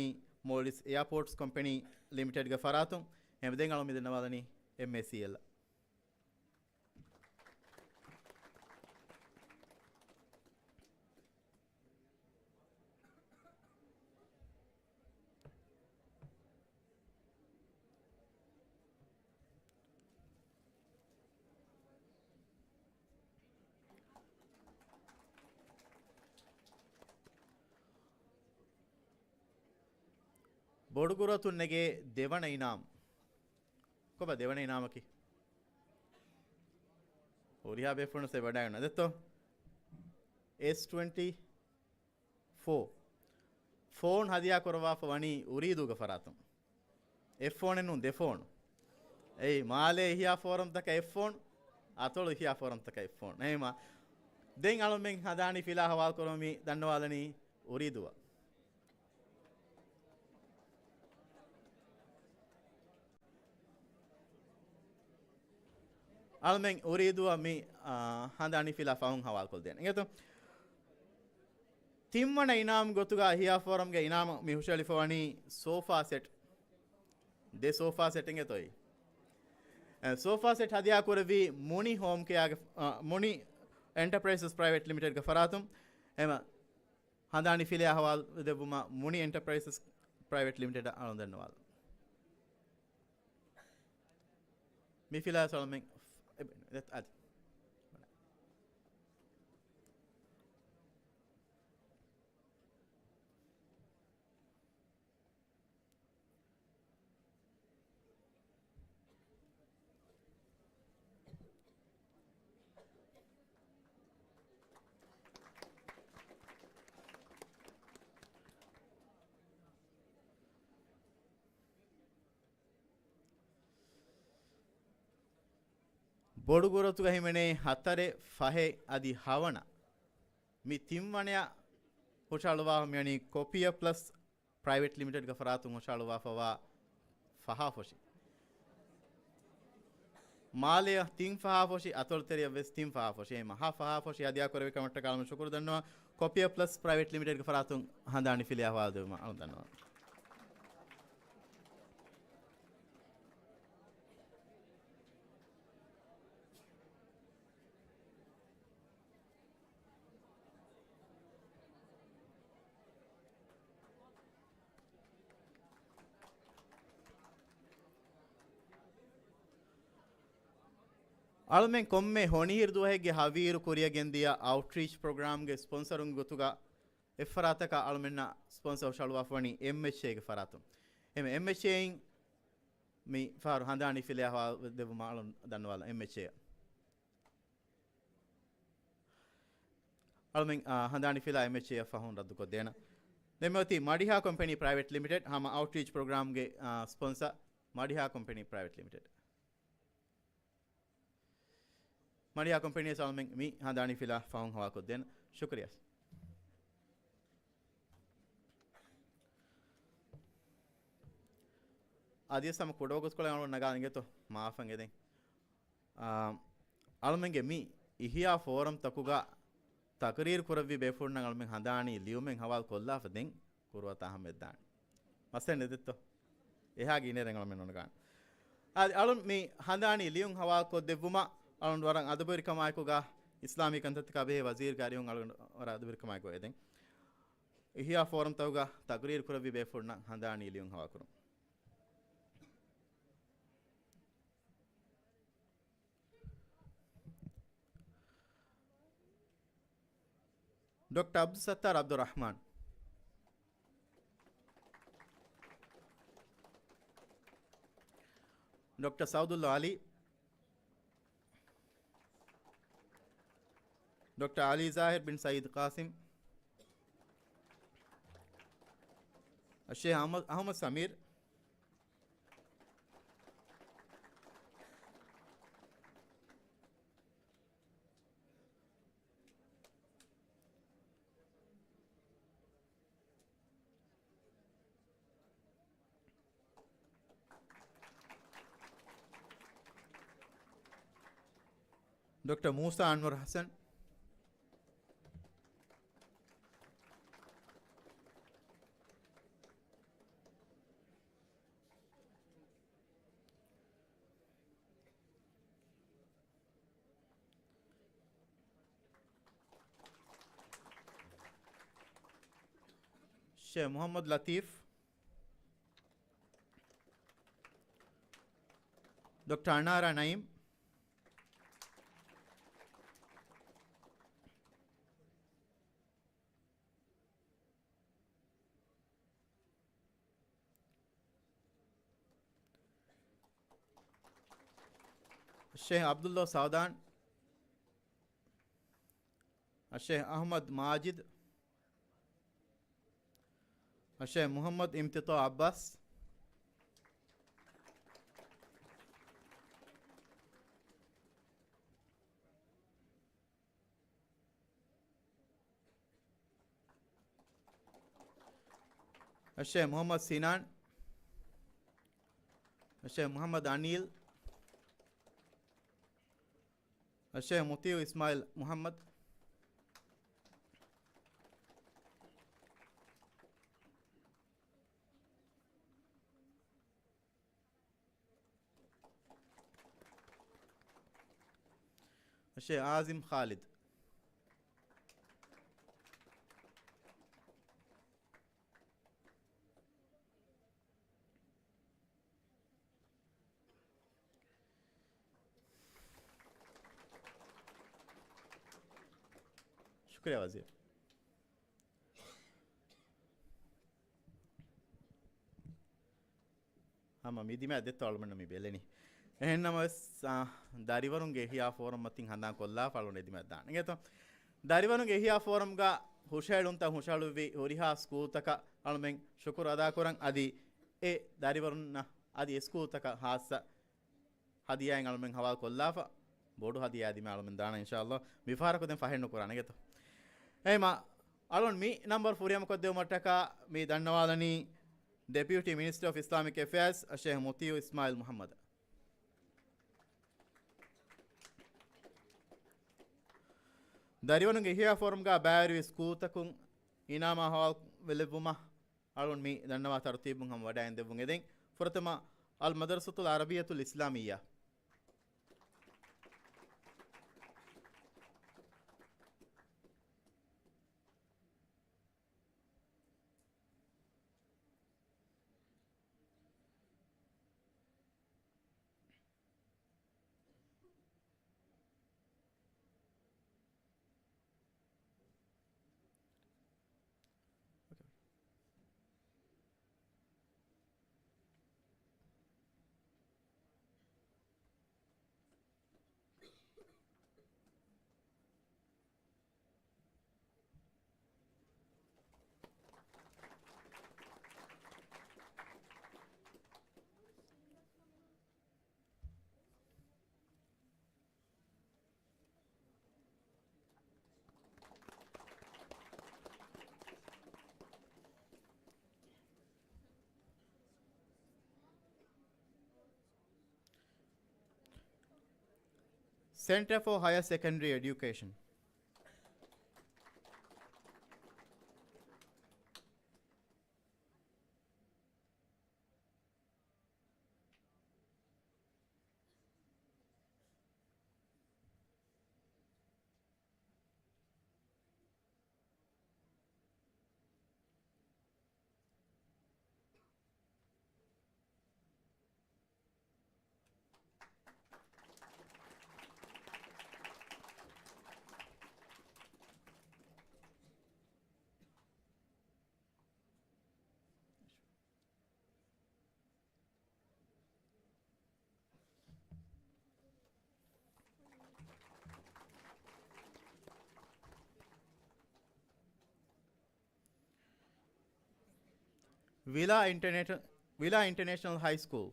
މޯލްޑިވްސް އެއާޕޯޓްސް ކޮމްޕެނީ ލިމިޓެޑްގެ ފަރާތުން. އެހެމަ ދެން އަޅު މި ދަންނަވާލަނީ އެމްއޭސީއެލް. ބޮޑު ގުރަތުން ނެގޭ ދެވަނަ އިނާމް. ކޮބާ ދެވަނަ އިނާމަކީ؟ ހުރިހާ ބޭފުޅުން ސެ ވަޑައިގަންނަ ދެއްތޯ؟ އެސް ޓްވެންޓީ ފޯ ފޯން ހަދިޔާ ކުރައްވާފަ ވަނީ އުރީދޫގެ ފަރާތުން. އެއް ފޯނެއް ނޫން، ދެ ފޯނު. އެއީ މާލޭ އިޙްޔާ ފޯރަމްތަކަށް އެއް ފޯން، އަތޮޅު އިޙްޔާ ފޯރަމްތަކަށް އެއް ފޯން. އެހެމަ ދެން އަޅުމެން ހަނދާނީ ފިލާ ހަވާލު ކުރަމުން މި ދަންނަވާލަނީ އުރީދޫއަށް. އަޅުމެން އުރީދޫއަށް މި، އާ، ހަނދާނީ ފިލާ ފަހުން ހަވާލުކޮށްދޭނެ. އިނގޭތޯ؟ ތިންވަނަ އިނާމް ގޮތުގަ އިޙްޔާ ފޯރަމްގެ އިނާމު މި ހުށަހެޅިފަވަނީ ސޯފާ ސެޓް. ދެ ސޯފާ ސެޓް އިނގޭތޯ އެއީ. އެ، ސޯފާ ސެޓް ހަދިޔާ ކުރެއްވީ މުނި ހޯމް ކެއާގެ، އާ، މުނި އެންޓަޕްރައިސަސް ޕްރައިވެޓް ލިމިޓެޑްގެ ފަރާތުން. އެހެމަ ހަނދާނީ ފިލާ ހަވާލު ދެއްވުމަށް މުނި އެންޓަޕްރައިސަސް ޕްރައިވެޓް ލިމިޓެޑަށް އަޅުން ދަންނަވާލަން. މި ފިލާ ސަލަމެން އަދި. ބޮޑު ގުރަތުގަ ހިމެނޭ ހަތަރެއް، ފަހެއް އަދި ހަވަނަ. މި ތިންވަނަޔަށް ހުށަހަޅުވާ މިވަނީ ކޮޕިއަ ޕްލަސް ޕްރައިވެޓް ލިމިޓެޑްގެ ފަރާތުން ހުށަހަޅުވާފަވާ ފަހާފޮށި. މާލެއަށް ތިން ފަހާފޮށި، އަތޮޅުތެރެއަށް ވެސް ތިން ފަހާފޮށި. އެހެމަ ހަ ފަހާފޮށި ހަދިޔާ ކުރެވި ކަމަށްޓަކާ އަޅުމެން ޝުކުރު ދަންނަވަން. ކޮޕިއަ ޕްލަސް ޕްރައިވެޓް ލިމިޓެޑްގެ ފަރާތުން ހަނދާނީ ފިލާ ހަވާލު ދެވުމަށް އަޅުން ދަންނަވަން. އަޅުމެން ކޮންމެ ހޮނިހިރު ދުވަހެއްގެ ހަވީރު ކުރިއަށް ގެންދިޔަ އައުޓްރީޗް ޕްރޮގްރާމްގެ ސްޕޮންސަރުންގެ ގޮތުގަ އެއްފަރާތަކަށް އަޅުމެންނަށް ސްޕޮންސަރ ހުށަހަޅުވާފަވަނީ އެމްއެޗްއޭގެ ފަރާތުން. އެމް، އެމްއެޗްއޭއިން މި ފަހަރު ހަނދާނީ ފިލާ ހަވާލު ދެއްވުމަށް އަޅުން ދަންނަވާލަން އެމްއެޗްއޭއަށް. އަޅުމެން، އާ، ހަނދާނީ ފިލާ އެމްއެޗްއޭއަށް ފަހުން ރައްދުކޮށްދޭނަން. ދެން މިއޮތީ މަޑިހާ ކޮމްޕެނީ ޕްރައިވެޓް ލިމިޓެޑް، ހަމަ އައުޓްރީޗް ޕްރޮގްރާމްގެ، އާ، ސްޕޮންސަ މަޑިހާ ކޮމްޕެނީ ޕްރައިވެޓް ލިމިޓެޑް. މަޑިހާ ކޮމްޕެނީ އަޅުމެން މި ހަނދާނީ ފިލާ ފަހުން ހަވާކޮށްދޭނަން. ޝުކުރިއްޔާ. އަދިވެސް ހަމަ ކުޑަވަގުތުކޮޅެއް އަޅުން ނަގާލަން އިނގޭތޯ މާފަށް އެދެން. އާ، އަޅުމެންގެ މި އިޙްޔާ ފޯރަމް ތަކުގަ ތަޤްރީރު ކުރެއްވި ބޭފުޅުންނަށް އަޅުމެން ހަނދާނީ ލިޔުމެއް ހަވާލު ކޮށްލާފަ ދެން ކުރުވަތާ ހަމަ އެއްދާނެ. މައްސަލަ ނެތްތޯ؟ އެހާ ގިނައިރެއް އަޅުމެން ނުނަގާނެ. އަދި އަޅުން މި ހަނދާނީ ލިޔުން ހަވާލު ކޮށްދެއްވުމަށް އަޅުން ވަރަށް އަދަބުވެރިކަމާއެކުގަ އިސްލާމީ ކަންތައްތަކާ ބެހޭ ވަޒީރުގެ އަރިހުން އަޅުގަނޑު ވަރަށް އަދަބުވެރިކަމާއެކު އެދެން. އިޙްޔާ ފޯރަމް ތަކުގަ ތަޤްރީރު ކުރެއްވި ބޭފުޅުންނަށް ހަނދާނީ ލިޔުން ހަވާލު ކުރުން. ޑޮކްޓަރ ޢަބްދުއްސައްތާރު ޢަބްދުއްރަޙްމާން، ޑޮކްޓަރ ސަޢުދުﷲ ޢަލީ، ޑޮކްޓަރ ޢަލީ ޒާހިރު ބިން ސަޢީދު ޤާސިމް، އައްޝޭޚް އަޙްމަދު، އަޙްމަދު ސަމީރު، ޑޮކްޓަރ މޫސާ އަންވަރު ޙަސަން، ޝޭޚް މުޙައްމަދު ލަތީފް، ޑޮކްޓަރ އަނާރާ ނައީމް، އައްޝޭޚް ޢަބްދުﷲ ސަޢުދާން، އައްޝޭޚް އަޙްމަދު މާޖިދު، އައްޝޭޚް މުޙައްމަދު އިމްތިޠާ ޢައްބާސް، އައްޝޭޚް މުޙައްމަދު ސިނާން، އައްޝޭޚް މުޙައްމަދު އަނީލް، އައްޝޭޚް މުޠީޢު އިސްމާޢީލް މުޙައްމަދު، އައްޝޭޚް އާޒިމް ޚާލިދު. ޝުކުރިއްޔާ ވަޒީރު. ހަމަ މި ދިމާ ދެއްތޯ އަޅުމެންނަށް މި ބެލެނީ. އެހެންނަމަވެސް، އާ، ދަރިވަރުންގެ އިޙްޔާ ފޯރަމް މަތިން ހަނދާން ކޮށްލާފަ އަޅުން އެދިމަތް ދާނެ. އިނގޭތޯ؟ ދަރިވަރުންގެ އިޙްޔާ ފޯރަމްގަ ހުށަހެޅުންތައް ހުށަހެޅުއްވި ހުރިހާ ސްކޫލްތަކަށް އަޅުމެން ޝުކުރު އަދާކުރަން. އަދި އެ ދަރިވަރުންނަށް އަދި އެ ސްކޫލްތަކަށް ހާއްސަ ހަދިޔާއެއް އަޅުމެން ހަވާލު ކޮށްލާފަ، ބޮޑު ހަދިޔާ ދިމާ އަޅުމެން ދާނަން އިންޝާﷲ. މިފަހަރަކު ދެން ފަހެއް ނުކުރާނެ އިނގޭތޯ. އެހެންމަ އަޅުން މި ނަންބަރު ފުރިހަމަކޮށްދެވުމަށްޓަކާ މި ދަންނަވާލަނީ ޑެޕިއުޓީ މިނިސްޓަރ އޮފް އިސްލާމިކް އެފެއާޒް އައްޝޭޚް މުޠީޢު އިސްމާޢީލް މުޙައްމަދަށް. ދަރިވަރުންގެ އިޙްޔާ ފޯރަމްގަ ބައިވެރިވި ސްކޫލްތަކުން އިނާމާ ހަވާލު ވެލެއްވުމަށް އަޅުން މި ދަންނަވާ ތަރުތީބުން ހަމަ ވަޑައިން ދެއްވުން އެދެން. ފުރަތަމަ، އަލް މަދްރަސަތުލް ޢަރަބިއްޔަތުލް އިސްލާމިއްޔާ. Center for Higher Secondary Education. ވިލާ އިންޓަރނޭޝަ-، ވިލާ އިންޓަރނޭޝަނަލް ހައި ސްކޫލް.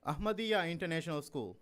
އަޙްމަދިއްޔާ އިންޓަރނޭޝަނަލް ސްކޫލް.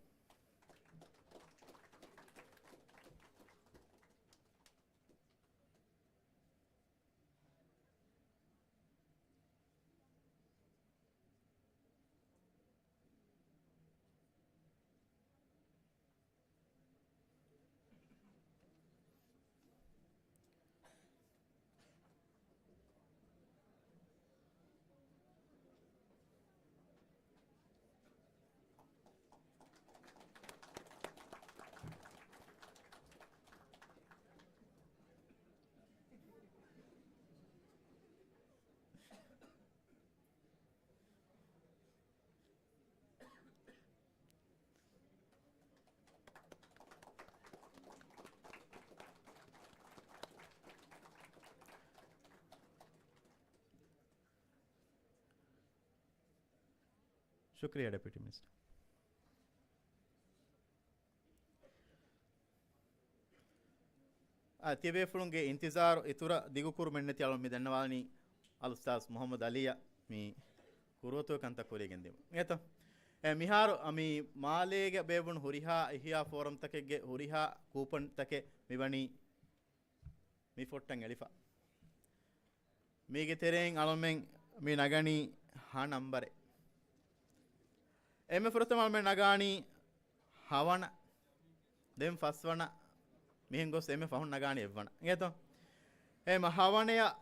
ޝުކްރިޔާ، ޑެޕިއުޓީ މިނިސްޓަރ. އާ، ތިޔަބޭފުޅުންގެ އިންތިޒާރު އިތުރަށް ދިގުކުރުމެއްނެތި އަޅުން މި ދަންނަވާލަނީ އަލްއުސްތާޛް މުޙައްމަދު އަލީއަށް މި ކުރިއަށް އޮތުވި ކަންތައް ކުރިއަށް ގެންދިއުމަށް. އިނގޭތޯ؟ އެ، މިހާރު މި މާލޭގަ ބޭއްވުނު ހުރިހާ އިޙްޔާ ފޯރަމްތަކެއްގެ ހުރިހާ ކޫޕަންތަކެއް މިވަނީ މި ފޮށްޓަށް އެޅިފަ. މީގެ ތެރެއިން އަޅުމެން މި ނަގަނީ ހަ ނަންބަރެއް. އެންމެ ފުރަތަމަ އަޅުމެން ނަގާނީ ހަވަނަ، ދެން ފަސްވަނަ، މިހެން ގޮސް އެންމެ ފަހުން ނަގާނީ އެއްވަނަ. އިނގޭތޯ؟ އެހެން ހަވަނަޔަށް،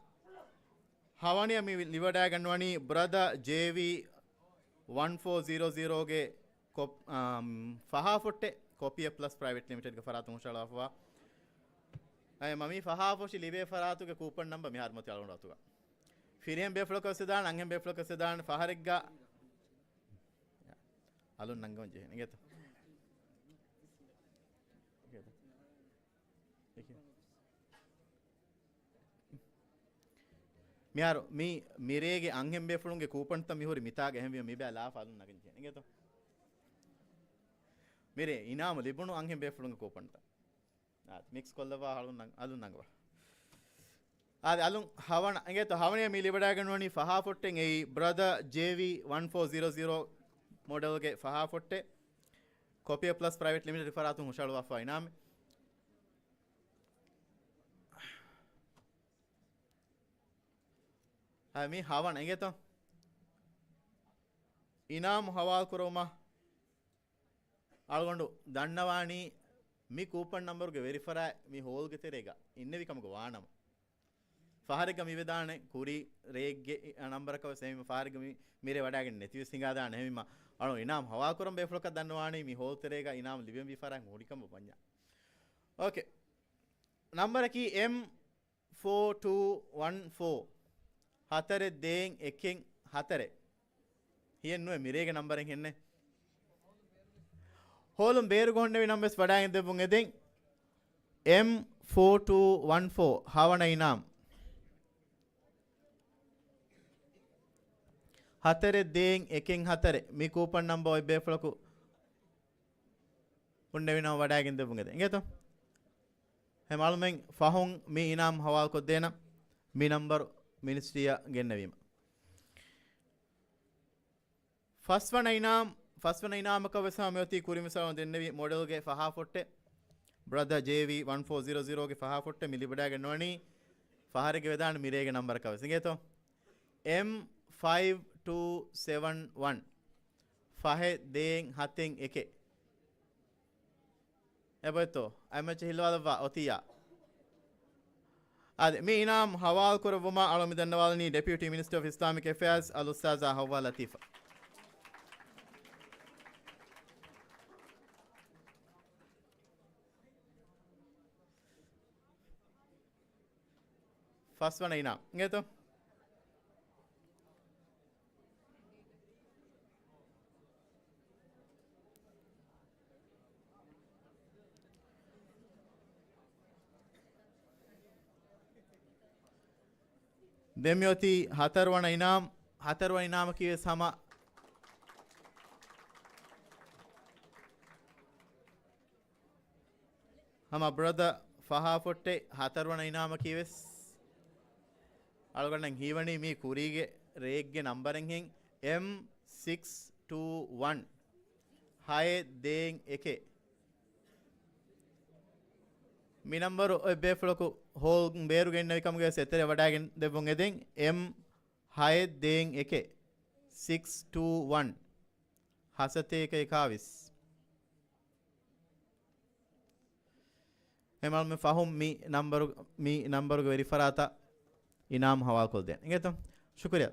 ހަވަނަޔަށް މި ލިބިވަޑައިގަންނަވަނީ ބްރަދަ ޖޭވީ ވަން ފޯ ޒީރޯ ޒީރޯގެ ކޮޕް-، އާ، ފަހާ ފޮށްޓެއް ކޮޕިއަ ޕްލަސް ޕްރައިވެޓް ލިމިޓެޑްގެ ފަރާތުން ހުށަހަޅާފަވާ. އެ، މަ މި ފަހާ ފޮށި ލިބޭ ފަރާތުގެ ކޫޕަން ނަންބަ މިހާރު މަތި އަޅުގަނޑު އަތުގަ. ފިރިހެން ބޭފުޅަކަށް ވެސް ދާނެ، އަންހެން ބޭފުޅަކަށް ވެސް ދާނެ، ފަހަރެއްގަ އަލުން ނަންގަވަން ޖެހޭނެ. އިނގޭތޯ؟ އިނގޭތޯ؟ އިނގޭތޯ؟ މިހާރު މި މިރޭގެ އަންހެން ބޭފުޅުންގެ ކޫޕަންތައް މިހުރި މިތާގަ އެހެންވީމަ މިބައި ލާފަ އަލުން ނަގަން ޖެހޭނެ. އިނގޭތޯ؟ މިރޭ އިނާމު ލިބުނު އަންހެން ބޭފުޅުންގެ ކޫޕަންތައް. އާދެ، މިކްސް ކޮށްލައްވާ އަލުން ނަން-، އަލުން ނަންގަވާ. އާދެ، އަލުން ހަވަނަ، އިނގޭތޯ، ހަވަނަޔަށް މި ލިބިވަޑައިގަންނަވަނީ ފަހާ ފޮށްޓެއް އެއީ ބްރަދަ ޖޭވީ ވަން ފޯ ޒީރޯ ޒީރޯ މޮޑެލްގެ ފަހާ ފޮށްޓެއް. ކޮޕިއަ ޕްލަސް ޕްރައިވެޓް ލިމިޓެޑް ފަރާތުން ހުށަހަޅުވާފަ އިނާމެއް. އާ، މީ ހަވަނަ އިނގޭތޯ؟ އިނާމު ހަވާލު ކުރުމަށް އަޅުގަނޑު ދަންނަވާނީ މި ކޫޕަން ނަންބަރުގެ ވެރިފަރާތް މި ހޯލްގެ ތެރޭގަ އިންނެވި ކަމުގަ ވާނަމަ، ފަހަރެއްގަ މިވެދާނެ ކުރީ ރެއެއްގެ ނަންބަރަކަށް ވެސް. އެހެންވީމަ ފަހަރެއްގަ މި މިރޭ ވަޑައިގެން ނެތިވެސް ހިނގާދާނެ. އެހެންވީމަ އަޅު އިނާމް ހަވާލު ކުރަން ބޭފުޅަކަށް ދަންނަވާނީ މި ހޯލް ތެރޭގަ އިނާމް ލިބެންވީ ފަރާތް ހުރި ކަމަށް ވަންޏާ. އޯކޭ. ނަންބަރަކީ އެމް ފޯ ޓޫ ވަން ފޯ ހަތަރެއް ދޭއް އެކެއް ހަތަރެއް. ހިއެއް ނުވެ މިރޭގެ ނަންބަރެއް ހެންނެ. ހޯލުން ބޭރުގަ ހުންނެވި ނަންބަސް ވަޑައިގެން ދެއްވުން އެދެން. އެމް ފޯ ޓޫ ވަން ފޯ ހަވަނަ އިނާމް. ހަތަރެއް ދޭއް އެކެއް ހަތަރެއް. މި ކޫޕަން ނަމްބަރ އޮތް ބޭފުޅަކު ހުންނެވި ނަމަ ވަޑައިގެން ދެއްވުން އެދެން. އިނގޭތޯ؟ އެހެން އަޅުމެން ފަހުން މި އިނާމް ހަވާލުކޮށްދޭނަން. މި ނަމްބަރު މިނިސްޓްރީއަށް ގެންނެވީމަ. ފަސްވަނަ އިނާމް، ފަސްވަނަ އިނާމަކަށް ވެސް ހަމަ މިއޮތީ ކުރިން ވެސް އަޅުން ދެންނެވި މޮޑެލްގެ ފަހާ ފޮއްޓެއް، ބްރަދަ ޖޭވީ ވަން ފޯ ޒީރޯ ޒީރޯގެ ފަހާ ފޮއްޓެއް މި ލިބިވަޑައިގެން ނުވަނީ ފަހަރެއްގެ ވެދާނެ މިރޭގެ ނަމްބަރަކަށް ވެސް. އިނގޭތޯ؟ އެމް ފައިވް ޓޫ ސެވަން ވަން. ފަހެއް ދޭއް ހަތެއް އެކެއް. އެބައޮތްތޯ؟ އަތްމައްޗަށް ހިއްލަވާލައްވާ އޮތިއްޔާ. އާދެ، މި އިނާމް ހަވާލުކުރެއްވުމަށް އަޅުން މި ދަންނަވާލަނީ ޑެޕިއުޓީ މިނިސްޓަރ އޮފް އިސްލާމިކް އެފެއާޒް އަލްއުސްތާޒާ ހައްވާ ލަތީފަށް. ފަސްވަނަ އިނާމް. އިނގޭތޯ؟ ދެން މިއޮތީ ހަތަރުވަނަ އިނާމް. ހަތަރުވަނަ އިނާމަކީ ވެސް ހަމަ ހަމަ ބްރަދަ ފަހާ ފޮއްޓެ ހަތަރުވަނަ އިނާމަކީ ވެސް އަޅުގަނޑަށް ހީވަނީ މީ ކުރީގެ ރޭގްގެ ނަންބަރެއްހެން އެމް ސިކްސް ޓޫ ވަން ހައެއް ދޭއް އެކެއް. މި ނަންބަރު އޮތް ބޭފުޅަކު ހޯލް ބޭރުގެ އިންނެވި ކަމުގައި ވެސް އެތެރެ ވަޑައިގެން ދެއްވުން އެދެން އެމް ހައެއް ދޭއް އެކެއް ސިކްސް ޓޫ ވަން ހަސަތޭކަ އެކާވީސް. އެމަޅުމެން ފަހުން މި ނަންބަރު، މި ނަންބަރުގެ ވެރިފަރާތަށް އިނާމް ހަވާލުކޮށްދޭން. އިނގޭތޯ؟ ޝުކުރިއްޔާ.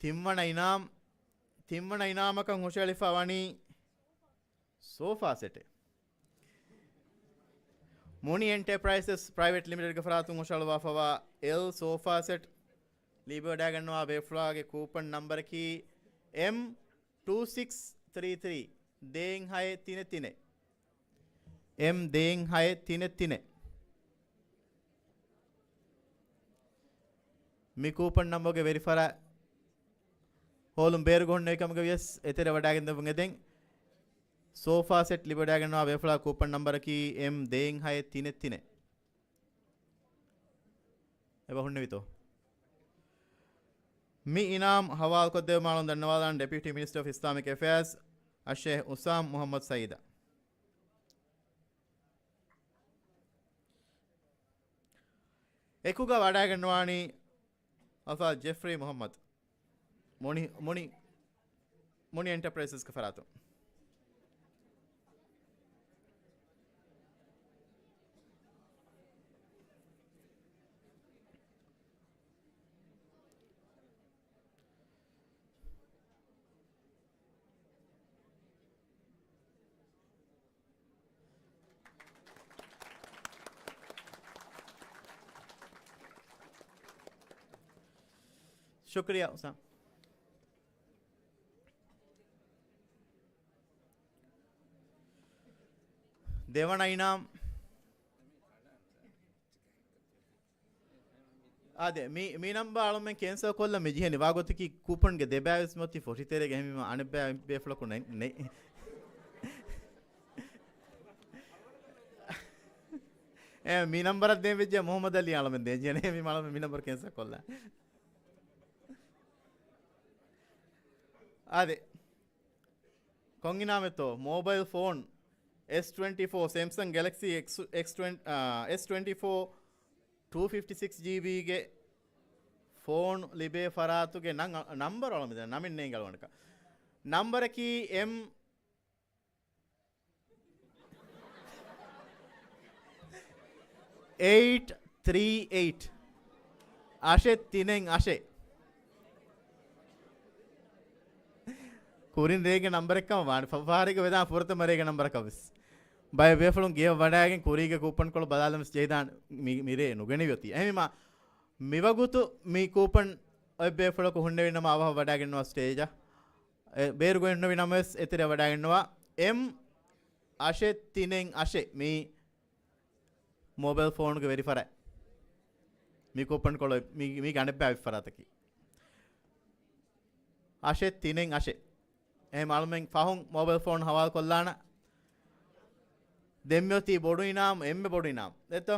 ތިންވަނަ އިނާމް، ތިންވަނަ އިނާމަކަށް ހުށައެޅިފަ ވަނީ ސޯފާ ސެޓެއް. މުނި އެންޓަޕްރައިސަސް ޕްރައިވެޓް ލިމިޓެޑްގެ ފަރާތުން ހުށަހަޅުވާފަވާ އެލް ސޯފާ ސެޓް ލިބިވަޑައިގަންނަވާ ބޭފުޅާގެ ކޫޕަން ނަންބަރަކީ އެމް ޓޫ ސިކްސް ތްރީ ތްރީ ދޭއް ހައެއް ތިނެއް ތިނެއް. އެމް ދޭއް ހައެއް ތިނެއް ތިނެއް. މި ކޫޕަން ނަންބަރުގެ ވެރިފަރާތް ހޯލުން ބޭރުގަ ހުންނެވި ކަމުގައި ވިޔަސް އެތެރެ ވަޑައިގެން ދެއްވުން އެދެން. ސޯފާ ސެޓް ލިބިވަޑައިގަންނަވާ ބޭފުޅާ ކޫޕަން ނަންބަރަކީ އެމް ދޭއް ހައެއް ތިނެއް ތިނެއް. އެބަ ހުންނެވިތޯ؟ މި އިނާމް ހަވާލުކޮށްދެއްވުމަށް އަޅުން ދަންނަވާލާން ޑެޕިއުޓީ މިނިސްޓަރ އޮފް އިސްލާމިކް އެފެއާޒް އައްޝޭހް އުސާމް މުހައްމަދު ސައީދަށް. އެކުގަ ވަޑައިގަންނަވާނީ އަލްފާޒް ޖެފްރީ މުހައްމަދު. މުނި، މުނި، މުނި އެންޓަޕްރައިސަސްގެ ފަރާތުން. ޝުކުރިއްޔާ އުސާމް. ދެވަނަ އިނާމް. އާދެ، މި، މި ނަންބަ އަޅުމެން ކެންސަލް ކޮށްލަން މި ޖެހެނީ. ވާގޮތަކީ ކޫޕަންގެ ދެބައިވެސް މިއޮތީ ފޮށިތެރޭގަ. އެހެންވީމަ އަނެއްބައި ބޭފުޅަކު ނެ، ނެ. އެ، މި ނަންބަރަށް ދޭން ވެއްޖެ މުހައްމަދު އަލީ އަޅަމެން ދޭން ޖެހެނީ. އެހެންވީމަ އަޅަމެން މި ނަންބަރު ކެންސަލް ކޮށްލާ. އާދެ. ކޮން އިނާމެއްތޯ؟ މޯބައިލް ފޯން އެސް ޓްވެންޓީ ފޯ، ސެމްސަން ގެލެކްސީ އެކްސް، އެސް ޓްވެންޓީ، އާ، އެސް ޓްވެންޓީ ފޯ ޓޫ ފިފްޓީ ސިކްސް ޖީބީގެ ފޯން ލިބޭ ފަރާތުގެ ނަން، ނަންބަރު އަޅަމެން ދޭން، ނަމެއް ނޭނގެ އަޅުގަނޑަކަށް. ނަންބަރަކީ އެމް އެއިޓް ތްރީ އެއިޓް. އަށެއް ތިނެއް އަށެއް. ކުރިން ރޭގެ ނަންބަރެއްކަމަށް ވާނެ. ފަ-، ފަހަރެއްގަ ވެދާނެ ފުރަތަމަ ރޭގެ ނަންބަރަކަށް ވެސް. ބައެއް ބޭފުޅުން ގެޔަށް ވަޑައިގެން ކުރީގެ ކޫޕަންކޮޅު ބަލާލަން ވެސް ޖެހިދާނެ މި، މި ރޭ ނުގެނެވި އޮތީ. އެހެންވީމަ މިވަގުތު މި ކޫޕަން އޮތް ބޭފުޅަކު ހުންނެވި ނަމަ އަވަހަށް ވަޑައިގެންނަވާ ސްޓޭޖަށް. އެ، ބޭރުގަ ހުންނެވި ނަމަވެސް އެތެރެ ވަޑައިގެންނަވާ. އެމް އަށެއް ތިނެއް އަށެއް. މީ މޯބައިލް ފޯނުގެ ވެރިފަރާތް. މި ކޫޕަން ކޮޅު މީ، މީގެ އަނެއްބައި ވެރިފަރާތަކީ އަށެއް ތިނެއް އަށެއް. އެހެން އަޅުމެން ފަހުން މޯބައިލް ފޯނު ހަވާލު ކޮށްލާނަ. ދެންމެ އޮތީ ބޮޑު އިނާމު، އެންމެ ބޮޑު އިނާމު. ދެއްތޯ؟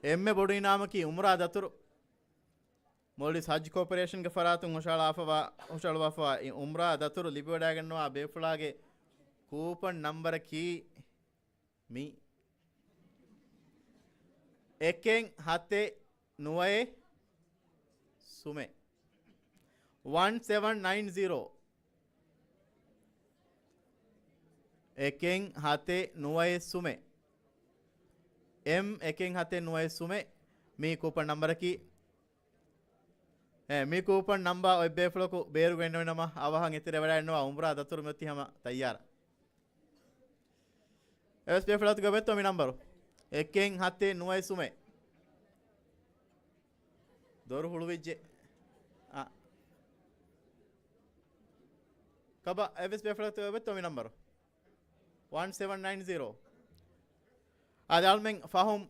އެންމެ ބޮޑު އިނާމަކީ އުމްރާ ދަތުރު. މޯލްޑިވްސް ހައްޖު ކޯޕަރޭޝަންގެ ފަރާތުން ހުށަހަޅާފަވާ، ހުށަހަޅުވާފަވާ އި އުމްރާ ދަތުރު ލިބިވަޑައިގަންނަވާ ބޭފުޅާގެ ކޫޕަން ނަންބަރަކީ މި އެކެއް ހަތެއް ނުވައެއް ސުމެއް. ވަން ސެވަން ނައިން ޒީރޯ. އެކެއް ހަތެއް ނުވައެއް ސުމެއް. އެމް އެކެއް ހަތެއް ނުވައެއް ސުމެއް. މި ކޫޕަން ނަންބަރަކީ އެ، މި ކޫޕަން ނަންބާ އޮތް ބޭފުޅަކު ބޭރުގަ އިންނެވި ނަމަ، އަވަހަށް އެތެރެ ވަޑައިގަންނަވާ އުމްރާ ދަތުރު މިއޮތީ ހަމަ ތައްޔާރަށް. އެވެސް ބޭފުޅަކު އޮތްތޯ މި ނަންބަރު؟ އެކެއް ހަތެއް ނުވައެއް ސުމެއް. ދޮރު ހުޅުވިއްޖެ. އާ. ކަބަ އެވެސް ބޭފުޅަކު އޮތްތޯ މި ނަންބަރު؟ ވަން ސެވަން ނައިން ޒީރޯ. އާދެ އަޅުމެން ފަހުން،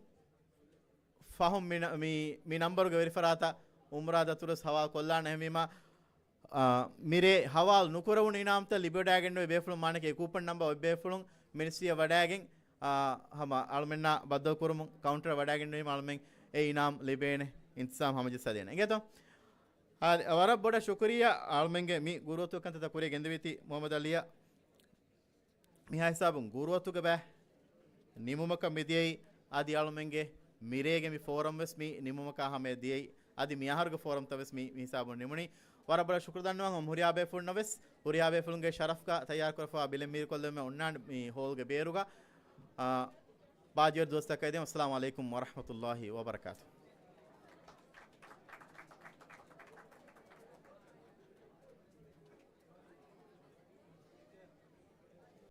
ފަހުން މި ނަ-، މި، މި ނަންބަރުގެ ވެރިފަރާތަށް އުމްރާ ދަތުރު ވެސް ހަވާލު ކޮށްލާނެ. އެހެންވީމާ، އާ، މިރޭ ހަވާލު ނުކުރެވުނު އިނާމްތައް ލިބިވަޑައިގެންނެވި ބޭފުޅުން، މާނައަކީ އެ ކޫޕަން ނަންބަރު އޮތް ބޭފުޅުން މިނިސްޓްރީއަށް ވަޑައިގެން، އާ، ހަމަ އަޅުމެންނާ ބައްދަލުކުރުމުން ކައުންޓަރަށް ވަޑައިގެންނެވީމަ އަޅުމެން އެ އިނާމް ލިބޭނެ. އިންތިޒާމް ހަމަޖައްސާދޭނެ. އިނގޭތޯ؟ އާ، ވަރަށް ބޮޑަށް ޝުކުރިއްޔާ އަޅުމެންގެ މި ގުރުއަތު ކަންތައްތައް ކުރިއަށް ގެންދެވީތީ މުހައްމަދު އަލީއަށް. މިހާ ހިސާބުން ގުރުއަތުގެ ބައި ނިމުމަކަށް މިދިޔައީ. އަދި އަޅުމެންގެ މިރޭގެ މި ފޯރަމް ވެސް މި ނިމުމަކާ ހަމަޔަށް ދިޔައީ. އަދި މި އަހަރުގެ ފޯރަމްތައް ވެސް މި، މި ހިސާބުން ނިމުނީ. ވަރަށް ބޮޑަށް ޝުކުރު ދަންނަވަން ހުރިހާ ބޭފުޅުންނަށް ވެސް، ހުރިހާ ބޭފުޅުންގެ ޝަރަފްގަ ތައްޔާރުކުރަފަވާ ބިލެއް މީރުކޮށްލެވުމެއް އޮންނާނެ މި ހޯލްގެ ބޭރުގަ. އާ، ބާއްޖަވެރި ދުވަސްތަކަށް އެދެން. އައްސަލާމު ޢަލައިކުމް ވަރަޙްމަތުﷲި ވަބަރަކާތުހު.